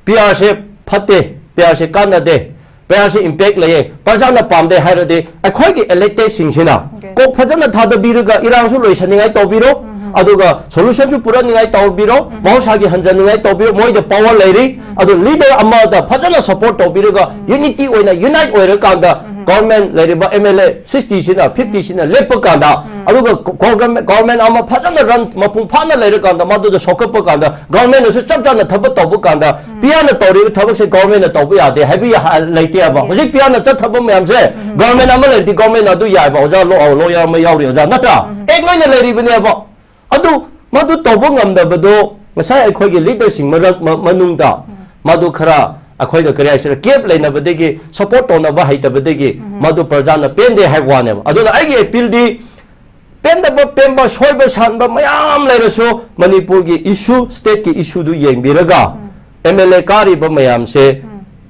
ꯄꯤ ꯑꯥꯔꯁꯦ ꯐꯠꯇꯦ, ꯄꯤ ꯑꯥꯔꯁꯦ ꯀꯥꯟꯅꯗꯦ, ꯄꯤ ꯑꯥꯔꯁꯦ impact ꯂꯩꯌꯦ, ꯄ꯭ꯔꯖꯥꯅ ꯄꯥꯝꯗꯦ ꯍꯥꯏꯔꯗꯤ ꯑꯩꯈꯣꯏꯒꯤ electedꯁꯤꯡꯁꯤꯅ Okay. ꯀꯣꯛ ꯐꯖꯅ ꯊꯥꯗꯕꯤꯔꯒ ꯏꯔꯥꯡꯁꯨ ꯂꯣꯏꯁꯟꯅꯤꯡꯉꯥꯏ ꯇꯧꯕꯤꯔꯣ꯫ ꯑꯗꯨꯒ solution ꯁꯨ ꯄꯨꯔꯛꯅꯤꯡꯉꯥꯏ ꯇꯧꯕꯤꯔꯣ, ꯃꯍꯧꯁꯥꯒꯤ ꯍꯟꯖꯅꯤꯡꯉꯥꯏ ꯇꯧꯕꯤꯔꯣ, ꯃꯣꯏꯗ power ꯂꯩꯔꯤ꯫ ꯑꯗꯨ leader ꯑꯃꯗ ꯐꯖꯅ support ꯇꯧꯕꯤꯔꯒ unity ꯑꯣꯏꯅ unite ꯑꯣꯏꯔꯀꯥꯟꯗ government ꯂꯩꯔꯤꯕ M L A sixty ꯁꯤꯅ, fifty ꯁꯤꯅ ꯂꯦꯞꯄ ꯀꯥꯟꯗ, ꯑꯗꯨꯒ government, government ꯑꯃ ꯐꯖꯅ run ꯃꯄꯨꯡ ꯐꯥꯅ ꯂꯩꯔꯀꯥꯟꯗ ꯃꯗꯨꯗ ꯁꯣꯛꯀꯠꯄ ꯀꯥꯟꯗ government ꯅꯁꯨ ꯆꯞ ꯆꯥꯅ ꯊꯕꯛ ꯇꯧꯕ ꯀꯥꯟꯗ ꯄꯤꯌꯥꯅ ꯇꯧꯔꯤꯕ ꯊꯕꯛꯁꯦ government ꯅ ꯇꯧꯕ ꯌꯥꯗꯦ ꯍꯥꯏꯕ ꯌꯥ-, ꯂꯩꯇꯦꯕ꯫ ꯍꯧꯖꯤꯛ ꯄꯤꯌꯥꯅ ꯆꯠꯊꯕ ꯃꯌꯥꯝꯁꯦ government ꯑꯃ ꯂꯩꯔꯗꯤ government ꯅ ꯑꯗꯨ ꯌꯥꯏꯕ꯫ ꯑꯣꯖꯥ ꯂꯣ-, lawyer ꯑꯃ ꯌꯥꯎꯔꯤ ꯑꯣꯖꯥ, ꯅꯠꯇ꯭ꯔꯥ? Act ꯂꯣꯏꯅ ꯂꯩꯔꯤꯕꯅꯦꯕ꯫ ꯑꯗꯨ ꯃꯗꯨ ꯇꯧꯕ ꯉꯝꯗꯕꯗꯣ ꯉꯁꯥꯏ ꯑꯩꯈꯣꯏꯒꯤ leader ꯁꯤꯡ ꯃꯔꯛ ꯃ-, ꯃꯅꯨꯡꯗ ꯃꯗꯨ ꯈꯔ ꯑꯩꯈꯣꯏꯗ ꯀꯔꯤ ꯍꯥꯏꯁꯤꯔ gap ꯂꯩꯅꯕꯗꯒꯤ, support ꯇꯧꯅꯕ ꯍꯩꯇꯕꯗꯒꯤ ꯃꯗꯨ ꯄ꯭ꯔꯖꯥꯅ ꯄꯦꯟꯗꯦ ꯍꯥꯏꯕ ꯋꯥꯅꯦꯕ꯫ ꯑꯗꯨꯅ ꯑꯩꯒꯤ appeal ꯗꯤ ꯄꯦꯟꯗꯕ ꯄꯦꯟꯕ ꯁꯣꯏꯕ ꯁꯥꯟꯕ ꯃꯌꯥꯝ ꯂꯩꯔꯁꯨ ꯃꯅꯤꯄꯨꯔꯒꯤ issue, state ꯀꯤ issue ꯗꯨ ꯌꯦꯡꯕꯤꯔꯒ M L A ꯀꯥꯔꯤꯕ ꯃꯌꯥꯝꯁꯦ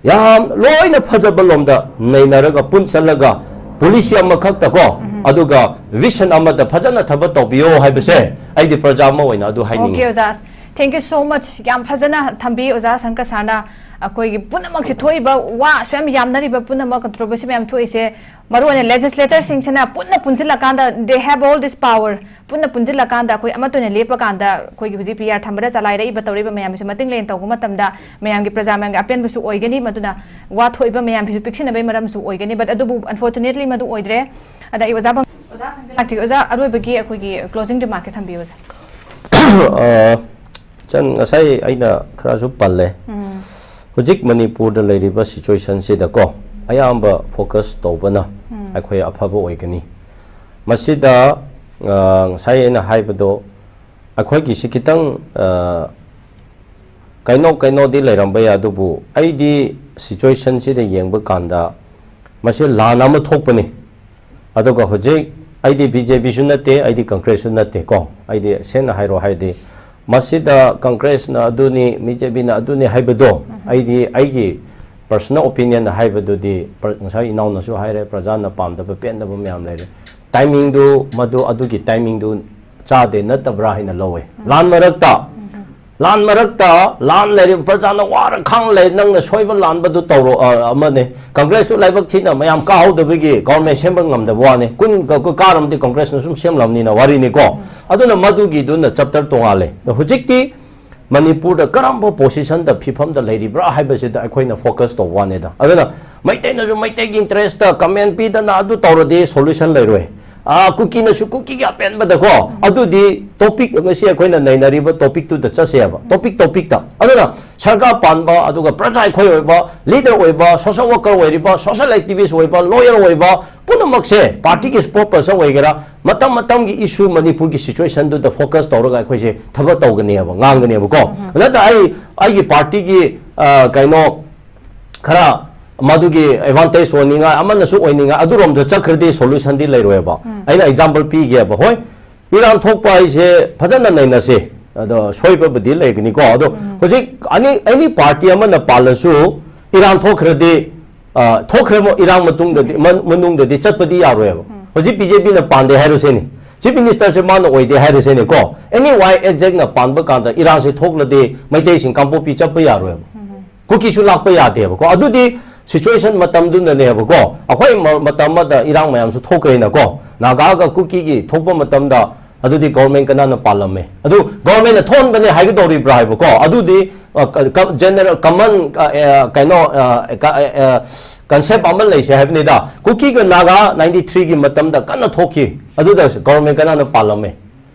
ꯌꯥꯝ ꯂꯣꯏꯅ ꯐꯖꯕ ꯂꯣꯝꯗ ꯅꯩꯅꯔꯒ ꯄꯨꯟꯁꯜꯂꯒ policy ꯑꯃꯈꯛꯇ ꯀꯣ, ꯑꯗꯨꯒ vision ꯑꯃꯗ ꯐꯖꯅ ꯊꯕꯛ ꯇꯧꯕꯤꯌꯣ ꯍꯥꯏꯕꯁꯦ ꯑꯩꯗꯤ ꯄ꯭ꯔꯖꯥ ꯑꯃ ꯑꯣꯏꯅ ꯑꯗꯨ ꯍꯥꯏꯅꯤꯡꯉꯤ꯫ Okay ꯑꯣꯖꯥ, thank you so much꯫ ꯌꯥꯝ ꯐꯖꯅ ꯊꯝꯕꯤ ꯑꯣꯖꯥ ꯁꯪꯀ ꯁꯥꯔꯅ꯫ ꯑꯩꯈꯣꯏꯒꯤ ꯄꯨꯝꯅꯃꯛꯁꯤ ꯊꯣꯛꯏꯕ ꯋꯥ ꯑꯁꯨꯛ ꯌꯥꯝ ꯌꯥꯝꯅꯔꯤꯕ ꯄꯨꯝꯅꯃꯛ, controversy ꯃꯌꯥꯝ ꯊꯣꯛꯏꯁꯦ, ꯃꯔꯨꯑꯣꯏꯅ legislator ꯁꯤꯡꯁꯤꯅ ꯄꯨꯟꯅ ꯄꯨꯟꯁꯤꯜꯂꯀꯥꯟꯗ they have all this power꯫ ꯄꯨꯟꯅ ꯄꯨꯟꯁꯤꯜꯂꯀꯥꯟꯗ ꯑꯩꯈꯣꯏ ꯑꯃꯠꯇ ꯑꯣꯏꯅ ꯂꯦꯞꯄꯀꯥꯟꯗ ꯑꯩꯈꯣꯏꯒꯤ ꯍꯧꯖꯤꯛ P R ꯊꯝꯕꯗ ꯆꯂꯥꯏꯔꯛꯏꯕ ꯇꯧꯔꯤꯕ ꯃꯌꯥꯝꯁꯦ ꯃꯇꯤꯡ ꯂꯦꯟ ꯇꯧꯕ ꯃꯇꯝꯗ ꯃꯌꯥꯝꯒꯤ ꯄ꯭ꯔꯖꯥ ꯃꯌꯥꯝꯒꯤ ꯑꯄꯦꯟꯕꯁꯨ ꯑꯣꯏꯒꯅꯤ, ꯃꯗꯨꯅ ꯋꯥ ꯊꯣꯛꯏꯕ ꯃꯌꯥꯝꯁꯤꯁꯨ ꯄꯤꯛꯁꯤꯟꯅꯕꯒꯤ ꯃꯔꯝꯁꯨ ꯑꯣꯏꯒꯅꯤ꯫ But ꯑꯗꯨꯕꯨ unfortunately ꯃꯗꯨ ꯑꯣꯏꯗ꯭ꯔꯦ꯫ ꯑꯗ ꯑꯩ ꯑꯣꯖꯥ ꯐꯪ-, ꯑꯣꯖꯥ ꯁꯪꯒ ꯂꯥꯛꯇ꯭ꯔꯤ꯫ ꯑꯣꯖꯥ ꯑꯔꯣꯏꯕꯒꯤ ꯑꯩꯈꯣꯏꯒꯤ closing remark ꯈꯔ ꯊꯝꯕꯤꯌꯨ ꯑꯣꯖꯥ꯫ ꯑ, ꯏꯆꯟ, ꯉꯁꯥꯏ ꯑꯩꯅ ꯈꯔꯁꯨ ꯄꯜꯂꯦ꯫ ꯍꯧꯖꯤꯛ ꯃꯅꯤꯄꯨꯔꯗ ꯂꯩꯔꯤꯕ situation ꯁꯤꯗꯀꯣ, ꯑꯌꯥꯝꯕ focus ꯇꯧꯕꯅ ꯑꯩꯈꯣꯏ ꯑꯐꯕ ꯑꯣꯏꯒꯅꯤ꯫ ꯃꯁꯤꯗ, ꯑ, ꯉꯁꯥꯏ ꯑꯩꯅ ꯍꯥꯏꯕꯗꯣ, ꯑꯩꯈꯣꯏꯒꯤꯁꯤ ꯈꯤꯇꯪ, ꯑ, ꯀꯩꯅꯣ ꯀꯩꯅꯣꯗꯤ ꯂꯩꯔꯝꯕ ꯌꯥꯏ, ꯑꯗꯨꯕꯨ ꯑꯩꯗꯤ situation ꯁꯤꯗ ꯌꯦꯡꯕ ꯀꯥꯟꯗ ꯃꯁꯤ ꯂꯥꯟ ꯑꯃ ꯊꯣꯛꯄꯅꯤ꯫ ꯑꯗꯨꯒ ꯍꯧꯖꯤꯛ ꯑꯩꯗꯤ B J P ꯁꯨ ꯅꯠꯇꯦ, ꯑꯩꯗꯤ Congress ꯁꯨ ꯅꯠꯇꯦ ꯀꯣ꯫ ꯑꯩꯗꯤ ꯁꯦꯡꯅ ꯍꯥꯏꯔꯣ ꯍꯥꯏꯗꯤ, ꯃꯁꯤꯗ Congress ꯅ ꯑꯗꯨꯅꯤ, B J P ꯅ ꯑꯗꯨꯅꯤ ꯍꯥꯏꯕꯗꯣ, ꯑꯩꯗꯤ ꯑꯩꯒꯤ personal opinion ꯍꯥꯏꯕꯗꯨꯗꯤ, ꯄ꯭ꯔ-, ꯉꯁꯥꯏ ꯏꯅꯥꯎꯅꯁꯨ ꯍꯥꯏꯔꯦ, ꯄ꯭ꯔꯖꯥꯅ ꯄꯥꯝꯗꯕ ꯄꯦꯟꯗꯕ ꯃꯌꯥꯝ ꯂꯩꯔꯦ꯫ Timing ꯗꯨ, ꯃꯗꯨ ꯑꯗꯨꯒꯤ timing ꯗꯨ ꯆꯥꯗꯦ ꯅꯠꯇꯕ꯭ꯔꯥ ꯍꯥꯏꯅ ꯂꯧꯋꯦ꯫ ꯂꯥꯟ ꯃꯔꯛꯇ ꯂꯥꯟ ꯃꯔꯛꯇ ꯂꯥꯟ ꯂꯩꯔꯤꯕ ꯄ꯭ꯔꯖꯥꯅ ꯋꯥꯔ ꯈꯥꯡ ꯂꯩ, ꯅꯪꯅ ꯁꯣꯏꯕ ꯂꯥꯟꯕꯗꯨ ꯇꯧꯔꯣ, ꯑ, ꯑꯃꯅꯤ꯫ ꯀꯪꯒ꯭ꯔꯦꯁꯇꯨ ꯂꯥꯏꯕꯛ ꯊꯤꯅ ꯃꯌꯥꯝ ꯀꯥꯍꯧꯗꯕꯒꯤ ꯒꯣꯚꯔꯟꯃꯦꯟ ꯁꯦꯝꯕ ꯉꯝꯗꯕ ꯋꯥꯅꯤ꯫ ꯀꯨꯟ ꯀ-, ꯀ-, ꯀꯥꯔꯝꯗꯤ ꯀꯪꯒ꯭ꯔꯦꯁꯅ ꯁꯨꯝ ꯁꯦꯝꯂꯝꯅꯤꯅ ꯋꯥꯔꯤꯅꯤꯀꯣ꯫ ꯑꯗꯨꯅ ꯃꯗꯨꯒꯤꯗꯨꯅ ꯆꯦꯞꯇꯔ ꯇꯣꯉꯥꯜꯂꯦ꯫ ꯑꯗꯣ ꯍꯧꯖꯤꯛꯇꯤ ꯃꯅꯤꯄꯨꯔꯗ ꯀꯔꯝꯕ ꯄꯣꯖꯤꯁꯟꯗ, ꯐꯤꯕꯝꯗ ꯂꯩꯔꯤꯕ꯭ꯔꯥ ꯍꯥꯏꯕꯁꯤꯗ ꯑꯩꯈꯣꯏꯅ ꯐꯣꯀꯁ ꯇꯧꯕ ꯋꯥꯅꯤꯗ꯫ ꯑꯗꯨꯅ ꯃꯩꯇꯩꯅꯁꯨ ꯃꯩꯇꯩꯒꯤ ꯏꯟꯇꯔꯦꯁꯇ ꯀꯃꯦꯟ ꯄꯤꯗꯅ ꯑꯗꯨ ꯇꯧꯔꯗꯤ ꯁꯣꯂꯨꯁꯟ ꯂꯩꯔꯣꯏ꯫ ꯑ, ꯀꯨꯀꯤꯅꯁꯨ ꯀꯨꯀꯤꯒꯤ ꯑꯄꯦꯟꯕꯗꯀꯣ, ꯑꯗꯨꯗꯤ ꯇꯣꯄꯤꯛ, ꯉꯁꯤ ꯑꯩꯈꯣꯏꯅ ꯅꯩꯅꯔꯤꯕ ꯇꯣꯄꯤꯛꯇꯨꯗ ꯆꯠꯁꯦꯕ, ꯇꯣꯄꯤꯛ ꯇꯣꯄꯤꯛꯇ꯫ ꯑꯗꯨꯅ ꯁꯔꯀꯥꯔ ꯄꯥꯟꯕ, ꯑꯗꯨꯒ ꯄ꯭ꯔꯖꯥ ꯑꯩꯈꯣꯏ ꯑꯣꯏꯕ, ꯂꯤꯗꯔ ꯑꯣꯏꯕ, ꯁꯣꯁꯦꯜ ꯋꯥꯔꯀꯔ ꯑꯣꯏꯔꯤꯕ, ꯁꯣꯁꯦꯜ ꯑꯦꯛꯇꯤꯚꯤꯁ ꯑꯣꯏꯕ, ꯂꯣꯌꯔ ꯑꯣꯏꯕ, ꯄꯨꯝꯅꯃꯛꯁꯦ, ꯄꯥꯔꯇꯤꯒꯤ ꯁ꯭ꯄꯣꯛ ꯄꯔꯁꯟ ꯑꯣꯏꯒꯦꯔꯥ, ꯃꯇꯝ ꯃꯇꯝꯒꯤ ꯏꯁꯨ, ꯃꯅꯤꯄꯨꯔꯒꯤ ꯁꯤꯆꯨꯋꯦꯁꯟꯗꯨꯗ ꯐꯣꯀꯁ ꯇꯧꯔꯒ ꯑꯩꯈꯣꯏꯁꯦ ꯊꯕꯛ ꯇꯧꯒꯅꯦꯕ, ꯉꯥꯡꯒꯅꯦꯕꯀꯣ꯫ ꯅꯠꯇ꯭ꯔ ꯑꯩ, ꯑꯩꯒꯤ ꯄꯥꯔꯇꯤꯒꯤ, ꯑ, ꯀꯩꯅꯣ, ꯈꯔ ꯃꯗꯨꯒꯤ ꯑꯦꯗꯚꯥꯟꯇꯦꯖ ꯑꯣꯏꯅꯤꯡꯉꯥꯏ, ꯑꯃꯅꯁꯨ ꯑꯣꯏꯅꯤꯡꯉꯥꯏ, ꯑꯗꯨꯔꯣꯝꯗ ꯆꯠꯈ꯭ꯔꯗꯤ ꯁꯣꯂꯨꯁꯟꯗꯤ ꯂꯩꯔꯣꯏꯕ꯫ ꯑꯩꯅ ꯑꯦꯛꯖꯥꯝꯄꯜ ꯄꯤꯒꯦꯕ꯫ ꯍꯣꯏ, ꯏꯔꯥꯡ ꯊꯣꯛꯄ ꯍꯥꯏꯁꯦ ꯐꯖꯅ ꯅꯩꯅꯁꯦ, ꯑꯗꯣ ꯁꯣꯏꯕꯕꯨꯗꯤ ꯂꯩꯒꯅꯤꯀꯣ꯫ ꯑꯗꯣ ꯍꯧꯖꯤꯛ ꯑꯅꯤ, ꯑꯦꯅꯤ ꯄꯥꯔꯇꯤ ꯑꯃꯅ ꯄꯥꯜꯂꯁꯨ, ꯏꯔꯥꯡ ꯊꯣꯛꯈ꯭ꯔꯗꯤ, ꯑ, ꯊꯣꯛꯈ꯭ꯔꯦ, ꯏꯔꯥꯡ ꯃꯇꯨꯡꯗꯗꯤ, ꯃꯅꯨꯡꯗꯗꯤ ꯆꯠꯄꯗꯤ ꯌꯥꯔꯣꯏꯕ꯫ ꯍꯧꯖꯤꯛ ꯕꯤ ꯖꯦ ꯄꯤꯅ ꯄꯥꯟꯗꯦ ꯍꯥꯏꯔꯁꯦꯅꯦ, ꯆꯤꯐ ꯃꯤꯅꯤꯁꯇꯔꯁꯦ ꯃꯥꯅ ꯑꯣꯏꯗꯦ ꯍꯥꯏꯔꯁꯦꯅꯦꯀꯣ, ꯑꯦꯅꯤ ꯋꯥꯏ ꯑꯦꯛꯖꯦꯛꯅ ꯄꯥꯟꯕ ꯀꯥꯟꯗ ꯏꯔꯥꯡꯁꯦ ꯊꯣꯛꯂꯗꯤ ꯃꯩꯇꯩꯁꯤꯡ ꯀꯥꯡꯄꯣꯛꯄꯤ ꯆꯠꯄ ꯌꯥꯔꯣꯏꯕ꯫ ꯀꯨꯀꯤꯁꯨ ꯂꯥꯛꯄ ꯌꯥꯗꯦꯕꯀꯣ꯫ ꯑꯗꯨꯗꯤ ꯁꯤꯆꯨꯋꯦꯁꯟ ꯃꯇꯝꯗꯨꯅꯅꯦꯕꯀꯣ, ꯑꯩꯈꯣꯏ ꯃ-, ꯃꯇꯝ ꯑꯃꯗ ꯏꯔꯥꯡ ꯃꯌꯥꯝꯁꯨ ꯊꯣꯛꯈ꯭ꯔꯦꯅꯀꯣ, ꯅꯥꯒꯥꯒ ꯀꯨꯀꯤꯒꯤ ꯊꯣꯛꯄ ꯃꯇꯝꯗ, ꯑꯗꯨꯗꯤ ꯒꯣꯚꯔꯟꯃꯦꯟ ꯀꯅꯥꯅ ꯄꯥꯜꯂꯝꯃꯦ? ꯑꯗꯨ ꯒꯣꯚꯔꯟꯃꯦꯟꯅ ꯊꯣꯛꯍꯟꯕꯅꯦ ꯍꯥꯏꯒꯗꯧꯔꯤꯕ꯭ꯔꯥ ꯍꯥꯏꯕꯀꯣ? ꯑꯗꯨꯗꯤ, ꯑ, ꯀ-, ꯀ-, ꯖꯦꯅꯔꯦꯜ ꯀꯃꯟ, ꯑ, ꯑ, ꯀꯩꯅꯣ, ꯑ, ꯀ-, ꯑ, ꯑ, ꯀꯟꯁꯦꯞ ꯑꯃ ꯂꯩꯁꯦ ꯍꯥꯏꯕꯅꯤꯗ꯫ ꯀꯨꯀꯤꯒ ꯅꯥꯒꯥ ꯅꯥꯏꯟꯇꯤ ꯊ꯭ꯔꯤꯒꯤ ꯃꯇꯝꯗ ꯀꯟꯅ ꯊꯣꯛꯈꯤ, ꯑꯗꯨꯗ ꯒꯣꯚꯔꯟꯃꯦꯟ ꯀꯅꯥꯅ ꯄꯥꯜꯂꯝꯃꯦ?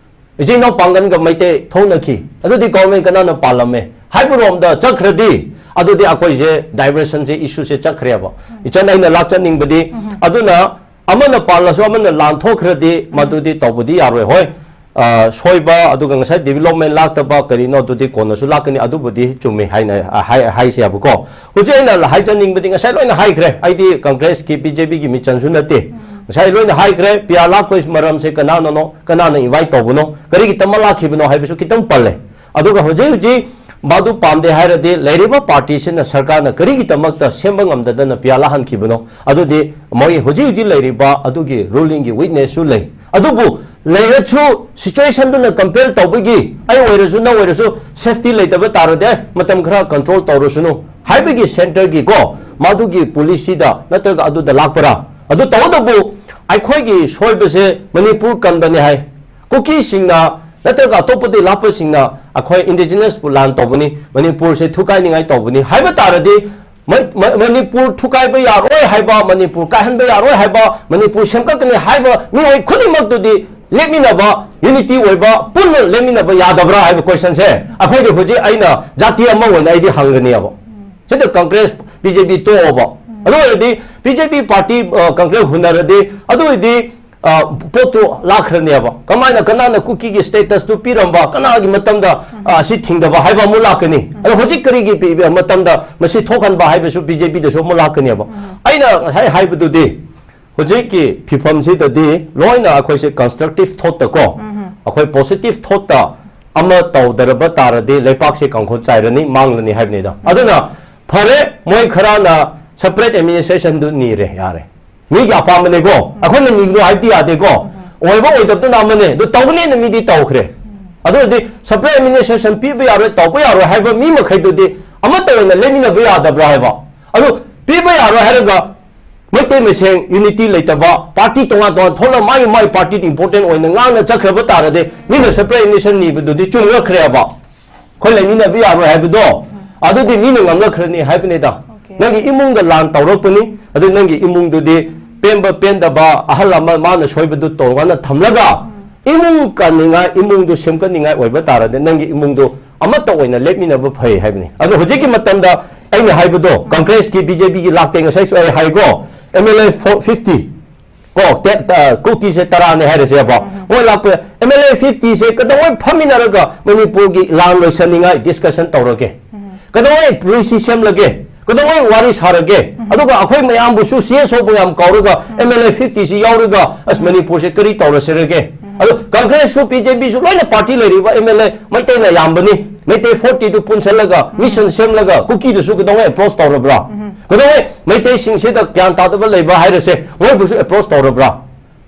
ꯏꯆꯤꯟ ꯏꯅꯥꯎ ꯄꯥꯡꯒꯟꯒ ꯃꯩꯇꯩ ꯊꯣꯛꯅꯈꯤ, ꯑꯗꯨꯗꯤ ꯒꯣꯚꯔꯟꯃꯦꯟ ꯀꯅꯥꯅ ꯄꯥꯜꯂꯝꯃꯦ ꯍꯥꯏꯕꯔꯣꯝꯗ ꯆꯠꯈ꯭ꯔꯗꯤ, ꯑꯗꯨꯗꯤ ꯑꯩꯈꯣꯏꯁꯦ ꯗꯥꯏꯚꯔꯁꯟꯁꯦ, ꯏꯁꯨꯁꯦ ꯆꯠꯈ꯭ꯔꯦꯕ꯫ ꯏꯆꯟ, ꯑꯩꯅ ꯂꯥꯛꯆꯅꯤꯡꯕꯗꯤ, ꯑꯗꯨꯅ ꯑꯃꯅ ꯄꯥꯜꯂꯁꯨ ꯑꯃꯅ ꯂꯥꯟꯊꯣꯛꯈ꯭ꯔꯗꯤ ꯃꯗꯨꯗꯤ ꯇꯧꯕꯗꯤ ꯌꯥꯔꯣꯏ꯫ ꯍꯣꯏ, ꯑ, ꯁꯣꯏꯕ, ꯑꯗꯨꯒ ꯉꯁꯥꯏ ꯗꯤꯕꯦꯂꯞꯃꯦꯟ ꯂꯥꯛꯇꯕ ꯀꯔꯤꯅꯣ, ꯑꯗꯨꯗꯤ ꯀꯣꯟꯅꯁꯨ ꯂꯥꯛꯀꯅꯤ, ꯑꯗꯨꯕꯨꯗꯤ ꯆꯨꯝꯃꯤ ꯍꯥꯏꯅ, ꯑ, ꯍꯥꯏ-, ꯍꯥꯏꯁꯦꯕꯀꯣ꯫ ꯍꯧꯖꯤꯛ ꯑꯩꯅ ꯍꯥꯏꯖꯅꯤꯡꯕꯗꯤ ꯉꯁꯥꯏ ꯂꯣꯏꯅ ꯍꯥꯏꯈ꯭ꯔꯦ꯫ ꯑꯩꯗꯤ ꯀꯪꯒ꯭ꯔꯦꯁꯀꯤ, ꯕꯤ ꯖꯦ ꯄꯤꯒꯤ ꯃꯤꯆꯪꯁꯨ ꯅꯠꯇꯦ꯫ ꯉꯁꯥꯏ ꯂꯣꯏꯅ ꯍꯥꯏꯈ꯭ꯔꯦ꯫ ꯄꯤ ꯑꯥꯔ ꯂꯥꯛꯄꯒꯤ ꯃꯔꯝꯁꯦ ꯀꯅꯥꯅꯅꯣ, ꯀꯅꯥꯅ ꯏꯟꯚꯥꯏꯠ ꯇꯧꯕꯅꯣ, ꯀꯔꯤꯒꯤꯗꯃꯛ ꯂꯥꯛꯈꯤꯕꯅꯣ ꯍꯥꯏꯕꯁꯨ ꯈꯤꯇꯪ ꯄꯜꯂꯦ꯫ ꯑꯗꯨꯒ ꯍꯧꯖꯤꯛ ꯍꯧꯖꯤꯛ ꯃꯗꯨ ꯄꯥꯝꯗꯦ ꯍꯥꯏꯔꯗꯤ, ꯂꯩꯔꯤꯕ ꯄꯥꯔꯇꯤꯁꯤꯅ ꯁꯔꯀꯥꯔꯅ ꯀꯔꯤꯒꯤꯗꯃꯛꯇ ꯁꯦꯝꯕ ꯉꯝꯗꯗꯅ ꯄꯤ ꯑꯥꯔ ꯂꯥꯛꯍꯟꯈꯤꯕꯅꯣ? ꯑꯗꯨꯗꯤ ꯃꯣꯏ ꯍꯧꯖꯤꯛ ꯍꯧꯖꯤꯛ ꯂꯩꯔꯤꯕ ꯑꯗꯨꯒꯤ ꯔꯨꯂꯤꯡꯒꯤ ꯋꯤꯛꯅꯦꯁꯁꯨ ꯂꯩ꯫ ꯑꯗꯨꯕꯨ ꯂꯩꯔꯁꯨ, ꯁꯤꯆꯨꯋꯦꯁꯟꯗꯨꯅ ꯀꯝꯄꯦꯜ ꯇꯧꯕꯒꯤ, ꯑꯩ ꯑꯣꯏꯔꯁꯨ ꯅꯪ ꯑꯣꯏꯔꯁꯨ ꯁꯦꯐꯇꯤ ꯂꯩꯇꯕ ꯇꯥꯔꯗꯤ, "ꯑꯦ, ꯃꯇꯝ ꯈꯔ ꯀꯟꯇ꯭ꯔꯣꯜ ꯇꯧꯔꯁꯅꯨ" ꯍꯥꯏꯕꯒꯤ ꯁꯦꯟꯇꯔꯒꯤꯀꯣ, ꯃꯗꯨꯒꯤ ꯄꯣꯂꯤꯁꯤꯗ ꯅꯠꯇ꯭ꯔꯒ ꯑꯗꯨꯗ ꯂꯥꯛꯄ꯭ꯔꯥ? ꯑꯗꯨ ꯇꯧꯕꯇꯕꯨ ꯑꯩꯈꯣꯏꯒꯤ ꯁꯣꯏꯕꯁꯦ ꯃꯅꯤꯄꯨꯔ ꯀꯟꯕꯅꯤ ꯍꯥꯏ꯫ ꯀꯨꯀꯤꯁꯤꯡꯅ ꯅꯠꯇ꯭ꯔꯒ ꯑꯇꯣꯞꯄꯗꯒꯤ ꯂꯥꯛꯄꯁꯤꯡꯅ ꯑꯩꯈꯣꯏ ꯏꯟꯗꯤꯖꯤꯅꯁꯄꯨ ꯂꯥꯟ ꯇꯧꯕꯅꯤ, ꯃꯅꯤꯄꯨꯔꯁꯦ ꯊꯨꯒꯥꯏꯅꯤꯡꯉꯥꯏ ꯇꯧꯕꯅꯤ ꯍꯥꯏꯕ ꯇꯥꯔꯗꯤ, ꯃ-, ꯃ-, ꯃꯅꯤꯄꯨꯔ ꯊꯨꯒꯥꯏꯕ ꯌꯥꯔꯣꯏ ꯍꯥꯏꯕ, ꯃꯅꯤꯄꯨꯔ ꯀꯥꯏꯍꯟꯕ ꯌꯥꯔꯣꯏ ꯍꯥꯏꯕ, ꯃꯅꯤꯄꯨꯔ ꯁꯦꯝꯒꯠꯀꯅꯤ ꯍꯥꯏꯕ ꯃꯤꯑꯣꯏ ꯈꯨꯗꯤꯡꯃꯛꯇꯨꯗꯤ ꯂꯦꯞꯃꯤꯟꯅꯕ, ꯌꯨꯅꯤꯇꯤ ꯑꯣꯏꯕ, ꯄꯨꯟꯅ ꯂꯦꯞꯃꯤꯟꯅꯕ ꯌꯥꯗꯕ꯭ꯔꯥ ꯍꯥꯏꯕ ꯀꯣꯏꯁꯟꯁꯦ ꯑꯩꯈꯣꯏꯗꯤ ꯍꯧꯖꯤꯛ ꯑꯩꯅ ꯖꯥꯇꯤ ꯑꯃ ꯑꯣꯏꯅ ꯑꯩꯗꯤ ꯍꯪꯒꯅꯦꯕ꯫ ꯁꯤꯗ ꯀꯪꯒ꯭ꯔꯦꯁ, ꯕꯤ ꯖꯦ ꯄꯤ ꯇꯣꯛꯑꯣꯕ꯫ ꯑꯗꯨ ꯑꯣꯏꯔꯗꯤ ꯕꯤ ꯖꯦ ꯄꯤ ꯄꯥꯔꯇꯤ, ꯑ, ꯀꯪꯒ꯭ꯔꯦꯁ ꯍꯨꯟꯅꯔꯗꯤ, ꯑꯗꯨ ꯑꯣꯏꯔꯗꯤ, ꯑ, ꯄꯣꯠꯇꯨ ꯂꯥꯛꯈ꯭ꯔꯅꯦꯕ꯫ ꯀꯃꯥꯏꯅ, ꯀꯅꯥꯅ ꯀꯨꯀꯤꯒꯤ ꯁ꯭ꯇꯦꯇꯁꯇꯨ ꯄꯤꯔꯝꯕ, ꯀꯅꯥꯒꯤ ꯃꯇꯝꯗ, ꯑ, ꯁꯤ ꯊꯤꯡꯗꯕ ꯍꯥꯏꯕ ꯑꯃꯨꯛ ꯂꯥꯛꯀꯅꯤ꯫ ꯑꯗꯣ ꯍꯧꯖꯤꯛ ꯀꯔꯤꯒꯤ ꯄꯤ-, ꯃꯇꯝꯗ ꯃꯁꯤ ꯊꯣꯛꯍꯟꯕ ꯍꯥꯏꯕꯁꯨ ꯕꯤ ꯖꯦ ꯄꯤꯗꯁꯨ ꯑꯃꯨꯛ ꯂꯥꯛꯀꯅꯦꯕ꯫ ꯑꯩꯅ ꯉꯁꯥꯏ ꯍꯥꯏꯕꯗꯨꯗꯤ, ꯍꯧꯖꯤꯛꯀꯤ ꯐꯤꯐꯝꯁꯤꯗꯗꯤ ꯂꯣꯏꯅ ꯑꯩꯈꯣꯏꯁꯦ ꯀꯟꯁꯇ꯭ꯔꯛꯇꯤꯚ ꯊꯣꯠꯇ ꯀꯣ, ꯑꯩꯈꯣꯏ ꯄꯣꯖꯤꯇꯤꯚ ꯊꯣꯠꯇ ꯑꯃ ꯇꯧꯗꯔꯕ ꯇꯥꯔꯗꯤ ꯂꯩꯄꯥꯛꯁꯦ ꯀꯥꯡꯈꯨꯜ ꯆꯥꯏꯔꯅꯤ, ꯃꯥꯡꯂꯅꯤ ꯍꯥꯏꯕꯅꯤꯗ꯫ ꯑꯗꯨꯅ ꯐꯔꯦ, ꯃꯣꯏ ꯈꯔꯅ ꯁꯄꯔꯦꯠ ꯑꯦꯗꯃꯤꯅꯤꯁꯇ꯭ꯔꯦꯁꯟꯗꯨ ꯅꯤꯔꯦ, ꯌꯥꯔꯦ꯫ ꯃꯤꯒꯤ ꯑꯄꯥꯝꯕꯅꯦꯀꯣ, ꯑꯩꯈꯣꯏꯅ ꯅꯤꯒꯅꯨ ꯍꯥꯏꯕꯗꯤ ꯌꯥꯗꯦꯀꯣ꯫ ꯑꯣꯏꯕ ꯑꯣꯏꯗꯕꯗꯨꯅ ꯑꯃꯅꯦ, ꯑꯗꯨ ꯇꯧꯒꯅꯦꯅ ꯃꯤꯗꯤ ꯇꯧꯈ꯭ꯔꯦ꯫ ꯑꯗꯨ ꯑꯣꯏꯔꯗꯤ ꯁꯄꯔꯦꯠ ꯑꯦꯗꯃꯤꯅꯤꯁꯇ꯭ꯔꯦꯁꯟ ꯄꯤꯕ ꯌꯥꯔꯣꯏ, ꯇꯧꯕ ꯌꯥꯔꯣꯏ ꯍꯥꯏꯕ ꯃꯤ ꯃꯈꯩꯗꯨꯗꯤ ꯑꯃꯠꯇ ꯑꯣꯏꯅ ꯂꯦꯞꯃꯤꯟꯅꯕ ꯌꯥꯗꯕ꯭ꯔꯥ ꯍꯥꯏꯕ꯫ ꯑꯗꯨ ꯄꯤꯕ ꯌꯥꯔꯣꯏ ꯍꯥꯏꯔꯒ ꯃꯩꯇꯩ ꯃꯁꯦꯟ ꯌꯨꯅꯤꯇꯤ ꯂꯩꯇꯕ, ꯄꯥꯔꯇꯤ ꯇꯣꯉꯥꯟ ꯇꯣꯉꯥꯟ ꯊꯣꯛꯂꯒ ꯃꯥꯒꯤ ꯃꯥꯒꯤ ꯄꯥꯔꯇꯤꯗ ꯏꯝꯄꯣꯔꯇꯦꯟ ꯑꯣꯏꯅ ꯉꯥꯡꯅ ꯆꯠꯈ꯭ꯔꯕ ꯇꯥꯔꯗꯤ ꯃꯤꯅ ꯁꯄꯔꯦꯠ ꯑꯦꯗꯃꯤꯁꯟ ꯅꯤꯕꯗꯨꯗꯤ ꯆꯨꯝꯂꯛꯈ꯭ꯔꯦꯕ꯫ ꯑꯩꯈꯣꯏ ꯂꯩꯃꯤꯟꯅꯕ ꯌꯥꯔꯣꯏ ꯍꯥꯏꯕꯗꯣ, ꯑꯗꯨꯗꯤ ꯃꯤꯅ ꯉꯝꯂꯛꯈ꯭ꯔꯅꯤ ꯍꯥꯏꯕꯅꯤꯗ꯫ Okay. ꯅꯪꯒꯤ ꯏꯃꯨꯡꯗ ꯂꯥꯟ ꯇꯧꯔꯛꯄꯅꯤ, ꯑꯗꯨ ꯅꯪꯒꯤ ꯏꯃꯨꯡꯗꯨꯗꯤ ꯄꯦꯟꯕ ꯄꯦꯟꯗꯕ ꯑꯍꯜ ꯑꯃ ꯃꯥꯅ ꯁꯣꯏꯕꯗꯨ ꯇꯧꯔꯒꯅ ꯊꯝꯂꯒ, ꯏꯃꯨꯡ ꯀꯟꯅꯤꯡꯉꯥꯏ, ꯏꯃꯨꯡꯗꯨ ꯁꯦꯝꯒꯠꯅꯤꯡꯉꯥꯏ ꯑꯣꯏꯕ ꯇꯥꯔꯗꯤ ꯅꯪꯒꯤ ꯏꯃꯨꯡꯗꯨ ꯑꯃꯠꯇ ꯑꯣꯏꯅ ꯂꯦꯞꯃꯤꯟꯅꯕ ꯐꯩ ꯍꯥꯏꯕꯅꯤ꯫ ꯑꯗꯣ ꯍꯧꯖꯤꯛꯀꯤ ꯃꯇꯝꯗ ꯑꯩꯅ ꯍꯥꯏꯕꯗꯣ, ꯀꯪꯒ꯭ꯔꯦꯁꯀꯤ, ꯕꯤ ꯖꯦ ꯄꯤꯒꯤ ꯂꯥꯛꯇꯦ, ꯉꯁꯥꯏꯁꯨ ꯑꯩ ꯍꯥꯏꯀꯣ, ꯑꯦꯝ ꯑꯦꯜ ꯑꯦ ꯐꯣꯔ ꯐꯤꯐꯇꯤ, ꯀꯣ, ꯇꯦ-, ꯇ-, ꯀꯨꯀꯤꯁꯦ ꯇꯔꯥꯅꯦ ꯍꯥꯏꯔꯁꯦꯕ꯫ ꯃꯣꯏ ꯂꯥꯛꯄ ꯑꯦꯝ ꯑꯦꯜ ꯑꯦ ꯐꯤꯐꯇꯤꯁꯦ ꯀꯩꯗꯧꯉꯩ ꯐꯝꯃꯤꯟꯅꯔꯒ ꯃꯅꯤꯄꯨꯔꯒꯤ ꯂꯥꯟ ꯂꯣꯏꯁꯟꯅꯤꯡꯉꯥꯏ ꯗꯤꯁꯀꯁꯟ ꯇꯧꯔꯒꯦ? ꯀꯩꯗꯧꯉꯩ ꯄꯣꯂꯤꯁꯤ ꯁꯦꯝꯂꯒꯦ? ꯀꯩꯗꯧꯉꯩ ꯋꯥꯔꯤ ꯁꯥꯔꯒꯦ? ꯑꯗꯨꯒ ꯑꯩꯈꯣꯏ ꯃꯌꯥꯝꯕꯨꯁꯨ, ꯁꯤ ꯑꯦꯁ ꯑꯣ ꯃꯌꯥꯝ ꯀꯧꯔꯒ, ꯑꯦꯝ ꯑꯦꯜ ꯑꯦ ꯐꯤꯐꯇꯤꯁꯤ ꯌꯥꯎꯔꯒ, "ꯑꯁ, ꯃꯅꯤꯄꯨꯔꯁꯦ ꯀꯔꯤ ꯇꯧꯔꯁꯤꯔꯒꯦ?" ꯑꯗꯣ ꯀꯪꯒ꯭ꯔꯦꯁꯁꯨ, ꯕꯤ ꯖꯦ ꯄꯤꯁꯨ ꯂꯣꯏꯅ ꯄꯥꯔꯇꯤ ꯂꯩꯔꯤꯕ ꯑꯦꯝ ꯑꯦꯜ ꯑꯦ ꯃꯩꯇꯩꯅ ꯌꯥꯝꯕꯅꯤ, ꯃꯩꯇꯩ ꯐꯣꯔꯇꯤꯗꯨ ꯄꯨꯟꯁꯤꯜꯂꯒ, ꯃꯤꯁꯟ ꯁꯦꯝꯂꯒ, ꯀꯨꯀꯤꯗꯨꯁꯨ ꯀꯩꯗꯧꯉꯩ ꯑꯦꯄ꯭ꯔꯣꯁ ꯇꯧꯔꯕ꯭ꯔꯥ? ꯀꯩꯗꯧꯉꯩ ꯃꯩꯇꯩꯁꯤꯡꯁꯤꯗ ꯒ꯭ꯌꯥꯟ ꯇꯥꯗꯕ ꯂꯩꯕ ꯍꯥꯏꯔꯁꯦ, ꯃꯣꯏꯕꯨꯁꯨ ꯑꯦꯄ꯭ꯔꯣꯁ ꯇꯧꯔꯕ꯭ꯔꯥ?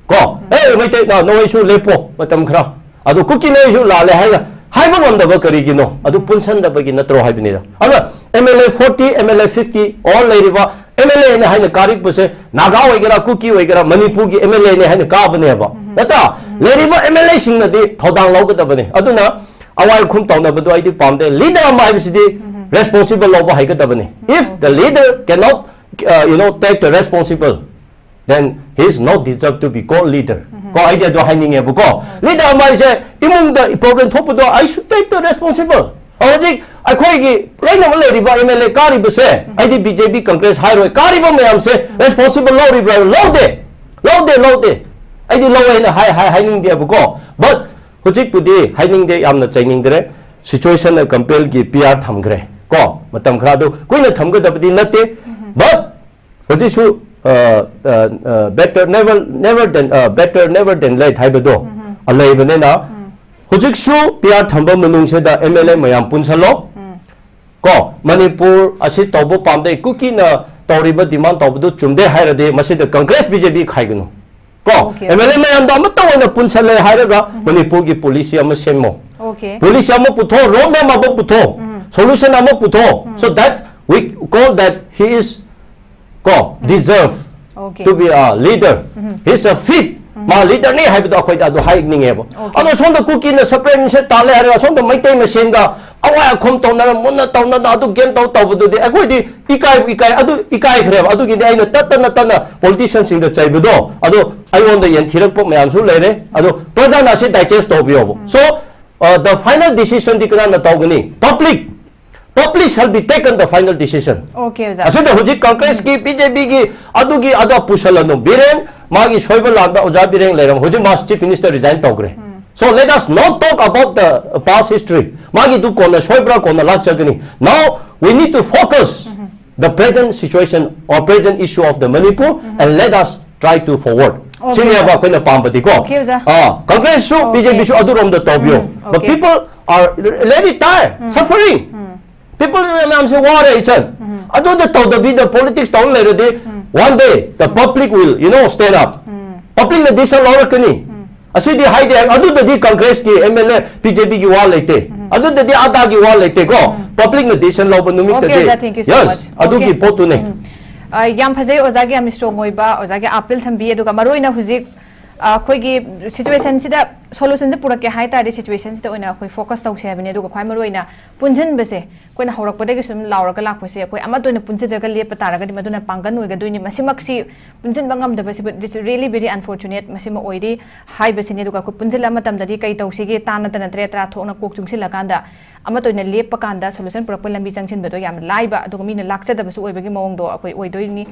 ꯀꯣ, ꯑꯦ, ꯃꯩꯇꯩ, ꯅ-, ꯅꯣꯏꯁꯨ ꯂꯦꯞꯄꯣ ꯃꯇꯝ ꯈꯔ꯫ ꯑꯗꯨ ꯀꯨꯀꯤ ꯅꯣꯏꯁꯨ ꯂꯥꯜꯂꯦ ꯍꯥꯏꯅ ꯍꯥꯏꯕ ꯉꯝꯗꯕ ꯀꯔꯤꯒꯤꯅꯣ? ꯑꯗꯨ ꯄꯨꯟꯁꯟꯗꯕꯒꯤ ꯅꯠꯇ꯭ꯔꯣ ꯍꯥꯏꯕꯅꯤꯗ꯫ ꯑꯗ M L A forty, M L A fifty, all ꯂꯩꯔꯤꯕ M L A ꯅꯦ ꯍꯥꯏꯅ ꯀꯥꯔꯤꯛꯄꯁꯦ ꯅꯥꯒꯥ ꯑꯣꯏꯒꯦꯔꯥ, ꯀꯨꯀꯤ ꯑꯣꯏꯒꯦꯔꯥ, ꯃꯅꯤꯄꯨꯔꯒꯤ M L A ꯅꯦ ꯍꯥꯏꯅ ꯀꯥꯕꯅꯦꯕ꯫ ꯅꯠꯇ꯭ꯔꯥ? ꯂꯩꯔꯤꯕ M L A ꯁꯤꯡꯅꯗꯤ ꯊꯧꯗꯥꯡ ꯂꯧꯒꯗꯕꯅꯦ꯫ ꯑꯗꯨꯅ ꯑꯋꯥꯏ ꯑꯈꯨꯝ ꯇꯧꯅꯕꯗꯣ ꯑꯩꯗꯤ ꯄꯥꯝꯗꯦ꯫ Leader ꯑꯃ ꯍꯥꯏꯕꯁꯤꯗꯤ responsible ꯂꯧꯕ ꯍꯩꯒꯗꯕꯅꯤ꯫ If the leader cannot, uh, you know, take the responsible, then he is not deserve to be called leader. ꯀꯣ, ꯑꯩꯗꯤ ꯑꯗꯨ ꯍꯥꯏꯅꯤꯡꯉꯦꯕꯀꯣ꯫ Leader ꯑꯃ ꯍꯥꯏꯁꯦ ꯏꯃꯨꯡꯗ problem ꯊꯣꯛꯄꯗꯣ I should take the responsible. ꯍꯧꯖꯤꯛ ꯑꯩꯈꯣꯏꯒꯤ ꯂꯣꯏꯅꯃꯛ ꯂꯩꯔꯤꯕ M L A ꯀꯥꯔꯤꯕꯁꯦ, ꯑꯩꯗꯤ B J P, Congress ꯍꯥꯏꯔꯣꯏ, ꯀꯥꯔꯤꯕ ꯃꯌꯥꯝꯁꯦ responsible ꯂꯧꯔꯤꯕ꯭ꯔꯥ? ꯂꯧꯗꯦ, ꯂꯧꯗꯦ, ꯂꯧꯗꯦ꯫ ꯑꯩꯗꯤ ꯂꯧꯋꯦ ꯍꯥꯏꯅ ꯍꯥꯏ-, ꯍꯥꯏ-, ꯍꯥꯏꯅꯤꯡꯗꯦꯕꯀꯣ꯫ But ꯍꯧꯖꯤꯛꯄꯨꯗꯤ ꯍꯥꯏꯅꯤꯡꯗꯦ, ꯌꯥꯝꯅ ꯆꯩꯅꯤꯡꯗ꯭ꯔꯦ꯫ Situation ꯅ compel ꯒꯤ P R ꯊꯝꯈ꯭ꯔꯦ ꯀꯣ, ꯃꯇꯝ ꯈꯔ꯫ ꯑꯗꯨ ꯀꯨꯏꯅ ꯊꯝꯒꯗꯕꯗꯤ ꯅꯠꯇꯦ꯫ But ꯍꯧꯖꯤꯛꯁꯨ, ꯑ, ꯑ, ꯑ, better, never, never than, ꯑ, better never than late ꯍꯥꯏꯕꯗꯣ, ꯑ, ꯂꯩꯕꯅꯤꯅ, ꯍꯧꯖꯤꯛꯁꯨ P R ꯊꯝꯕ ꯃꯅꯨꯡꯁꯤꯗ M L A ꯃꯌꯥꯝ ꯄꯨꯟꯁꯜꯂꯣ꯫ ꯀꯣ, ꯃꯅꯤꯄꯨꯔ ꯑꯁꯤ ꯇꯧꯕ ꯄꯥꯝꯗꯦ, ꯀꯨꯀꯤꯅ ꯇꯧꯔꯤꯕ demand ꯇꯧꯕꯗꯨ ꯆꯨꯝꯗꯦ ꯍꯥꯏꯔꯗꯤ ꯃꯁꯤꯗ Congress, B J P ꯈꯥꯏꯒꯅꯨ꯫ ꯀꯣ, Okay. M L A ꯃꯌꯥꯝꯗꯣ ꯑꯃꯠꯇ ꯑꯣꯏꯅ ꯄꯨꯟꯁꯜꯂꯦ ꯍꯥꯏꯔꯒ ꯃꯅꯤꯄꯨꯔꯒꯤ policy ꯑꯃ ꯁꯦꯝꯃꯣ꯫ Okay. Policy ꯑꯃ ꯄꯨꯊꯣꯛ, road map ꯑꯃ ꯄꯨꯊꯣꯛ, solution ꯑꯃ ꯄꯨꯊꯣꯛ꯫ So that we call that he is, ꯀꯣ, deserve Okay. to be a leader. He is a fit. ꯃꯥ leader ꯅꯤ ꯍꯥꯏꯕꯗꯣ ꯑꯩꯈꯣꯏꯗ ꯑꯗꯨ ꯍꯥꯏꯅꯤꯡꯉꯦꯕ꯫ Okay. ꯑꯗꯣ ꯁꯣꯝꯗ ꯀꯨꯀꯤꯅ separate ꯃꯁꯦꯟ ꯇꯥꯜꯂꯦ ꯍꯥꯏꯔꯒ ꯁꯣꯝꯗ ꯃꯩꯇꯩ ꯃꯁꯦꯟꯒ ꯑꯋꯥꯏ ꯑꯈꯨꯝ ꯇꯧꯅꯔ, ꯃꯨꯟꯅ ꯇꯧꯅꯗ, ꯑꯗꯨ game ꯇꯧ ꯇꯧꯕꯗꯨꯗꯤ ꯑꯩꯈꯣꯏꯗꯤ ꯏꯀꯥꯏꯕꯨ ꯏꯀꯥꯏ, ꯑꯗꯨ ꯏꯀꯥꯏꯈ꯭ꯔꯦꯕ꯫ ꯑꯗꯨꯒꯤꯗꯤ ꯑꯩꯅ ꯇꯠꯇꯅ ꯇꯠꯅ politician ꯁꯤꯡꯗ ꯆꯩꯕꯗꯣ, ꯑꯗꯣ ꯑꯩꯉꯣꯟꯗ ꯌꯦꯟꯊꯤꯔꯛꯄ ꯃꯌꯥꯝꯁꯨ ꯂꯩꯔꯦ꯫ ꯑꯗꯣ ꯄ꯭ꯔꯖꯥꯅ ꯑꯁꯤ digest ꯇꯧꯕꯤꯌꯣꯕ꯫ So, uh, the final decision ꯗꯤ ꯀꯅꯥꯅ ꯇꯧꯒꯅꯤ? Public. Public shall be taken the final decision. Okay, ꯑꯣꯖꯥ꯫ ꯑꯁꯤꯗ ꯍꯧꯖꯤꯛ Congress ꯀꯤ, B J P ꯒꯤ, ꯑꯗꯨꯒꯤ ꯑꯗꯨ ꯄꯨꯁꯜꯂꯅꯨ꯫ ꯕꯤꯔꯦꯟ, ꯃꯥꯒꯤ ꯁꯣꯏꯕ ꯂꯥꯟꯕ ꯑꯣꯖꯥ ꯕꯤꯔꯦꯟ ꯂꯩꯔꯝ, ꯍꯧꯖꯤꯛ ꯃꯥ Chief Minister resign ꯇꯧꯈ꯭ꯔꯦ꯫ So let us not talk about the past history. ꯃꯥꯒꯤꯗꯨ ꯀꯣꯟꯅ ꯁꯣꯏꯕ꯭ꯔꯥ ꯀꯣꯟꯅ ꯂꯥꯛꯆꯒꯅꯤ꯫ Now we need to focus the present situation or present issue of the Manipur and let us try to forward. Okay. ꯁꯤꯅꯦꯕ ꯑꯩꯈꯣꯏꯅ ꯄꯥꯝꯕꯗꯤꯀꯣ꯫ Okay, ꯑꯣꯖꯥ꯫ ꯑꯥ, Congress ꯁꯨ, Okay. B J P ꯁꯨ ꯑꯗꯨꯔꯣꯝꯗ ꯇꯧꯕꯤꯌꯣ꯫ ꯎꯝ, But okay. People are really tired, suffering. People ꯃꯌꯥꯝꯁꯦ ꯋꯥꯔꯦ, ꯏꯆꯟ꯫ ꯑꯗꯨꯗ ꯇꯧꯗꯕꯤꯗ politics ꯇꯧꯔ ꯂꯩꯔꯗꯤ, one day the public will, you know, stand up. ꯄꯕ꯭ꯂꯤꯛꯅ ꯗꯤꯁꯤꯖꯟ ꯂꯧꯔꯛꯀꯅꯤ꯫ ꯑꯁꯤꯗꯤ ꯍꯥꯏꯗꯦ, ꯑꯗꯨꯗꯗꯤ ꯀꯪꯒ꯭ꯔꯦꯁꯀꯤ M L A, B J ꯄꯤꯒꯤ ꯋꯥ ꯂꯩꯇꯦ, ꯑꯗꯨꯗꯗꯤ ꯑꯗꯥꯒꯤ ꯋꯥ ꯂꯩꯇꯦꯀꯣ꯫ ꯄꯕ꯭ꯂꯤꯛꯅ ꯗꯤꯁꯤꯖꯟ ꯂꯧꯕ ꯅꯨꯃꯤꯠꯇꯗꯤ꯫ Okay, Oja, thank you so much. ꯑꯗꯨꯒꯤ Okay. ꯄꯣꯠꯇꯨꯅꯦ꯫ ꯑ, ꯌꯥꯝ ꯐꯖꯩ ꯑꯣꯖꯥꯒꯤ ꯌꯥꯝ ꯏꯁꯇ꯭ꯔꯣꯡ ꯑꯣꯏꯕ, ꯑꯣꯖꯥꯒꯤ ꯑꯥꯄꯤꯜ ꯊꯝꯕꯤ꯫ ꯑꯗꯨꯒ ꯃꯔꯨꯑꯣꯏꯅ ꯍꯧꯖꯤꯛ, ꯑ, ꯑꯩꯈꯣꯏꯒꯤ ꯁꯤꯆꯨꯋꯦꯁꯟꯁꯤꯗ ꯁꯣꯂꯨꯁꯟꯁꯦ ꯄꯨꯔꯛꯀꯦ ꯍꯥꯏ ꯇꯥꯔꯗꯤ, ꯁꯤꯆꯨꯋꯦꯁꯟꯁꯤꯗ ꯑꯣꯏꯅ ꯑꯩꯈꯣꯏ ꯐꯣꯀꯁ ꯇꯧꯁꯦ ꯍꯥꯏꯕꯅꯤ꯫ ꯑꯗꯨꯒ ꯈ꯭ꯋꯥꯏ ꯃꯔꯨꯑꯣꯏꯅ ꯄꯨꯟꯁꯤꯟꯕꯁꯦ, ꯑꯩꯈꯣꯏꯅ ꯍꯧꯔꯛꯄꯗꯒꯤ ꯁꯨꯝ ꯂꯥꯎꯔꯒ ꯂꯥꯛꯄꯁꯦ, ꯑꯩꯈꯣꯏ ꯑꯃꯠꯇ ꯑꯣꯏꯅ ꯄꯨꯟꯁꯤꯜꯂꯒ ꯂꯦꯞꯄ ꯇꯥꯔꯒꯗꯤ ꯃꯗꯨꯅ ꯄꯥꯡꯒꯜ ꯑꯣꯏꯒꯗꯣꯏꯅꯤ꯫ ꯃꯁꯤꯃꯛꯁꯤ ꯄꯨꯟꯁꯤꯟꯕ ꯉꯝꯗꯕꯁꯤꯕꯨ, it's really very unfortunate, ꯃꯁꯤꯃ ꯑꯣꯏꯔꯤ ꯍꯥꯏꯕꯁꯤꯅꯤ꯫ ꯑꯗꯨꯒ ꯑꯩꯈꯣꯏ ꯄꯨꯟꯁꯤꯜꯂ ꯃꯇꯝꯗꯗꯤ ꯀꯩ ꯇꯧꯁꯤꯒꯦ, ꯇꯥ ꯅꯠꯇꯅ ꯇꯔꯦꯠ ꯇꯔꯥ ꯊꯣꯛꯅ ꯀꯣꯛ ꯆꯨꯡꯁꯤꯜꯂꯀꯥꯟꯗ ꯑꯃꯠꯇ ꯑꯣꯏꯅ ꯂꯦꯞꯄ ꯀꯥꯟꯗ ꯁꯣꯂꯨꯁꯟ ꯄꯨꯔꯛꯄ ꯂꯝꯕꯤ ꯆꯪꯁꯤꯟꯕꯗꯣ ꯌꯥꯝꯅ ꯂꯥꯏꯕ, ꯑꯗꯨꯒ ꯃꯤꯅ ꯂꯥꯛꯆꯗꯕꯁꯨ ꯑꯣꯏꯕꯒꯤ ꯃꯑꯣꯡꯗꯣ ꯑꯩꯈꯣꯏ ꯑꯣꯏꯗꯣꯏꯅꯤ꯫